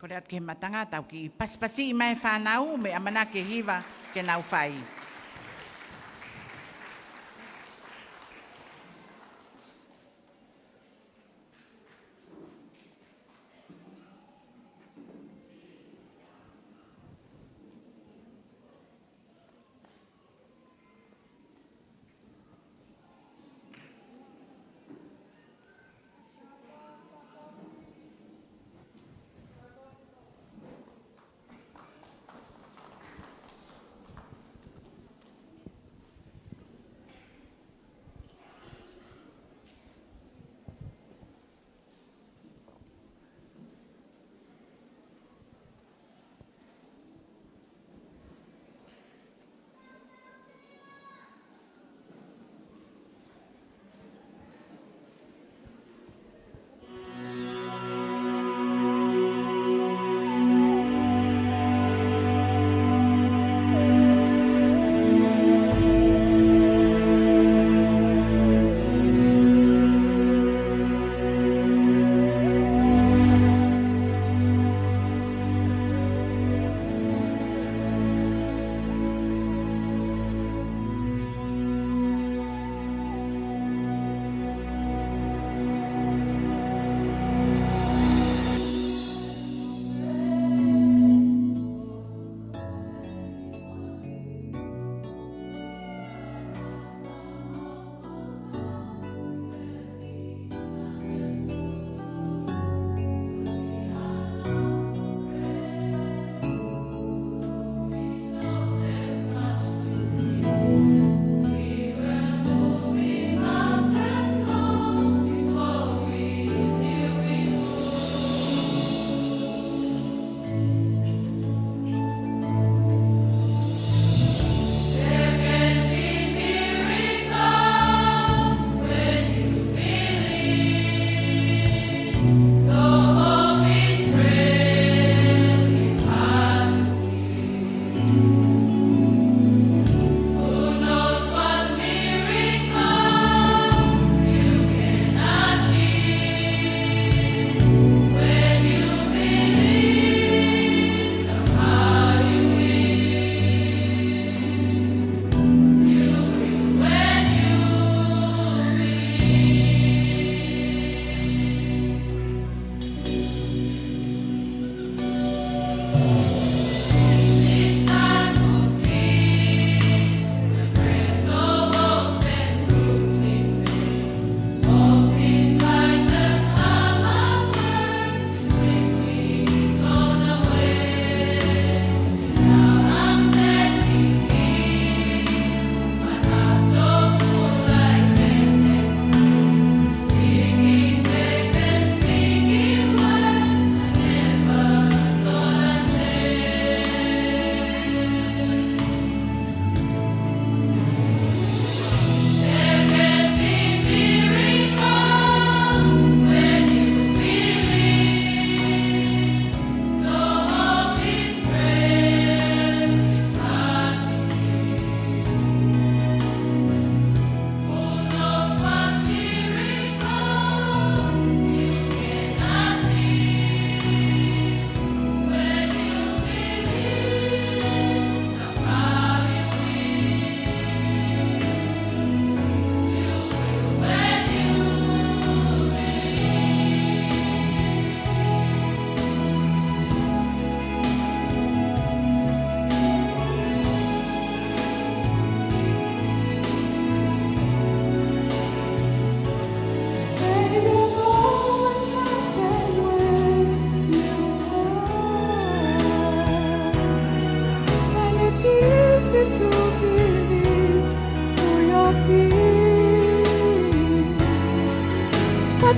Kole atu ki he matanga, tau kiʻi pasipasiʻi mai e fānau mo e ʻamanaki e hiva ke nau fai.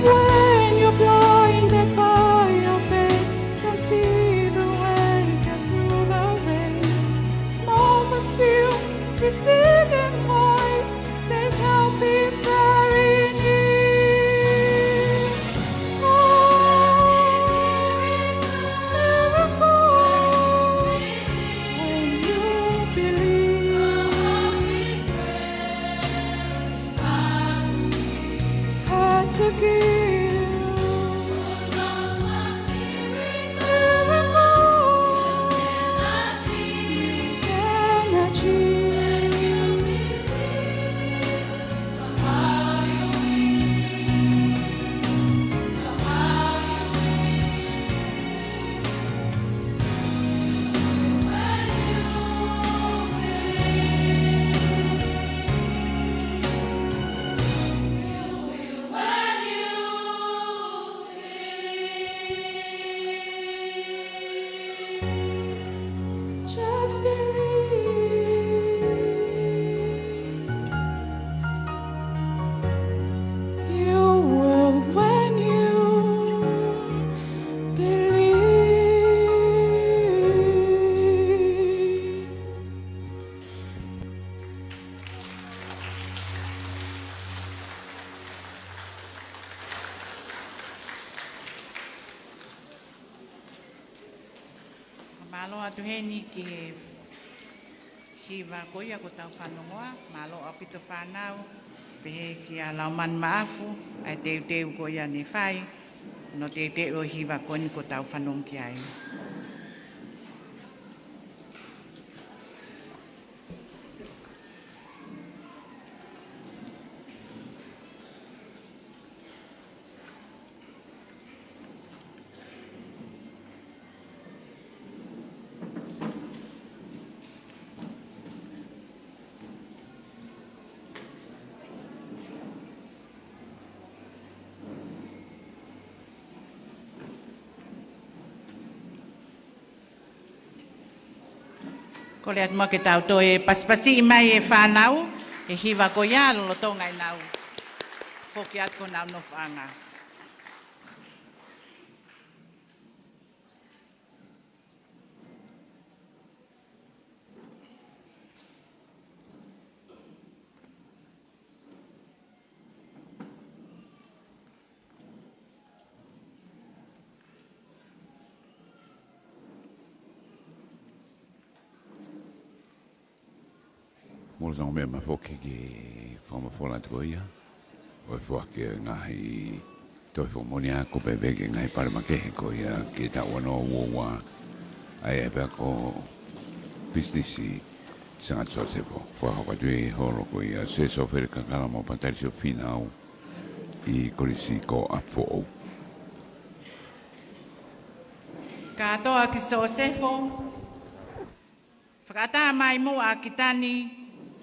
When you're blinded by your pain, can't see the way, can't feel the rain. Small but still resilient voice says help is very near. Oh, miracle, when you believe. Hard to give. Miracle, you can achieve. Just believe. You will when you believe. Mālō atu heni ki he hiva ko ia kuo tau fanongoa, mālō ʻaupito fānau, pehē kia Laumanu Maʻafu, ʻa e teuteu ko ia ne fai, hono teuteu ʻo e hiva ko eni kuo tau fanongo ki ai. Kole atu muʻa ke tau toe pasipasiʻi mai e fānau he hiva ko ia lolotonga ʻenau foki atu ki honau nofoʻanga. Mole tanga me ma foki ki he fakamafola atu ko ia ʻo e foaki e ngaahi tohi fakamoʻoni ako pea pehē ki he ngaahi pale makehe ko ia ki he taʻu ua noa ua ua, ʻa ia pea ko e pisinisi Sangata Sosefo. Fakahoko atu e holo ko ia Sosefo Fele Kakala mo Patalisi ʻo Fīnau ʻi Kolisi ko ʻApifoʻou. Kātoa ki Sosefo. Fakaʻatā mai muʻa ki Tani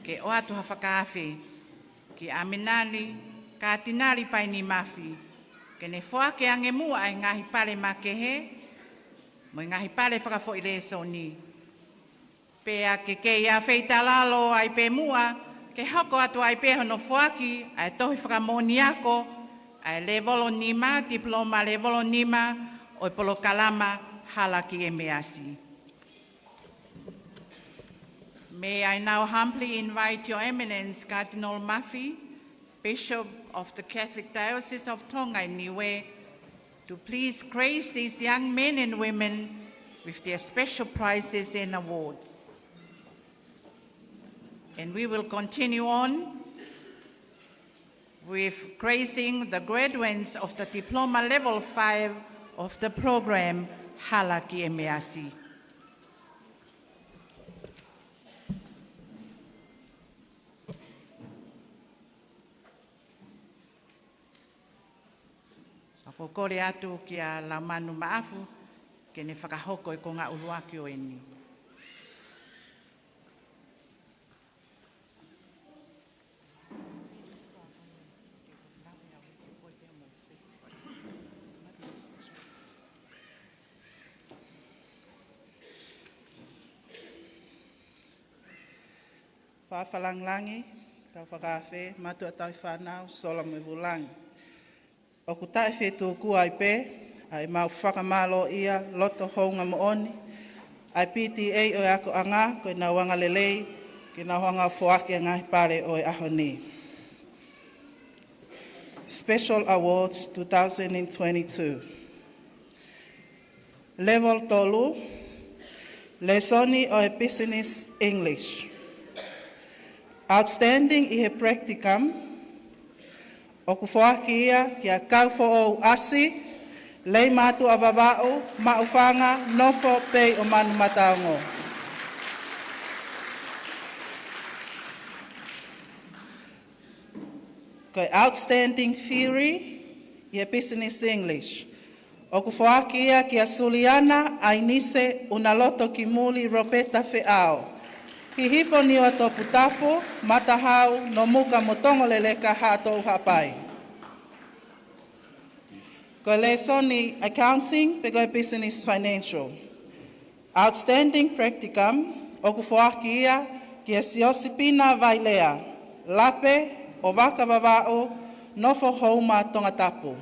ke ʻoatu ha fakaafe ki ʻAminali Katinali Paini Mafi, ke ne foaki ange muʻa e ngaahi pale makehe mo e ngaahi pale fakafoʻi lēsoni. Pea ke kei ʻafeita lalo ai pē muʻa, ke hoko atu ai pē hono foaki ʻa e tohi fakamoʻoni ako ʻa e lēvolo nima, tipiloma lēvolo nima ʻo e polokalama Hala ki ʻEmeasi. May I now humbly invite Your Eminence Cardinal Mafi, Bishop of the Catholic Diocese of Tonga and Niue, to please grace these young men and women with their special prizes and awards. And we will continue on with gracing the graduates of the Diploma Level five of the program Hala ki ʻEmeasi. ʻOku ou kole atu kia Laumanu Maʻafu ke ne fakahoko e konga ʻuluaki ʻo eni. Fakalāngilangi, kau fakaafe, mātuʻa tauhi fānau, sola mo e vūlangi. ʻOku taʻefetuku ai pē ʻa ʻemau fakamālōʻia loto hounga moʻoni ʻa e P T A ʻo e akoʻanga ko ʻenau angalelei ke nau hanga ʻo foaki ʻa e ngaahi pale ʻo e ʻaho ni. Special Awards two thousand and twenty-two. Level tolu, lēsoni ʻo e Business English. Outstanding ʻi he practicum, ʻoku foaki ia kia Kaufoʻou ʻAsi, Leimātuʻa Vavaʻu, Maʻufanga, nofo pē ʻi ʻOmanu Mataongo. Ko e Outstanding Theory ʻi he Business English, ʻoku foaki ia kia Suliana ʻAinise Unaloto Kimuli Ropeta Feʻao, Hihifo Niua Toputapu, Matahau, Nomuka mo Tongoleleka, Haʻatoʻu, Haʻapai. Ko e lēsoni Accounting pe ko e Business Financial. Outstanding practicum, ʻoku foaki ia kia Siosipina Vailea, Lape ʻo Vaka Vavaʻu, nofo Houma, Tongatapu.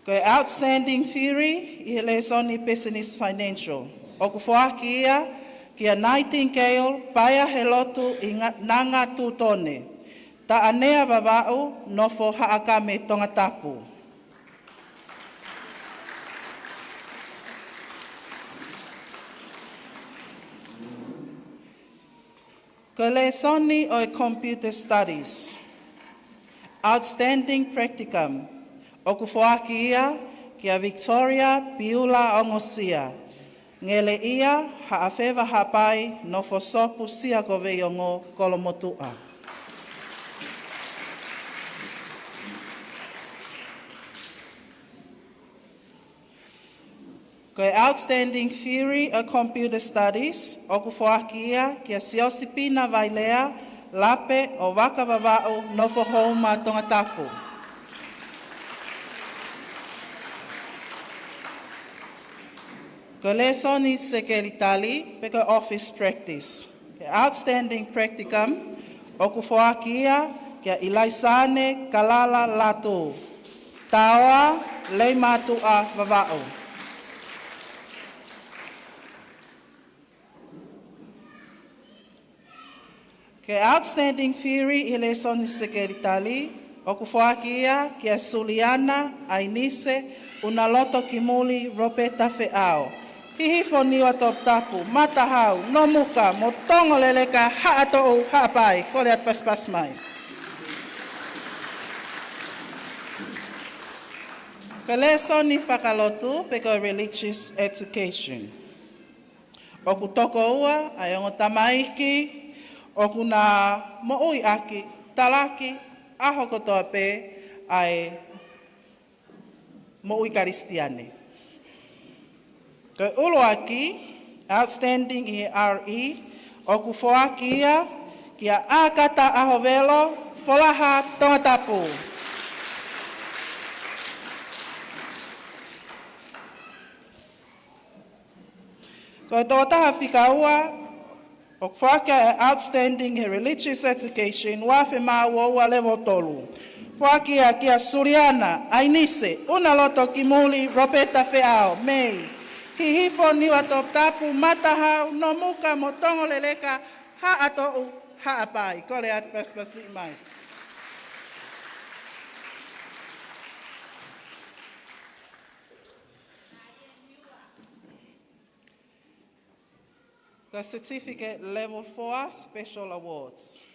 Ko e Outstanding Theory ʻi he lēsoni Business Financial, ʻoku foaki ia kia Nightingale Paea Helotu ʻi Nga-, Nanga Tutone, Taʻanea Vavaʻu, nofo Haʻakame, Tongatapu. Ko e lēsoni ʻo e Computer Studies. Outstanding practicum, ʻoku foaki ia kia Victoria Piula Ongosia, Ngeleʻia, Haʻafeva, Haʻapai, nofo Sopu, Sia ko Veiongo, Kolomotuʻa. Ko e Outstanding Theory of Computer Studies, ʻoku foaki ia kia Siosipina Vailea, Lape ʻo Vaka Vavaʻu, nofo Houma, Tongatapu. Ko e lēsoni Sekelitali pe ko e Office Practice. Ko e Outstanding practicum, ʻoku foaki ia kia ʻIlaisane Kalala Latu, Taoa, Leimātuʻa, Vavaʻu. Ko e Outstanding Theory ʻi he lēsoni Sekelitali, ʻoku foaki ia kia Suliana ʻAinise Unaloto Kimuli Ropeta Feʻao, Hihifo Niua Toputapu, Matahau, Nomuka mo Tongoleleka, Haʻatoʻu, Haʻapai. Kole atu pasipasi mai. Ko e lēsoni Fakalotu pe ko e Religious Education. ʻOku toko ua ʻa e ongo tamaiki ʻoku na moʻui ʻaki, talaki, ʻaho kotoa pē ʻa e moʻui Kalisitiane. Ko e ʻuluaki, Outstanding ʻi he R E, ʻoku foaki ia kia ʻAkata ʻAhovelo, Folaha, Tongatapu. Ko e tokotaha fika ua ʻoku foaki ʻa e Outstanding he Religious Education, ua afe mā ua ua, level tolu. Foaki ia kia Suliana ʻAinise Unaloto Kimuli Ropeta Feʻao, Mei, Hihifo Niua Toputapu, Matahau, Nomuka mo Tongoleleka, Haʻatoʻu, Haʻapai. Kole atu pasipasi mai. Ko e Certificate Level four Special Awards.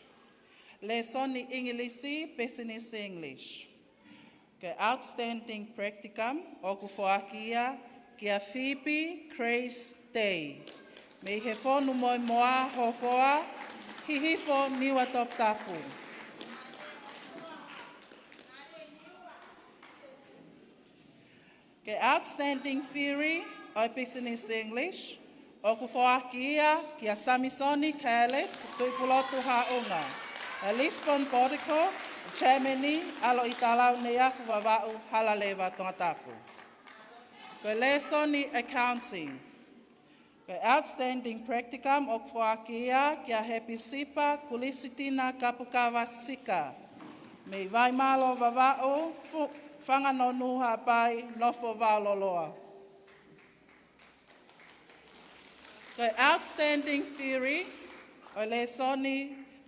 Lēsoni ʻIngilisi, Business English. Ko e Outstanding practicum, ʻoku foaki ia kia Phoebe Grace Day, mei he Fonu Moemoa, Hofoa, Hihifo Niua Toputapu. Ko e Outstanding Theory ʻo e Business English, ʻoku foaki ia kia Samisoni Caleb Tuʻipulotu Haʻunga, ʻa e Lisbon Portugal, Germany, ʻAloʻitalau, Neiafu Vavaʻu, Halaleva, Tongatapu. Ko e lēsoni Accounting. Ko e outstanding practicum ʻoku foaki ia kia Hepisipa Kulisitina Kapukava Sika, mei Vaimalo Vavaʻu, Fu-, Fanga Nonu Haʻapai, nofo Vaololoa. Ko e outstanding theory ʻo e lēsoni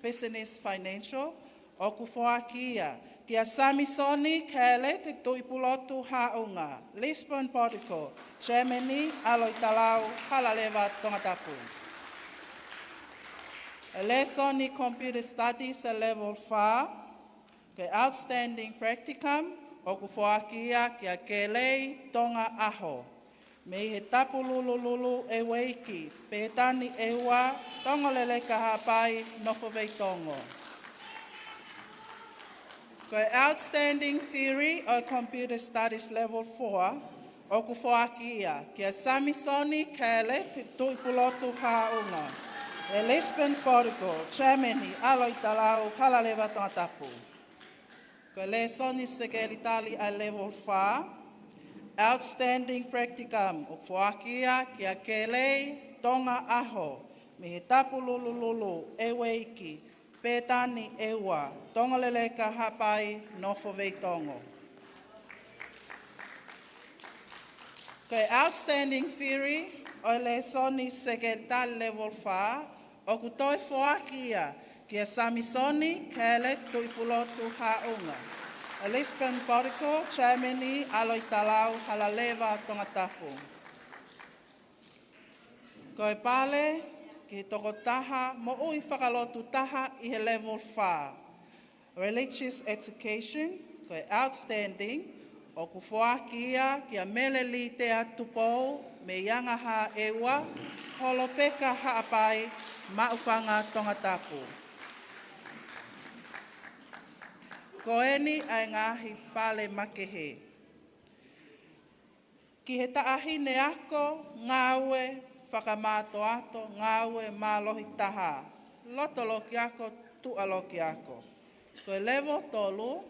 Business Financial ʻoku foaki ia kia Samisoni Kaeleti Tuʻipulotu Haʻunga, Lisbon Portugal, Germany, ʻAlo ʻi Talau, Halaleva, Tongatapu. Ko e lēsoni Computer Studies ʻa e Level fā, ko e outstanding practicum ʻoku foaki ia kia Kelei Tonga ʻAho, mei he Tapululululu ʻEueiki, Pētani ʻEua, Tongoleleka Haʻapai, nofo Veitongo. Ko e outstanding theory ʻo e Computer Studies Level four ʻoku foaki ia kia Samisoni Kaeleti Tuʻipulotu Haʻunga, ʻi Lisbon, Portugal, Germany, ʻAlo ʻi Talau, Halaleva, Tongatapu. Ko e lēsoni Sekelitali ʻa e Level fā, outstanding practicum ʻoku foaki ia kia Kelei Tonga ʻAho, mei he Tapululululu ʻEueiki, Pētani ʻEua, Tongoleleka Haʻapai, nofo Veitongo. Ko e outstanding theory ʻo e lēsoni Sekelitali Level fā ʻoku toe foaki ia kia Samisoni Kaeleti Tuʻipulotu Haʻunga, ʻi Lisbon, Portugal, Germany, ʻAlo ʻi Talau, Halaleva, Tongatapu. Ko e pale ki he tokotaha moʻui fakalotu taha ʻi he Level fā, religious education, ko e outstanding ʻoku foaki ia kia Melelitea Tupou mei Angaha ʻEua, Holopeka Haʻapai, Maʻufanga, Tongatapu. Ko eni ʻa e ngaahi pale makehe. Ki he taʻahine ako, ngāue fakamātoato, ngāue mālohi taha, loto loki ako, tuʻa loki ako. Ko e Level tolu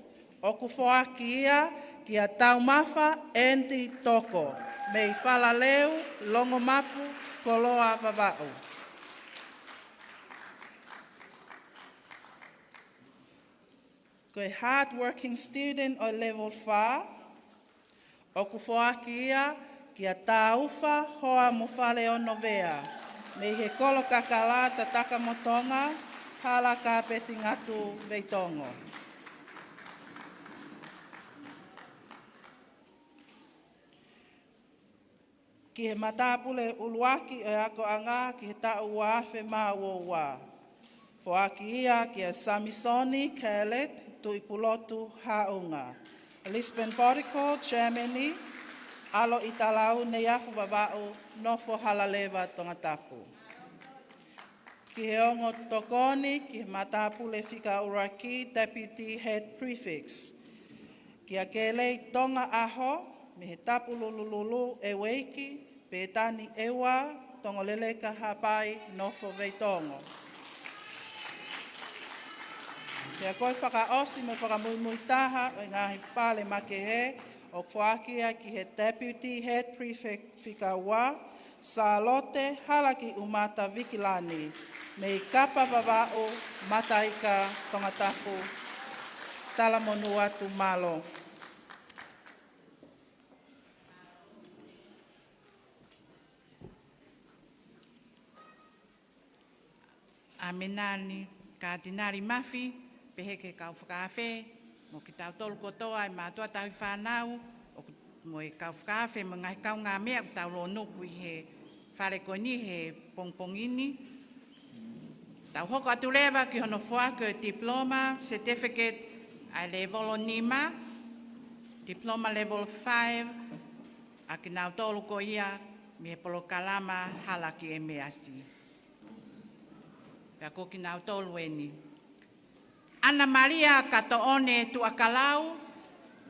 ʻoku foaki ia kia Taumafa Andy Toko mei Falaleu, Longomapu, Koloa, Vavaʻu. Ko e hard working student ʻo e Level fā ʻoku foaki ia kia Taufa Hoa Mofale Onovea mei he Kolo Kakala, Tatakamotonga, Hala Kāpeti Ngatu, Veitongo. Ki he matāpule ʻuluaki ʻo e akoʻanga ki he taʻu ua afe mā ua ua, foaki ia kia Samisoni Kaeleti Tuʻipulotu Haʻunga, Lisbon, Portugal, Germany, ʻAlo ʻi Talau, Neiafu, Vavaʻu, nofo Halaleva, Tongatapu. Ki he ongo tokoni ki he matāpule fika ʻuluaki, Deputy Head Prefects, kia Kelei Tonga ʻAho mei he Tapululululu ʻEueiki, Pētani ʻEua, Tongoleleka Haʻapai, nofo Veitongo. Pea ko e fakaʻosi mo e fakamuimui taha ʻo e ngaahi pale makehe ʻoku foaki ia ki he Deputy Head Prefect fika ua, Sālote Halakiʻumata Vikilani mei Kapa, Vavaʻu, Mataika, Tongatapu. Talamonū atu, mālō. ʻAmenani, Katinali Mafi, pehē ki he kau fakaafe, mo kitautolu kotoa ʻa e mātuʻa tauhi fānau, ʻoku, mo e kau fakaafe, mo e ngaahi kaungāmeʻa ʻoku tau lōnuku ʻi he fale ko eni he pongipongi ni. Tau hoko atu leva ki hono foaki ʻo e diploma, certificate, ʻa e Level nima, Diploma Level five, ʻa kinautolu ko ia mei he polokalama Hala ki ʻEmeasi. Pea ko kinautolu eni: ʻAna Malia Katoʻone Tuʻakalau,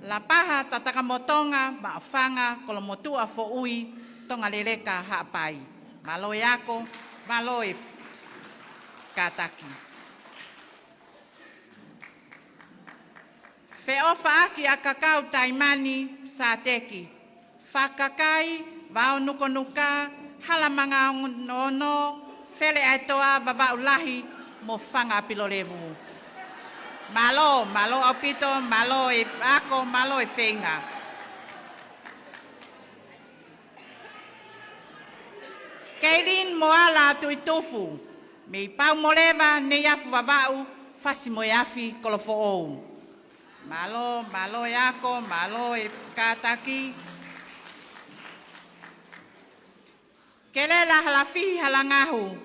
Lapaha, Tatakamotonga, Maʻufanga, Kolomotuʻa Foʻui, Tongaleleka Haʻapai. Mālō e ako, mālō e kātaki. Feʻofaʻaki ʻAkakau Taimani Sāteki, Fakakai, Vaonukanuka, Halamanga Ono, Fele ʻAetoa, Vavaʻu Lahi mo Fanga ʻApilolevu. Mālō, mālō ʻaupito, mālō e ako, mālō e feinga. Keilin Moala Tuʻitufu, mei Paumoleva, Neiafu Vavaʻu, Fasi mo e Afi, Kolofoʻou. Mālō, mālō e ako, mālō e kātaki. Kelela Halafihi Halangahu,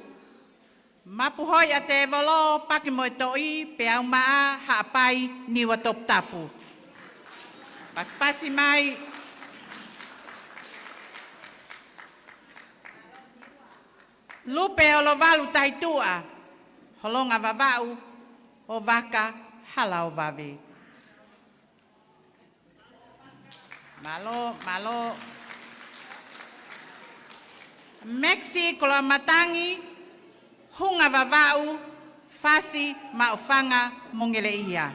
Mapuhoiʻa Tēvolo, Paki mo e Toʻi, Peaumaʻa, Haʻapai, Niua Toputapu. Pasipasi mai. Lupe ʻOlovalu Taituʻa, Holonga Vavaʻu, ʻOvaka, Hala ʻo Vave. Mālō, mālō. Maxi Koloamatangi, Hunga Vavaʻu, Fasi, Maʻufanga mo Ngeleʻia.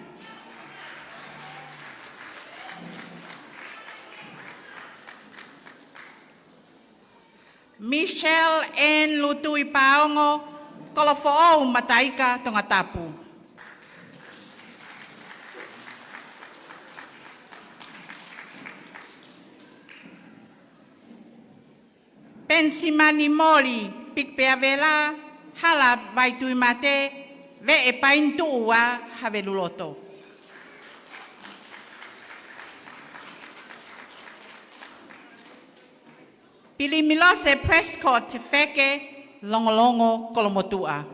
Michelle Ann Lutui Paongo, Kolofoʻou, Mataika, Tongatapu. Pensimani Moli Pikpeavela, Hala Vaituimate, Veʻe Painituʻu Ua, Haveluloto. Pilimilose Prescott Feke, Longolongo, Kolomotuʻa.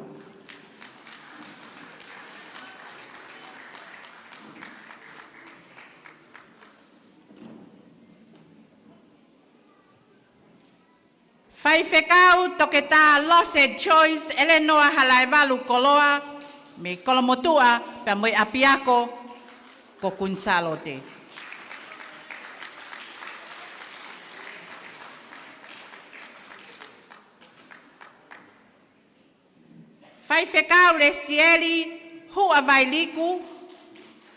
Faifekau Toketā Lose Joyce Eleanor Halaevalu Koloa, mei Kolomotuʻa, pea mo e ʻapiako ko Kuini Sālote. Faifekau Lesieli Huʻavailiku,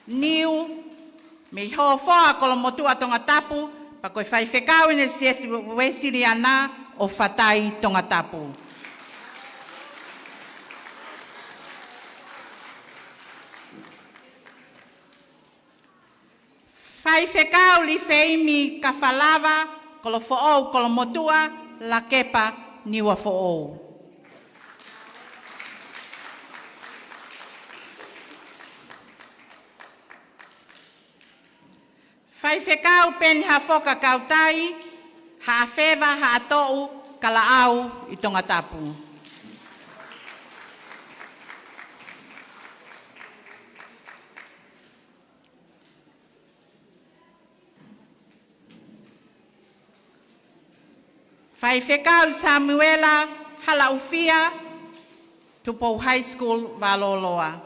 Niu, mei Hofoa, Kolomotuʻa, Tongatapu, pea ko e faifekau ʻi he Siasi Uesiliana ʻo Fatai, Tongatapu. Faifekau Lifeimi Kafalava, Kolofoʻou, Kolomotuʻa, Lakepa, Niuafoʻou. Faifekau Peni Hafoka Kautai, Haʻafeva, Haʻatoʻu, Kalaʻau ʻi Tongatapu. Faifekau Samuela Halaʻufia, Tupou High School, Valoloa.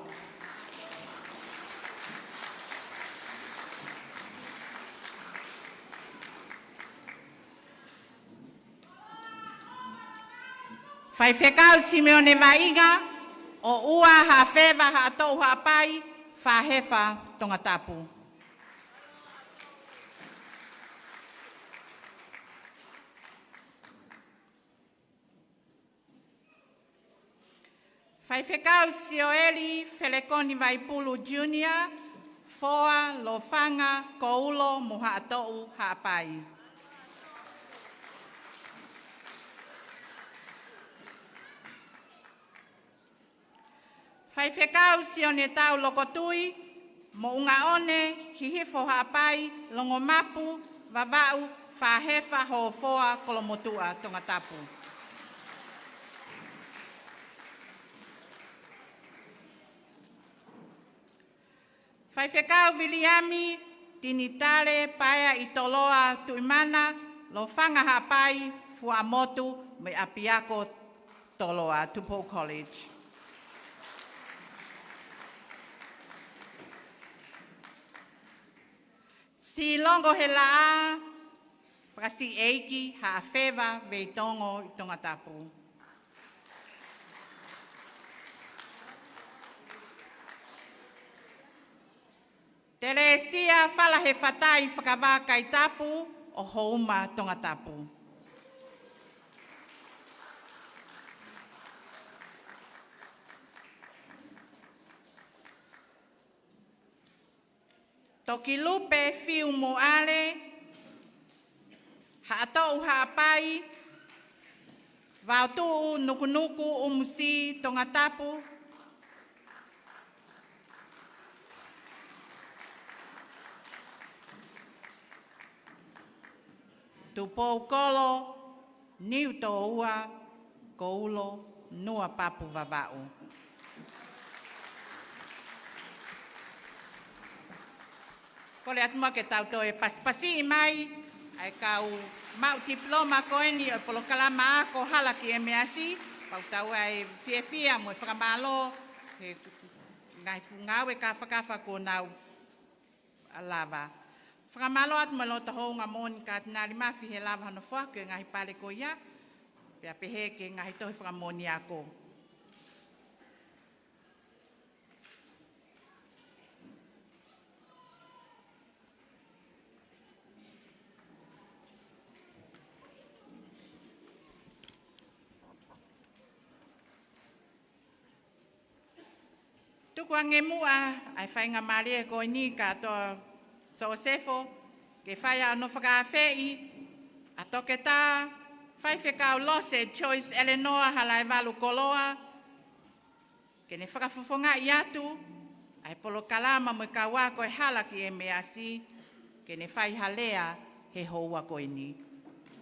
Faifekau Simeone Vaʻinga, ʻOua, Haʻafeva, Haʻatoʻu, Haʻapai, Fāhefa, Tongatapu. Faifekau Sioeli Felekoni Vaipulu Junior, Foa, Lofanga, Koulo mo Haʻatoʻu, Haʻapai. Faifekau Sione Tau Lokotui, Moʻungaʻone, Hihifo, Haʻapai, Longomapu, Vavaʻu, Fāhefa, Hofoa, Kolomotuʻa, Tongatapu. Faifekau Viliami Tinitale Paea ʻi Toloa, Tuʻimana, Lofanga, Haʻapai, Fuaʻamotu mo e ʻapiako Toloa, Tupou College. Silongo Helaʻa, Fakasiʻeiki Haʻafeva, Veitongo ʻi Tongatapu. Telesia Falahefatai Fakavā Kaitapu ʻo Houma, Tongatapu. Tokilupe Fiu Moale, Haʻatoʻu Haʻapai, Vaotuʻu Nukunuku ʻUmusi, Tongatapu, Tupou Kolo, Niutōua, Koulo, Nuapapu, Vavaʻu. Kole atu muʻa ke tau toe pasipasiʻi mai ʻa e kau maʻu tipiloma ko eni ʻo e polokalama ako hala ki M.Sc, pea tau ʻai fiefia mo e fakamālō he ngaahi fuʻu ngāue kāfakafa kuo nau lava. Fakamālō atu mo e loto houngaʻia moʻoni Katinali Mafi he lava hono foaki e ngaahi pale ko ia, pea pehē ki he ngaahi tohi fakamoʻoni ako. Tukuange muʻa ʻa e faingamālie ko eni kātoa Sosefo, ke fai ʻa hono fakaafeʻi ʻa Toketā Faifekau Lose Joyce Eleanor Halaevalu Koloa, ke ne fakafofongaʻi atu ʻa e polokalama mo e kau ako e hala ki M.Sc, ke ne fai ha lea he houa ko eni.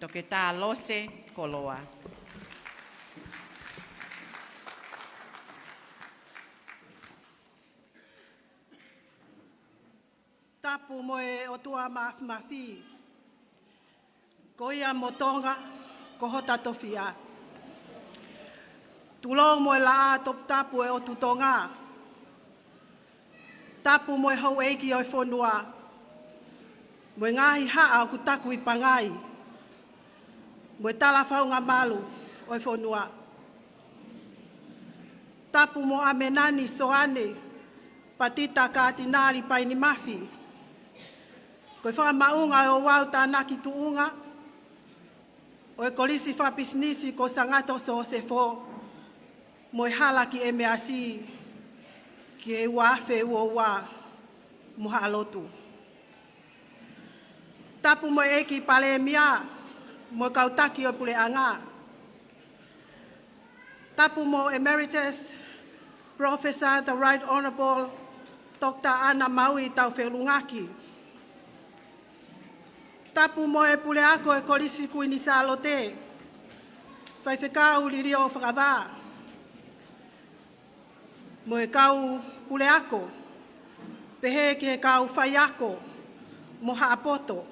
Toketā Lose Koloa. Tapu mo e ʻOtua Mafimafi, ko ia mo Tonga ko hota tofiʻa. Tulou mo e laʻā toputapu e ʻOtu Tonga. Tapu mo e houʻeiki ʻo e fonua, mo e ngaahi haʻa ʻoku taku ʻi Pangai, mo e tala faunga malu ʻo e fonua. Tapu mo ʻAmenani Soane Patita Katinali Paini Mafi, ko e fakamaʻunga ʻo e ouau tānaki tuʻunga ʻo e Kolisi Fakapisinisi ko Sangato Sosefo, mo e hala ki M.Sc ki he ua afe ua ua mo haʻa lotu. Tapu mo e ʻEiki Palēmia mo e kau taki ʻo e puleʻanga. Tapu mo Emeritus Professor the Right Honourable Doctor ʻAna Maui Taufeʻulungaki. Tapu mo e puleako e Kolisi Kuini Sālote, Faifekau Liliofakavā, mo e kau puleako, pehē ki he kau faiako mo haʻa poto.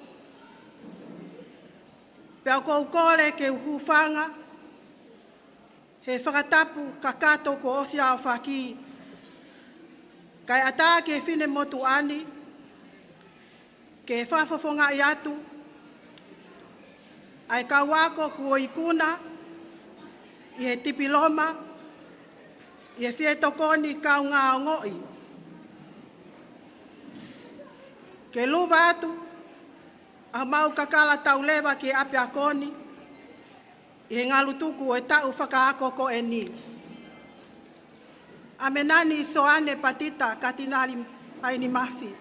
Pea ʻoku ou kole ke u hūfanga he fakatapu kakato kuo ʻosi aofaki, kae ʻatā ki he finemotuʻa ni ke fakafofongaʻi atu ʻa e kau ako kuo ikuna ʻi he tipiloma ʻi he fietokoni kaungā ongoʻi. Ke luva atu ʻa homau kakala tauleva ki he ʻapiako ni ʻi he ngalutuku ʻo e taʻu fakaako ko eni. ʻAmenani Soane Patita Katinali Paini Mafi,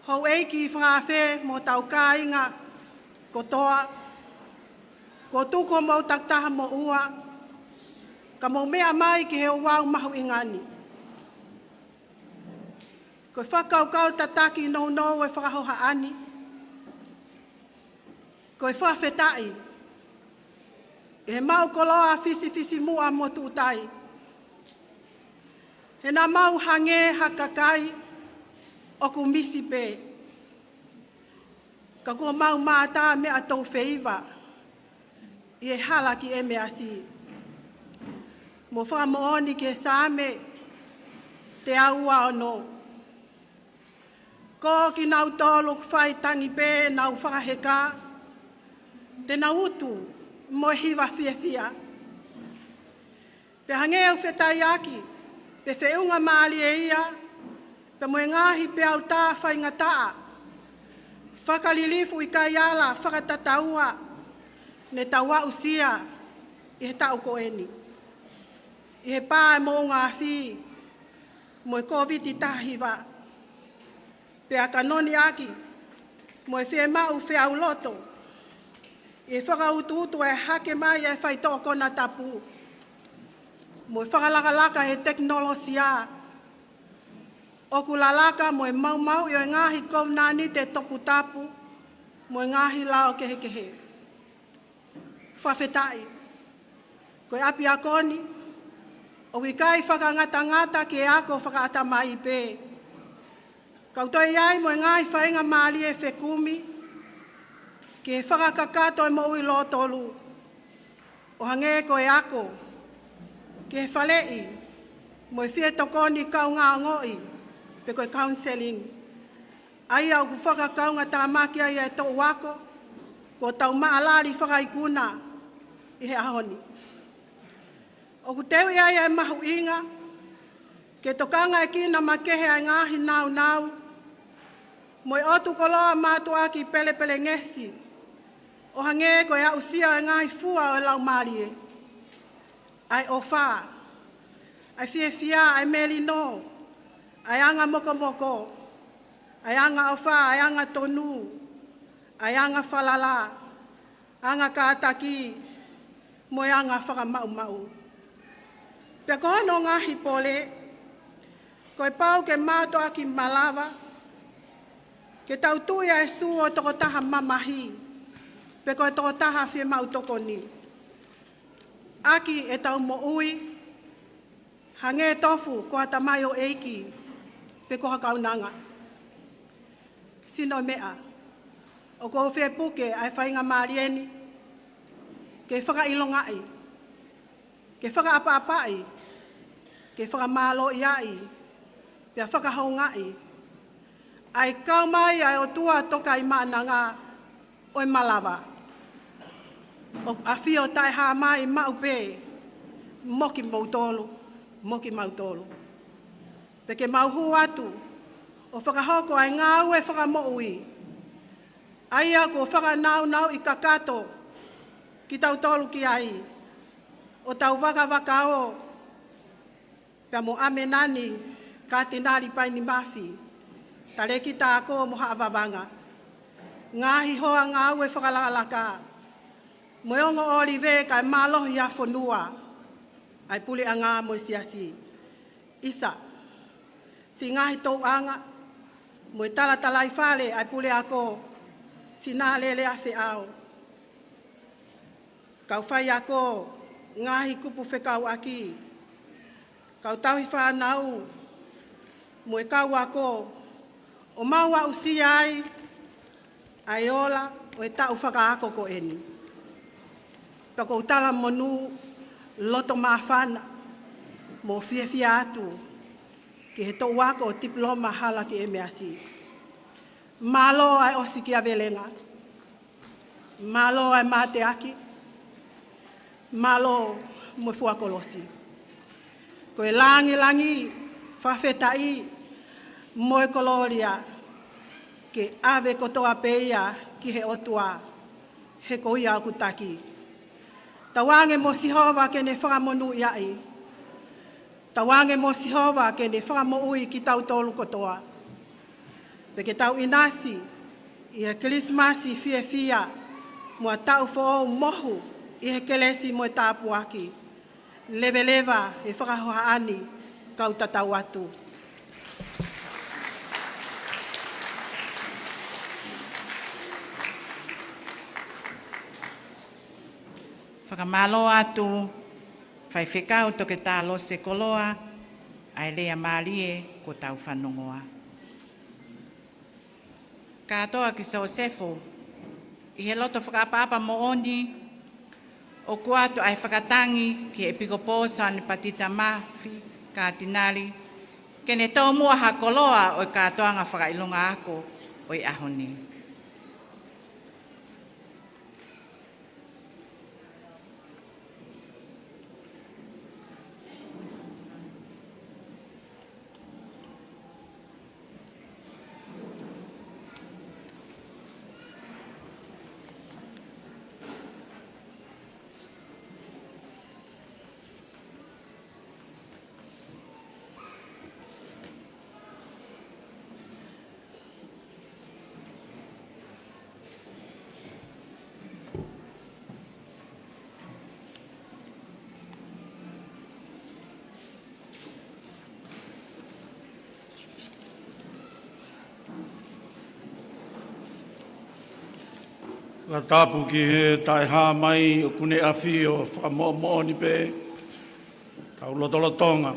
houʻeiki fakaafe mo hotau kāinga kotoa, kuo tuku homou takitaha moʻua ka mou meʻa mai ki he ouau mahuʻinga ni. Ko e fakakaukau tataki nounou e fakahohaʻa ni, ko e fakafetaʻi ʻi he maʻu koloa fisifisimuʻa mo tuʻutai, he naʻa mau hangē ha kakai ʻoku misi pē, ka kuo mau mātā meʻa toufeiva ʻi he hala ki M.Sc. Mo fakamoʻoni ki he Saame teau ua ono: Ko kinautolu ʻoku fai tangi pē ʻenau fakaheka, te nau utu mo e hiva fiefia. Pea hangē ʻoku fetaiaki pe feʻunga mālie ia pea mo e ngaahi peau tā faingataʻa, fakalilifu ʻikai ala fakatataua ne tau aʻusia ʻi he taʻu ko eni, ʻi he pā e moʻunga afi mo e Kōviti taha hiva. Pea ka noniʻaki mo e fiemaʻu feʻauloto ʻi he fakautuutu ʻa e hake mai ʻa e faitoʻo konatapu mo e fakalakalaka ʻe he tekinolosia, ʻoku lalaka mo e maumauʻi ʻo e ngaahi kovinānite toputapu mo e ngaahi lao kehekehe. Fakafetaʻi, ko e ʻapiako ni ʻoku ʻikai fakangatangata ki he ako fakaʻatamai pē, ka ʻoku toe ʻi ai mo e ngaahi faingamālie fekumi ki he fakakakato e moʻui lōtolu, ʻo hangē ko e ako ki he faleʻi mo e fie tokoni kaungā ongoʻi, pe ko e counselling, ʻa ia ʻoku fakakaungatāmaki ai ʻa e toʻu ako kuo tau maʻalali fakaikuna ʻi he ʻaho ni. ʻOku teuʻi ai ʻa e mahuʻinga ke tokangaekina makehe ʻa e ngaahi nāunau mo e ʻotu koloa mātuʻaki pelepelengesi, ʻo hangē ko e aʻusia ʻo e ngaahi fua ʻo e Laumālie, ʻa e ʻofa, ʻa e fiefia, ʻa e melino, ʻa e anga mokomoko, ʻa e anga ʻofa, ʻa e anga tonu, ʻa e anga falala, anga kātaki, mo e anga fakamaʻumaʻu. Pea ko hono ngaahi pole, ko e pau ke mātuʻaki malava ke tau tui ʻa e sū ʻo e tokotaha mamahi, pe ko e tokotaha fiemaʻu tokoni ʻaki ʻetau moʻui, hangē tofu ko ha tamaioʻeiki pe ko ha kaunanga. Sino meʻa, ʻoku ou fie puke ʻa e faingamālie ni ke fakaʻilongaʻi, ke fakaʻapaʻapaʻi, ke fakamālōʻiaʻi, pea fakahoungaʻi ʻa e kau mai ʻa e ʻOtua Tokaimaʻananga ʻo e malava, ʻoku ʻafio taʻehāmai maʻu pē mo kimoutolu, mo kimautolu. Pea ke mau hū atu ʻo fakahoko ʻa e ngāue fakamoʻui, ʻa ia kuo fakanāunauʻi kakato kitautolu ki ai, ʻo tau vakavakao pea mo ʻAmenani Katinali Paini Mafi, Talēkita Ako mo Haʻa Vavanga, ngaahi hoa ngāue fakalakalaka, mo e ongo ʻōlive kae mālohi ʻa e fonua, ʻa e puleʻanga mo e siasi. ʻIsa, siʻi ngaahi touʻanga mo e talatalaifale ʻa e puleako, Sinalele ʻa Feʻao, kau faiako, ngaahi kupu fekauʻaki, kau tauhi fānau mo e kau ako, ʻo mau aʻusia ai ʻa e ola ʻo e taʻu fakaako ko eni. Pea ʻoku ou talamonū loto māfana mo fiefia atu ki he toʻu ako ʻo tipiloma hala ki ʻemeasi. Mālō ʻa e ʻosi kia Velenga. Mālō ʻa e mateaki. Mālō mo e fua kolosi. Ko e langilangi, fakafetaʻi mo e kolōlia ke ʻave kotoa pē ia ki he ʻOtua, he ko ia ʻoku taki. Tauange mo Sihova ke ne fakamonūʻiaʻi. Tauange mo Sihova ke ne fakamoʻui kitautolu kotoa. Pea ke tau ʻinasi ʻi he Kilisimasi fiefia mo e taʻu foʻou mohu ʻi he kelesi mo e tāpuaki. Leveleva e fakahohaʻa ni, kau tatau atu. Fakamālō atu, Faifekau Toketā Lose Koloa, ʻa e lea mālie kuo tau fanongoa. Kātoa ki Sosefo, ʻi he loto fakaʻapaʻapa moʻoni, ʻoku ʻoatu ʻa e fakatangi ki he ʻEpikopō Soane Patita Mafi Katinali, ke ne tomuʻa ha koloa ʻo e kātoanga fakaʻilonga ako ʻo e ʻaho ni. Fakatapu ki he taʻehāmai ʻoku ne ʻafio fakamoʻomoʻoni pē ʻetau lotolotonga.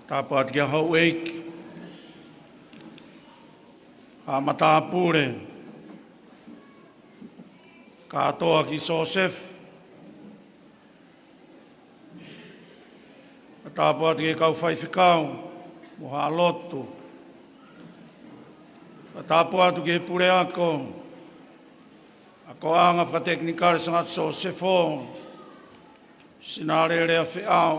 Tapu atu ki he houʻeiki, haʻa matāpule, kātoa ki Siosefa. Fakatapu atu ki he kau faifekau mo haʻa lotu. Fakatapu atu ki he puleako, akoʻanga fakatekinikale Sangata Sosefo, Sinalele ʻa Feʻao,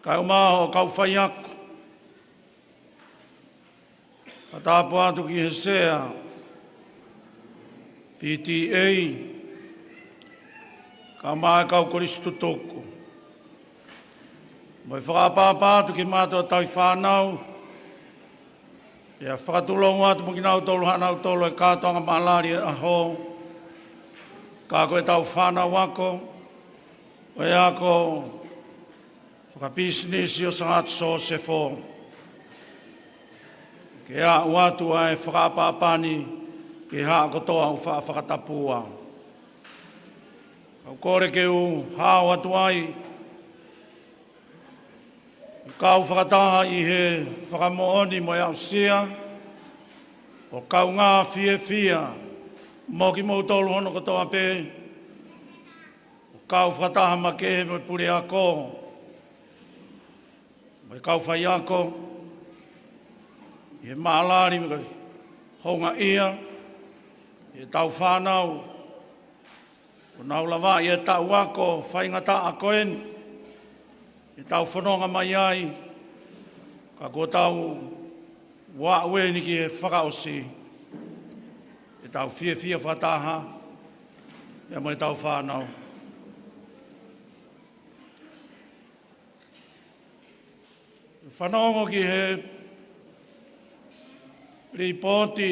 kae ʻumaʻā hoʻo kau faiako. Fakatapu atu ki he sea, P T A, kae ʻumaʻā e kau kolisi tutuku. Mo e fakaʻapaʻapa atu ki he mātuʻa tauhi fānau, pea fakatulou atu mo kinautolu haʻanautolu e kātoanga maʻalali e ʻaho, ka ko ʻetau fānau ako, ʻo e ako fakapisinisi ʻo Sangata Sosefo. Ke aʻu atu ʻa e fakaʻapaʻapa ni ki he haʻa kotoa ʻoku faʻa fakatapua. Kau kole ke u hao atu ai, kau fakataha ʻi he fakamoʻoni mo e aʻusia ʻo e kaungā fiefia mo kimoutolu hono kotoa pē, ʻo kau fakataha makehe mo e puleako, mo e kau faiako, ʻi he maʻalali mo e houngaʻia ʻetau fānau ʻoku nau lavaʻi e taʻu ako faingataʻa ko eni ʻetau fononga mai ai, ka kuo tau aʻu eni ki he fakaʻosi ʻetau fiefia fakataha ia mo ʻetau fānau. Fanongo ki he lipooti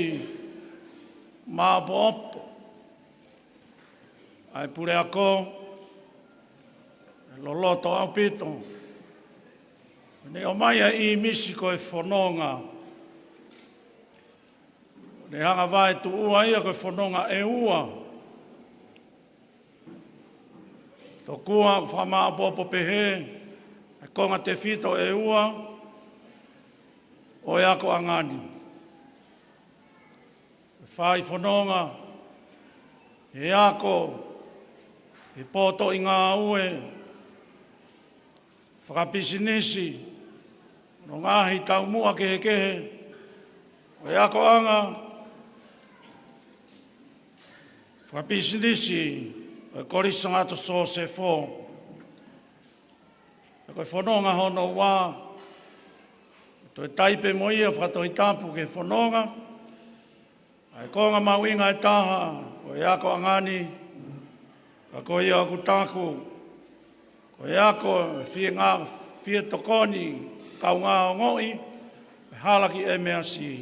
maopoopo ʻa e puleako, loloto ʻaupito. Ne ʻomai ʻa e ʻīmisi ko e fononga, ne hanga vaetuʻua ia ko e fononga ʻe ua. Tokua ʻoku fakamaopoopo pehē ʻa e konga tefito ʻe ua ʻo e akoʻanga ni. Fai fononga he ako, he potoʻi ngāue fakapisinisi, mo e ngaahi taumuʻa kehekehe ʻo e akoʻanga fakapisinisi ʻo e Kolisi Sangata Sosefo. Ko e fononga hono ua, toe taipe mo ia fakatohitapu ki he fononga. ʻA e konga mahuʻinga ʻe taha ʻo e akoʻanga ni, ka ko ia ʻoku taku, ko e ako ʻe fie ngā, fie tokoni, kaungā ongoʻi, ʻe hala ki ʻEmeasi.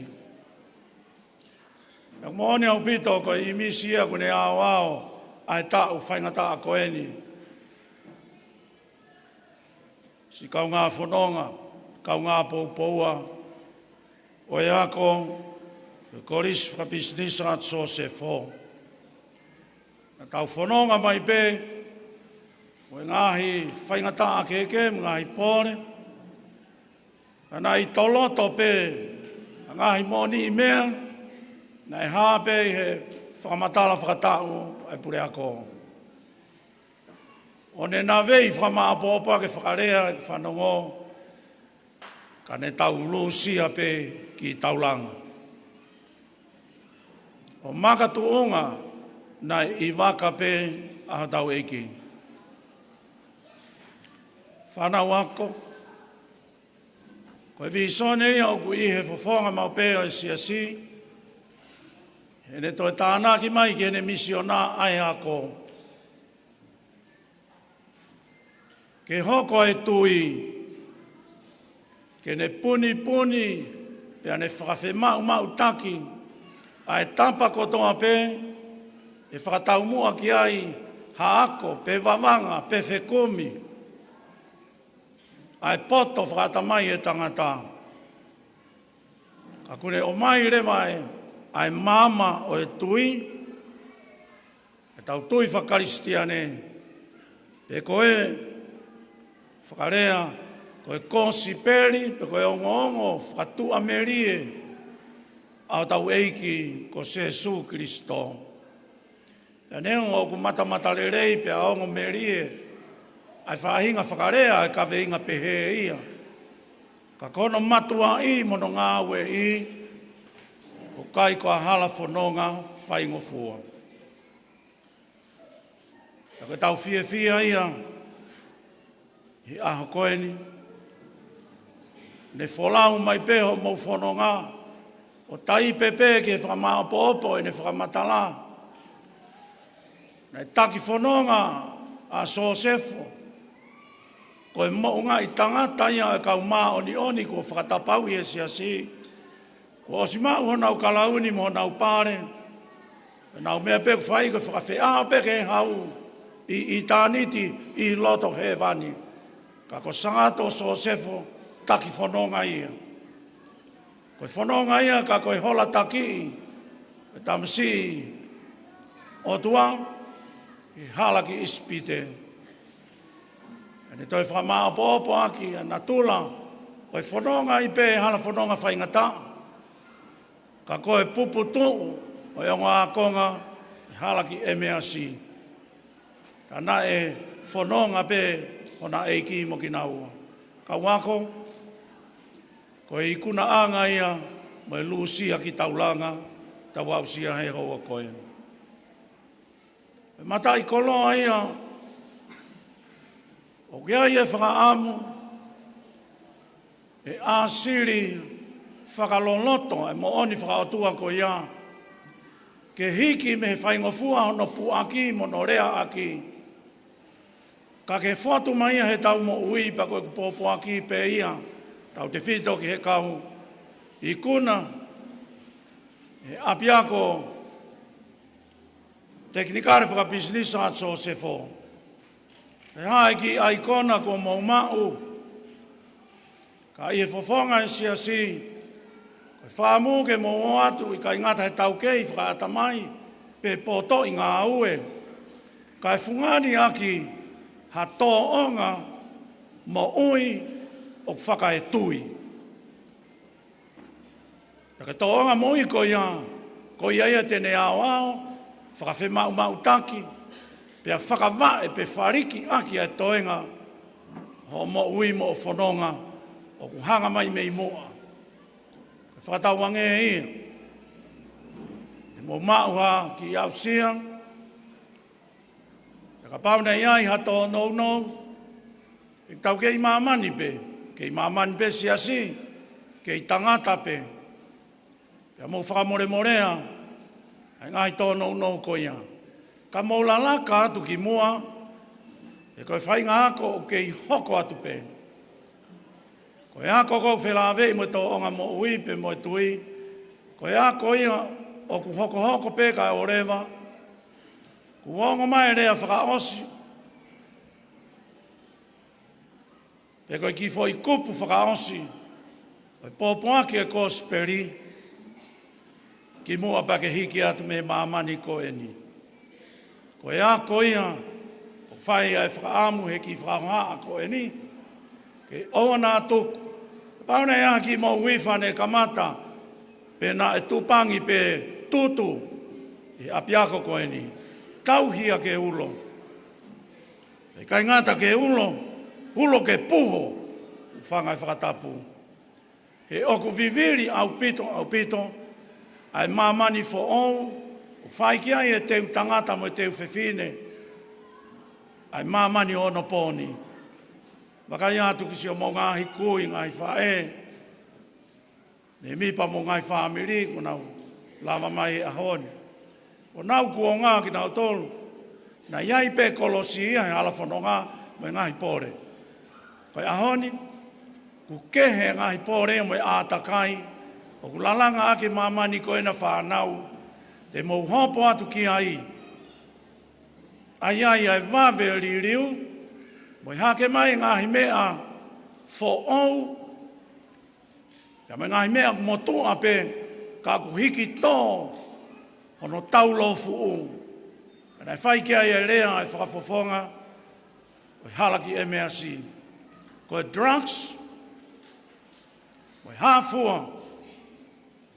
ʻOku moʻoni ʻaupito ko e ʻīmisi ia ʻoku ne aoao ʻa e taʻu faingataʻa ko eni. Siʻi kaungā fononga, kaungā poupoua ʻo e ako, ʻo e Kolisi Fakapisinisi Sangata Sosefo. Naʻa tau fononga mai pē mo e ngaahi faingataʻa kehekehe, mo e ngaahi pole. Ka naʻe ʻi toloto pē ʻa e ngaahi moʻoniʻi meʻa naʻe hā pē ʻi he fakamatala fakataʻu ʻa e puleako. ʻO ne navei fakamaopoopo ke fakalea e fanongo, ka ne tau lūsia pē ki taulanga. ʻO makatuʻunga naʻe ʻi vaka pē ʻa hotau ʻEiki. Fānau ako, ko e vīsone ia ʻoku ʻi he fofonga maʻu pē ʻo e siasi, heʻene toe tānaki mai ki heʻene misiona ʻa e ako. Ke hoko e tui, ke ne punipuni, pea ne fakafemaʻumaʻutaki ʻa e tapa kotoa pē ʻe fakataumuʻa ki ai ha ako, pe vavanga, pe fekumi, ʻa e poto fakaʻatamai ʻa e tangata. Ka ʻoku ne ʻomai leva e ʻa e maama ʻo e tui, ʻetau tui fakakalisitiane, pe ko e fakalea, ko e kosipeli, pe ko e ongoongo fakatuʻamelie ʻa hotau ʻEiki ko Sīsū Kalaisi. Pea neongo ʻoku matamatalelei pea ongomelie ʻa e faʻahinga fakalea ʻa e kaveinga pehē ia, ka ko hono matuaʻi mo hono ngāueʻi, ʻoku ʻikai ko ha hala fononga faingofua. Pea ko ʻetau fiefia ia ʻi he ʻaho ko eni, ne folau mai pē hoʻomou fononga, ʻo taipe pē ki he fakamāʻopoʻopo ʻene fakamatala. Naʻe taki fononga ʻa Sosefo, ko e moʻungaʻi tangata ia ʻo e kau māʻoniʻoni kuo fakatapauʻi ʻe he siasi, kuo ʻosi maʻu honau kalauni mo honau pale, ʻenau meʻa pē ʻoku fai ko e fakafeʻao pē ki he hau ʻi ʻitāniti ʻi loto hēvani. Ka ko Sangato Sosefo, taki fononga ia. Ko e fononga ia ka ko e hola takiʻi ʻo e tamasiʻi ʻOtua ʻi he hala ki ʻIsipite. Pea ne toe fakamāʻopoʻopo ʻaki ʻa e natula ʻo e fononga ʻi he hala fononga faingataʻa, ka ko e puputuʻu ʻo e ongo ākonga ʻi he hala ki ʻEmeasi. Ka naʻe fononga pē hona ʻeiki mo kinaua. Kau ako, ko e ikunaʻanga ia mo e lūsia kitaulanga ʻoku tau aʻusia he houa ko eni. Ko e mataʻikoloa ia ʻoku ʻi ai e fakaʻamu ʻe ʻāsili fakaloloto e moʻoni fakaʻotua ko ia, ke hiki mei he faingofua hono puʻaki mo hono leaʻaki, ka ke fotu mai ia heʻetau moʻui pea ko ʻeku pōpoaki pē ia, tautefito ki he kau ikuna he ʻapiako tekinikale fakapisinisi ʻa Sosefo. Pea ʻi he kiʻi ʻaikona kuo mou maʻu, ka ʻi he fofonga ʻo e siasi, ko e fakaʻamu ke mou ō atu, ʻikai ngata he taukei fakaʻatamai pe potoʻi ngāue, kae fungani ʻaki ha tōʻonga moʻui ʻoku fakaetui. Pea ko e tōʻonga moʻui ko ia, ko ia ia te ne aoao, fakafemaʻumaʻutaki, pea fakavaʻe pe faliki ʻaki ʻa e toenga hoʻo moʻui mo hoʻo fononga ʻoku hanga mai mei muʻa. Ko e fakatauange ia, te mou maʻu ha kiʻi aʻusia, pea kapau naʻe ʻi ai ha tōnounou, ʻe tau kei māmani pē, kei māmani pē siasi, kei tangata pē. Pea mou fakamolemolea ʻa e ngaahi tōnounou ko ia. Ka mou lalaka atu ki muʻa, he ko e faʻahinga ako ʻoku kei hoko atu pē. Ko e ako ʻoku felāveʻi mo e tōʻonga moʻui pe mo e tui, ko e ako ia ʻoku hokohoko pē kae ʻoleva, kuo ongo mai e lea fakaʻosi, pe ko e kiʻi foʻi kupu fakaʻosi ʻo e pōpoaki e kosipeli, ki muʻa pea ke hiki atu mei māmani ko eni. Ko e ako ia ʻoku fai ai e fakaʻamu he kiʻi fakahohaʻa ko eni, ke ʻoua naʻa tuku. Kapau naʻe ʻi ai ha kiʻi moʻui fefine kamata, pe naʻe tupangi pe tutu ʻi he ʻapiako ko eni, tauhi ia ke ulo. ʻIkai ngata ke ulo, ulo ke puho, fanga e fakatapu. He ʻoku vivili ʻaupito, ʻaupito ʻa e māmani foʻou ʻoku fai ki ai e teu tangata mo e teu fefine ʻa e māmani ʻo onopooni. Vakai atu ki siʻomou ngaahi kui, ngaahi faʻē, mēmipa mo e ngaahi fāmili kuo nau lava mai he ʻaho ni. Ko honau kuonga kinautolu, naʻe ʻi ai pē kolosi ia he hala fononga mo e ngaahi pole. Ko e ʻaho ni, ʻoku kehe e ngaahi pole mo e ʻātakai ʻoku lalanga ʻaki e māmani ko ena, fānau, te mou hopo atu ki ai. ʻA ia ʻa e vave liliu, mo e hake mai e ngaahi meʻa foʻou, pea mo e ngaahi meʻa motuʻa pē, Ka ʻoku hiki tō hono taulōfuʻu. Naʻe fai ki ai e lea ʻa e fakafofonga ʻo e hala ki ʻEmeasi. Ko e drugs, mo e hā fua,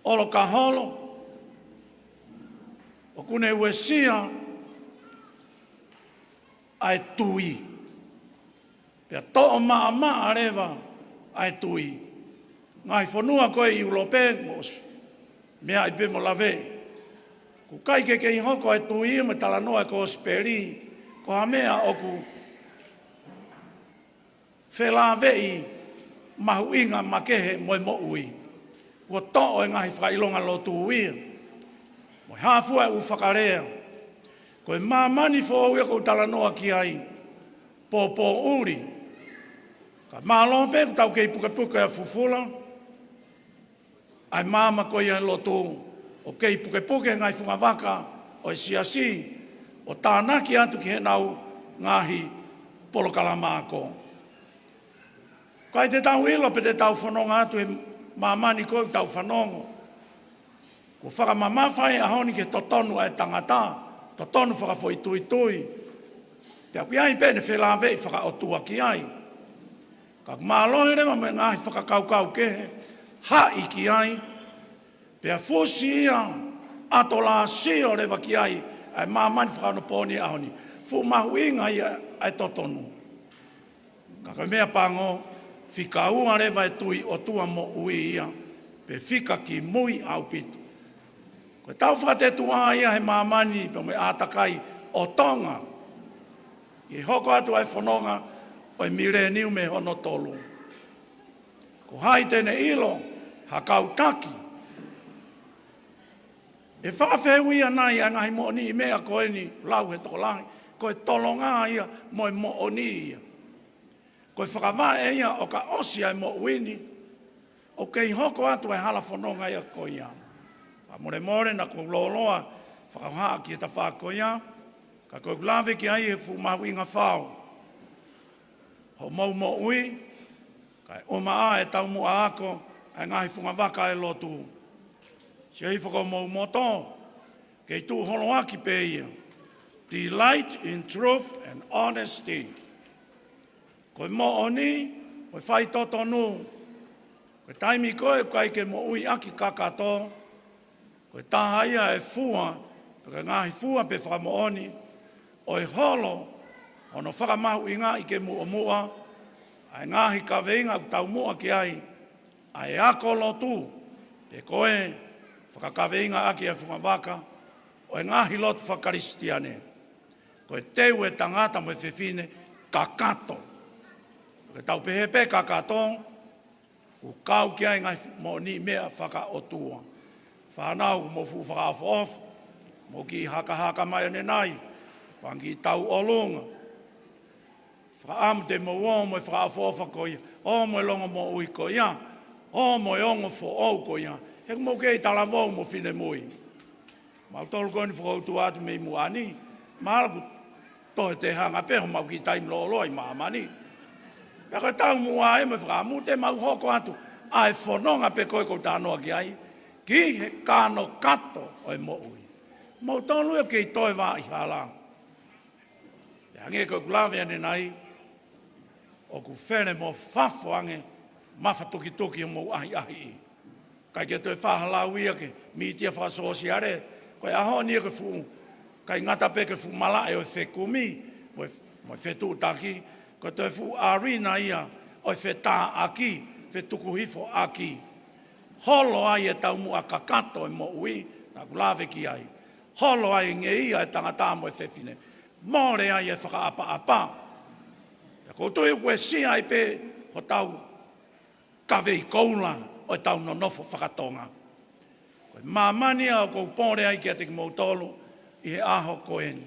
ʻolokaholo, ʻoku ne uesia ʻa e tui. Pea toʻo maʻamaʻa leva ʻa e tui. Ngaahi fonua ko ē ʻi ʻIulope, mo ʻosi meaʻi pē mo laveʻi. ʻOku ʻikai ke kei hoko ʻa e tui mo e talanoa ʻo e kosipeli ko ha meʻa ʻoku felāveʻi mahuʻinga makehe mo e moʻui. Kuo toʻo e ngaahi fakaʻilonga lotu ia. Mo e hā fua e ʻū fakalea. Ko e māmani foʻou ia ʻoku ou talanoa ki ai. Pōpōʻuli. Ka mālō pē ʻoku tau kei pukepuke ʻa fufula ʻa e maama ko ia ʻo e lotu, ʻo kei pukepuke ngaahi fungavaka ʻo e siasi, ʻo tānaki atu ki heʻenau ngaahi polokalama ako. ʻIkai te tau ʻilo pe te tau fononga atu he māmani ko ē ʻoku tau fanongo. Kuo fakamamafa e ʻaho ni ki he totonu ʻa e tangata, totonu fakafoʻituitui. Pea ʻoku ʻi ai pē ʻene felāveʻi fakaʻotua ki ai. Ka ʻoku mālohi leva mo e ngaahi fakakaukau kehe, haʻi ki ai, pea fusi ia, ʻato lāsio leva ki ai ʻa e māmani fakaonopōni ʻaho ni. Fuʻu mahuʻinga ia ʻa e totonu. Ka ko e meʻa pango, fika ua leva e tui ʻOtua moʻui ia, pe fika kimui ʻaupito. Ko e tau fakatetuʻa ia he māmani pea mo e ʻātakai ʻo Tonga. ʻI he hoko atu ʻa e fononga ʻo e mileniume hono tolu. Ko hai te ne ʻilo ha kau taki ʻe fakafehuʻia nai ʻa e ngaahi moʻoniʻi meʻa ko eni lau he tokolahi, ko e tolonga ia mo e moʻoni ia. Ko e fakavaʻe ia ʻo ka ʻosi ʻa e moʻui ni, ʻoku kei hoko atu ʻa e hala fononga ia ko ia. Fakamolemole naʻa ku lōloa fakahohaʻa ki he tafaʻaki ko ia, ka ko ʻeku lave ki ai he fuʻu mahuʻinga fau. Hoʻomou moʻui, kae ʻumaʻā e taumuʻa ako ʻa e ngaahi fungavaka ʻo e lotu. Sio hifo ki hoʻomou moto, kei tuʻu holoaki pē ia. Delight in truth and honesty. Ko e moʻoni, ko e faitotonu. Ko e taimi ko ē ʻoku ʻikai ke moʻui ʻaki kakato, ko e taha ia e fua, pe ko e ngaahi fua pe fakamoʻoni, ʻo e holo, hono fakamahuʻingaʻi ke muʻomuʻa ʻa e ngaahi kaveinga ʻoku taumuʻa ki ai ʻa e ako lotu, pe ko e fakakaveinga ʻaki ʻa e fungavaka ʻo e ngaahi lotu fakakalisitiane. Ko e teu e tangata mo e fefine kakato. Ko e tau pehē pē kakato, ʻoku kau ki ai ngaahi fu-, moʻoniʻi meʻa fakaʻotua. Fānau, mou fuʻu fakaʻofoʻofa, mou kiʻi hakahaka mai ʻanenai, fanga kiʻi tauʻolunga. Fakaʻamu te mou ō mo e fakaʻofoʻofa ko ia, ō mo e longomoʻui ko ia, ō mo e ongo foʻou ko ia. He ʻoku mou kei talavou mo finemui. Mautolu ko eni fokoutua atu mei muʻa ni, mahalo kuo toe te hanga pē homau kiʻi taimi lōloa ʻi māmani. Pea ko e taumuʻa ē mo e fakaʻamu te mau hoko atu ʻa e fononga pē ko ē ʻoku ou talanoa ki ai, ki he kanokato ʻo e moʻui. Mautolu ʻoku kei toe vā ʻi hala. Pea hangē ko ʻeku lave ʻanenai, ʻoku fele mo fafo ange mafatukituki homou ʻahiʻahiʻi. ʻIkai ke toe fakahalau ia ki he mītia fakasōsiale, ko e ʻaho ni ia ko e fuʻu, ʻikai ngata pē ki he fuʻu malaʻe ʻo e fekumi, mo e, mo e fetuʻutaki, ko e toe fuʻu ʻāvina ia ʻo e fetāʻaki, fetukuhifoʻaki. Holo ai e taumuʻa kakato e moʻui, naʻa ku lave ki ai. Holo ai e ngeia e tangata mo e fefine. Mole ai e fakaʻapaʻapa. Pea ʻoku ou tui ʻoku uesia ai pē hotau kavei koula ʻo ʻetau nonofo fakatonga. Ko e māmani ia ʻoku ou pole ai kiate kimoutolu ʻi he ʻaho ko eni.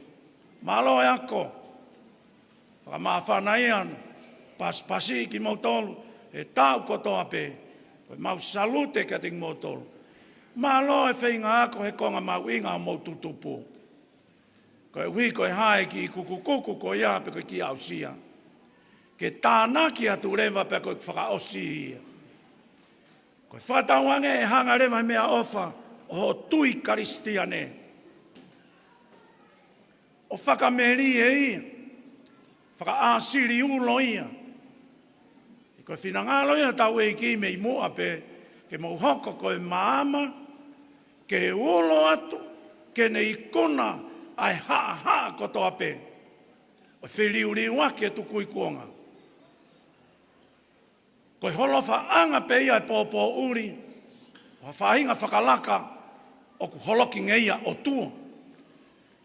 Mālō e ako. Fakamāfana ia ʻa e pasipasi kimoutolu he taʻu kotoa pē. Ko e mau salute kiate kimoutolu. Mālō e feinga ako he konga mahuʻinga ʻo homou tutupu. Koeʻuhi ko e hā e kiʻi kukukuku ko ia pe ko e kiʻi aʻusia. Ke tānaki atu leva pea ko e fakaʻosi ia. Ko e fakatauange ʻe hanga leva he meʻaʻofa ʻo hoʻo tui Kalisitiane, ʻo fakamelie ia, fakaʻāsili ulo ia. He ko e finangalo ia ʻo hotau ʻEiki mei muʻa pē, ke mou hoko ko e maama, ke ulo atu, ke ne ikuna ʻa e haʻahaʻa kotoa pē, ʻo feliuliuaki e tukui kuonga. Ko e holofaʻanga pē ia ʻo e pōpōʻuli, ʻo ha faʻahinga fakalaka ʻoku holoki ngeia ʻOtua.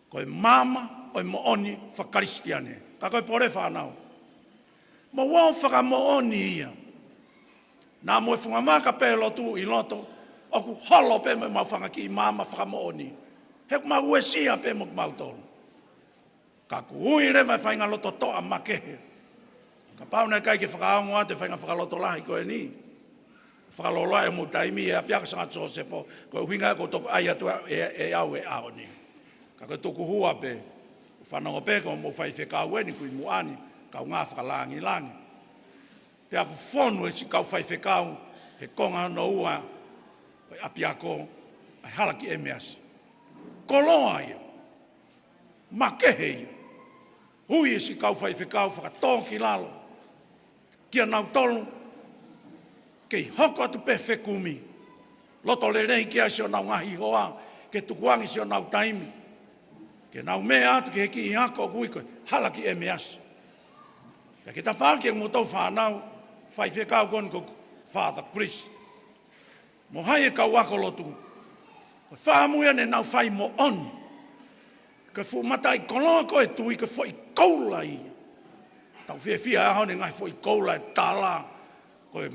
Ko e maama ʻo e moʻoni faka-Kalisitiane. Ka ko e pole fānau, mou ō ʻo fakamoʻoni ia. Naʻa mo e fungavaka pē lotu ʻi loto, ʻoku holo pē mo ʻemau fanga kiʻi maama fakamoʻoni. He ʻoku mau uesia pē mo kimautolu. Ka ʻoku ui leva e faʻahinga loto toʻa makehe. Kapau naʻe ʻikai ke fakaongo atu e faʻahinga fakalotolahi ko eni, fakaloloa e mo taimi e ʻapiako Sangata Sosefo, ko e ʻuhinga ia ʻoku ou toki ʻai atu ʻe, ʻe, ʻe au e ʻaho ni. Ka ko e tukuhua pē, fanongo pē ko mo faifekau eni kui muʻa ni, kaungā fakalāngilangi. Pea ʻoku fonu e siʻi kau faifekau he konga hono ua ʻo e ʻapiako, ʻa e hala ki ʻEmeasi. Koloa ia. Makehe ia. Ui e siʻi kau faifekau fakatōkilalo kia nautolu, kei hoko atu pē fekumi. Loto lelei ki ai siʻonau ngaahi hoa, ke tukuange siʻonau taimi ke nau meʻa atu ki he kiʻi ako ʻoku ui ko e hala ki ʻEmeasi. Pea ke tafaʻaki e moutolu fānau, faifekau ko eni ko Father Chris, mo hai e kau ako lotu. Ko e fāmui ʻa ʻenau fai moʻoni. Ko e fuʻu mataʻikoloa ko e tui, ko e foʻi koula ia. Tau fiefia he ʻaho ni he ngaahi foʻi koula ʻe tala, ko e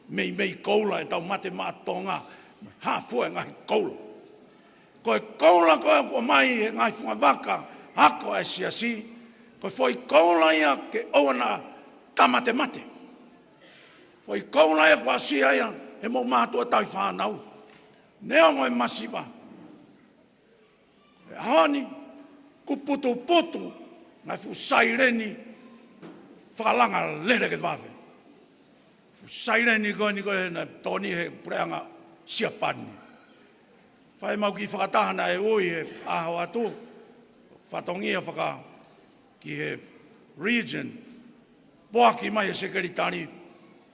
meimei koula ʻetau mate maʻa Tonga, hā fua e ngaahi koula. Ko e koula ko ē ʻoku ʻomai he ngaahi fungavaka ako ʻa e siasi, ko e foʻi koula ia ke ʻoua naʻa tamatemate. Foʻi koula ia kuo aʻusia ia ʻe he mou mātuʻa tauhi fānau. Neongo e masiva, he ʻaho ni, kuo putuputu ngaahi fuʻu saileni fakalanga lele ke vave. Fuʻu saileni ko eni ko ē naʻe tō ni he puleʻanga Siapani. Fai ʻemau kiʻi fakataha naʻe ui he ʻaho atu, fatongia faka ki he region, poaki mai he sekelitali,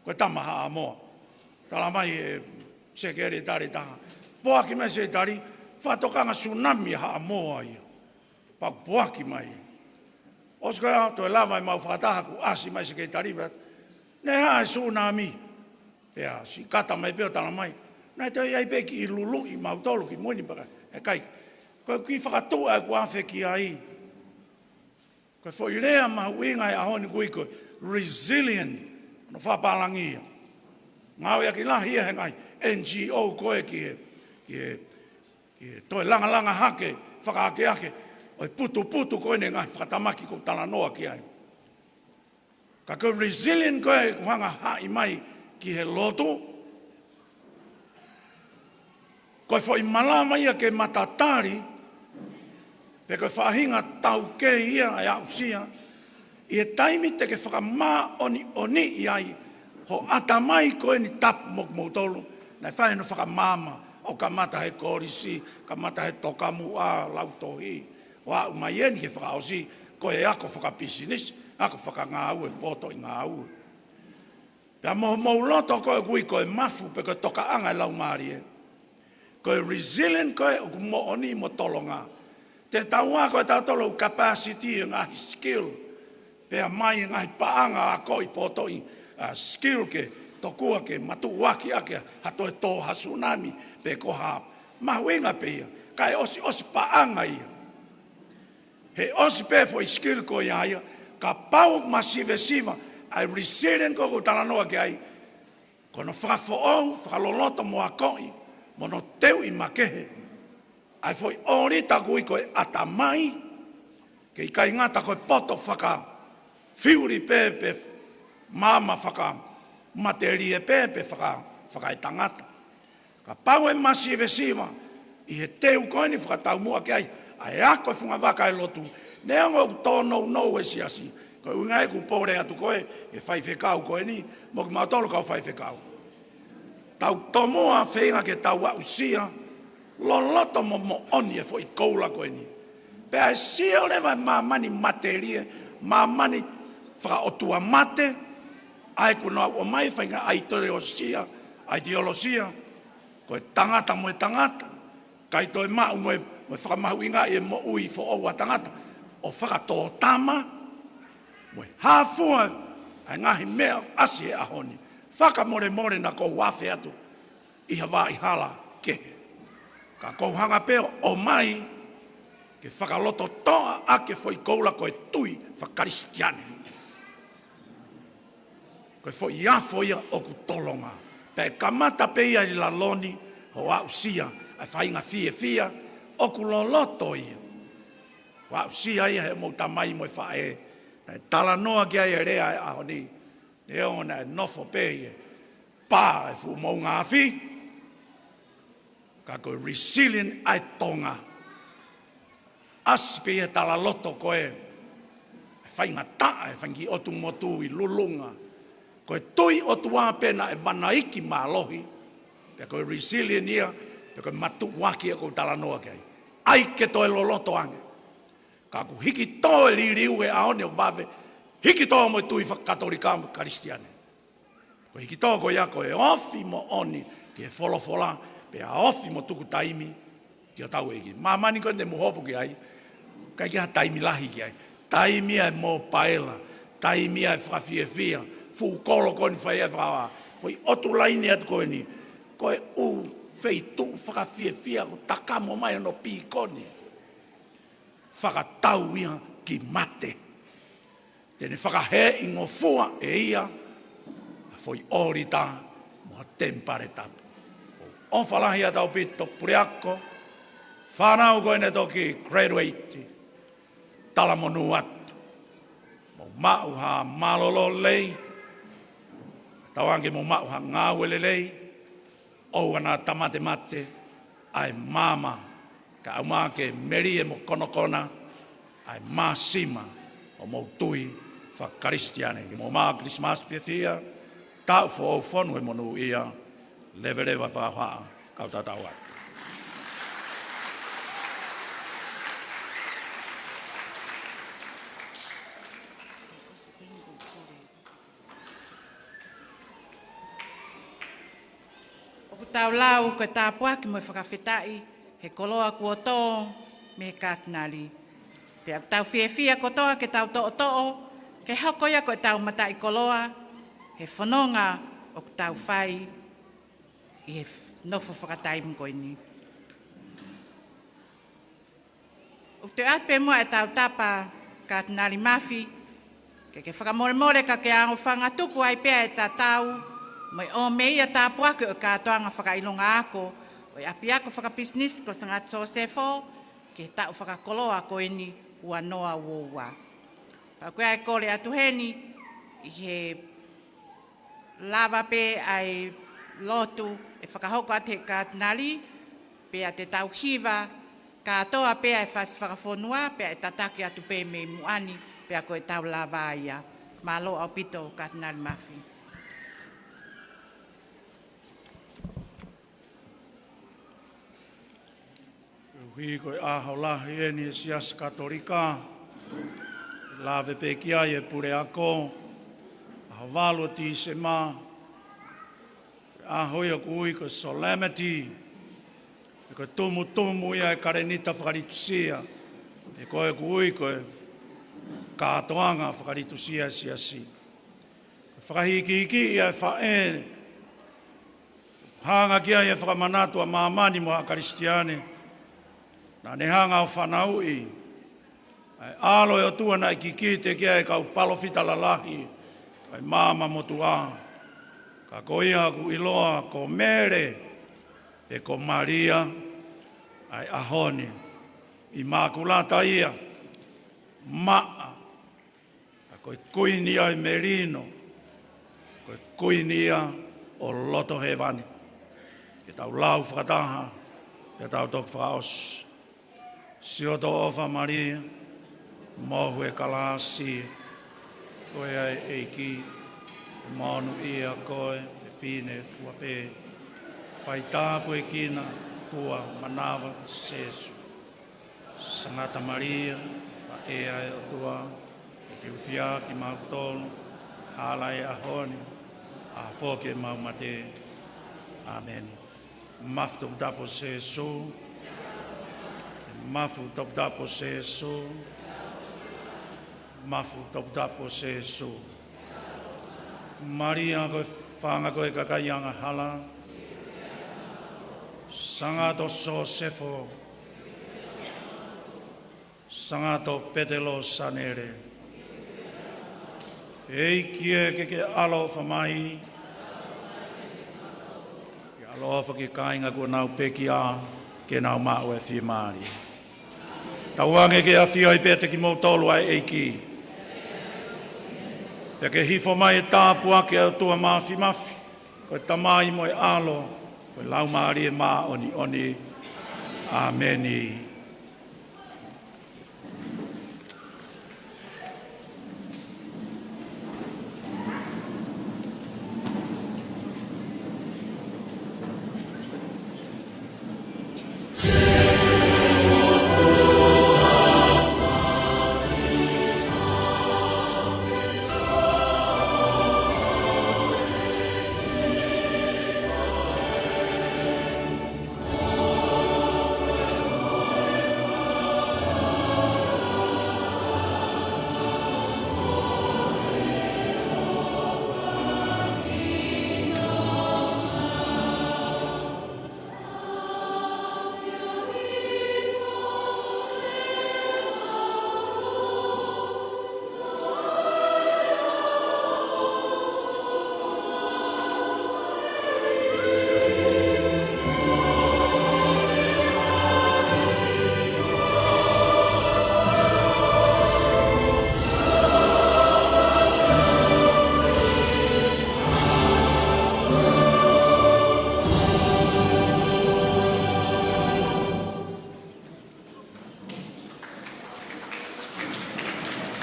ko e tama Haʻamoa. Tala mai he sekelitali ʻe taha, poaki mai sekelitali, fakatokanga tsunami Haʻamoa ia. Pea poaki mai. ʻOsi ko ia toe lava ʻemau fakataha kuo ʻasi mai sekelitali, pea naʻe hā e tsunami. Pea siʻi kata mai pē ʻo tala mai, naʻe toe ʻi ai pē kiʻi luluʻi mautolu kimuʻa ni pea ʻikai. Ko e kiʻi fakatuʻa ʻoku ou afe ki ai. Ko e foʻi lea mahuʻinga he ʻaho ni ʻoku ui ko e resilient, hono fakapālangi ia. Ngāueʻaki lahi ia he ngaahi N G O ko ē ki he, ki he, ki he toe langalanga hake, fakaakeake ʻo e putuputu ko eni e ngaahi fakatamaki ʻoku ou talanoa ki ai. Ka ko e resilient ko ē ʻoku hanga ʻo haʻi mai ki he lotu, ko e foʻi malava ia ke matatali, pe ko e faʻahinga taukei ia ʻe aʻusia, ʻi he taimi te ke fakamāʻoniʻoniʻi ai ho ʻatamai ko eni tapu mo kimoutolu, naʻe fai hono fakamaama, ʻo kamata he kolisi, kamata he tokamuʻa, lautohi, ʻo aʻu mai eni ke fakaʻosi, ko e ako fakapisinisi, ako fakangāue, potoʻi ngāue. Pea mo hoʻomou loto ko ē ʻoku ui ko e mafu pe ko e tokaʻanga ʻo e Laumālie, ko e resilient ko ē ʻoku moʻoni mo tolonga. Te tau ako ʻe tautolu e capacity e ngaahi skill, pea mai e ngaahi paʻanga akoʻi potoʻi, ʻa, skill ke tokua ke matuʻuaki ʻaki ha toe tō ha tsunami, pe ko ha mahuʻinga pē ia, kae ʻosiʻosi paʻanga ia. He ʻosi pē foʻi skill ko ia ia, kapau ʻoku masivesiva ʻa e resilient ko ē ʻoku ou talanoa ki ai, ko hono fakafoʻou, fakaloloto mo akoʻi, mo hono teuʻi makehe ʻa e foʻi ʻōlita ʻoku ui ko e ʻatamai, ke ʻikai ngata ko e poto fakafiuli pē, pe maama fakamatelie pē, pe faka-, fakaetangata. Kapau ʻe masivesiva ʻi he teu ko eni fakataumuʻa ki ai ʻa e ako e fungavaka ʻo e lotu, neongo ʻoku tōnounou e siasi, ko e ʻuhinga ia ʻoku ou pole atu ko ē ki he faifekau ko eni, mo kimautolu kau faifekau. Tau tomuʻa feinga ke tau aʻusia Loloto mo moʻoni e foʻi koula ko eni. Pea ʻe sio leva e māmani matelie, māmani fakaʻotua mate, ʻa ē kuo nau ʻomai e faʻahinga ʻaitolosia, ʻaitolosia, ko e tangata mo e tangata, ʻikai toe maʻu mo e, mo e fakamahuʻingaʻi e moʻui foʻou ʻa tangata, ʻo fakatōtama, mo e hā fua ʻa e ngaahi meʻa ʻasi he ʻaho ni. Fakamolemole naʻa ku afe atu ʻi ha vaʻa hala kehe. Ka ʻoku ou hanga pē ʻo ʻomai ke fakalototoʻa ʻaki e foʻi koula ko e tui fakakalisitiane. Ko e foʻi afo ia ʻoku tolonga. Pea ʻe kamata pē ia ʻi lalo ni, ʻo aʻusia ʻa e faʻahinga fiefia ʻoku loloto ia. ʻO aʻusia ia he ʻemau tamai mo e faʻē. Naʻe talanoa ki ai e lea e ʻaho ni. Neongo naʻe nofo pē ʻi he pā e fuʻu moʻunga afi, ka ko e resilient ʻa e Tonga. ʻAsi pē ia he talaloto ko e, e faingataʻa, e faingaʻotu motu ʻi Lulunga. Ko e tui ʻOtua pē naʻe vanaiki mālohi, pea ko e resilient ia, pea ko e matuʻuaki ia ʻoku ou talanoa ki ai. ʻAi ke toe loloto ange. Ka ʻoku hiki tō e liliu he ʻaho ni ʻo vave, hiki tō mo e tui fakakatolika mo Kalisitiane. Ko e hiki tō ko ia ko e ofi moʻoni ki he folofola, pea ofi mo tuku taimi ki hotau ʻEiki. Māmani ko eni te mou hopo ki ai, ʻikai ke ʻi ai ha taimi lahi ki ai. Taimi ia e mōpaela, taimi ia e fakafiefia, fuʻu kolo ko eni fai e fakavā, foʻi ʻotu laine atu ko eni, ko e ʻū feituʻu fakafiefia ʻoku takamo mai hono pīkoni. Fakatau ia ki mate. Te ne fakahēʻingofua ʻe ia ʻa e foʻi ʻōlita mo ha temipale tapu. ʻOfa lahi ʻa tautolu ʻaupito puleako, fānau ko eni toki graduate, talamonū atu. Mou maʻu ha mālōlō lelei, tauange mou maʻu ha ngāue lelei, ʻoua naʻa tāmatemate ʻa e maama, kae ʻumaʻā ke melie mo konokona ʻa e māsima ʻo homou tui fakakalisitiane. Ke mou maʻu ha Kilisimasi fiefia, taʻu foʻou fonu he monūʻia, leveleva fakahohaʻa, kau tatau atu. ʻOku tau lau ko e tāpuaki mo e fakafetaʻi he koloa kuo tō mei he Katinali. Pea ʻoku tau fiefia kotoa ke tau toʻotoʻo, ke hoko ia ko ʻetau mataʻikoloa he fononga ʻoku tau fai ʻi he nofo fakataimi ko eni. ʻOku toe ʻoatu pē muʻa e tautapa, Katinali Mafi, ke ke fakamolemole ka ke ʻaonga fangatuku ai pē ʻa e tatau mo e ʻomi ʻa e tāpuaki ʻo e kātoanga fakaʻilonga ako ʻo e ʻapiako fakapisinisi ko Sangata Sosefo ki he taʻu fakakoloa ko eni ua noa ua ua. Pea ʻoku ʻi ai e kole atu heni ʻi he lava pē ʻa e lotu ʻe fakahoko atu he Katinali, pea te tau hiva kātoa pē ʻa e fasi fakafonua, pea ʻe tataki atu pē mei muʻa ni, pea ko ʻetau lava ia. Mālō ʻaupito, Katinali Mafi. Koeʻuhi ko e ʻaho lahi eni he Siasi Katolika, lave pē ki ai e puleako, ʻaho valu ʻo Tīsema, ko e ʻaho ia ʻoku ui ko e solemnity, pe ko e tumutumu ia e kalenita fakalitusia, pe ko e ʻoku ui ko e kātoanga fakalitusia e Siasi. Ko e fakahīkihikiʻi ʻa e faʻē, hanga ki ai e fakamanatu ʻa māmani mo haʻa Kalisitiane, naʻa ne hanga ʻo fanauʻi ʻa e ʻAlo ʻo e ʻOtua naʻe kikite ki ai e kau palōfita lalahi ʻo e maama motuʻa. Ka ko ia ʻoku ʻiloa ko Mele, pe ko Malia, ʻa e ʻaho ni, ʻImākulata ia, maʻa, ka ko e kuini ia ʻo e melino, ko e kuini ia ʻo loto hēvani. Ke tau lau fakataha, ke tau toki fakaʻosi. Siʻoto ʻofa Malia, mohu e kalasi, ko e ʻa e ʻEiki, monūʻia koe, fefine fua pē, faitāpuekina, Fua manava Sēsū. Sangata Malia, faʻē ʻa e ʻOtua, ʻoku ke ʻufia kimautolu he hala ʻo e ʻaho ni, ʻa e foki ʻemau mate. ʻĀmeni. Mafu toputapu Sēsū. Mafu toputapu Sēsū. Mafu toputapu Sēsū. Malia ko e fanga ko e kakai angahala. Sangato Sosefo. Sangato Petelo Sanele. ʻEiki ē, ke ke ʻaloʻofa mai. Ke ʻaloʻofa ki he kāinga kuo nau pekia, ke nau maʻu e fiemālie. Tauange ke ʻafioʻi pē ʻiate kimoutolu ʻa e ʻEiki. Pea ke hifo mai e tāpuaki ʻa e ʻOtua Māfimafi, ko e Tamai mo e ʻAlo, ko e Laumālie Māʻoniʻoni. ʻĀmeni.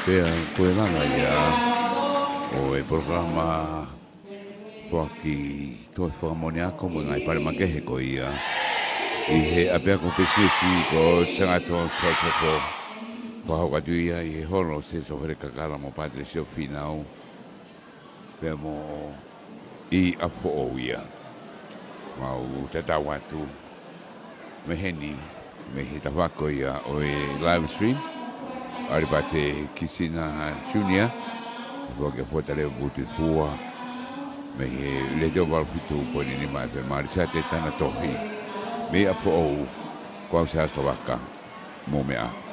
Pea ko e langa ia ʻo e polokalama foaki tohi fakamoʻoni ako mo e ngaahi pale makehe ko ia ʻi he ʻapiako pisinisi ko Sangato Sosefo. Fakahoko atu ia ʻi he holo ʻo Sēsū Fale Kakala mo Pātele Sio Fīnau. Pea mo ʻi ʻapi foʻou ia. Mau tatau atu mei heni, mei he tafaʻaki ko ia ʻo e live stream, ʻAlipate Kisina Junior, ʻa ia ko Fuataleva Putifua, mei he Letiō valu fitu poini nima F M Alisate Tanatohi, mei ʻapi foʻou, ko au Siaosi Kavaka, mou meʻa ā.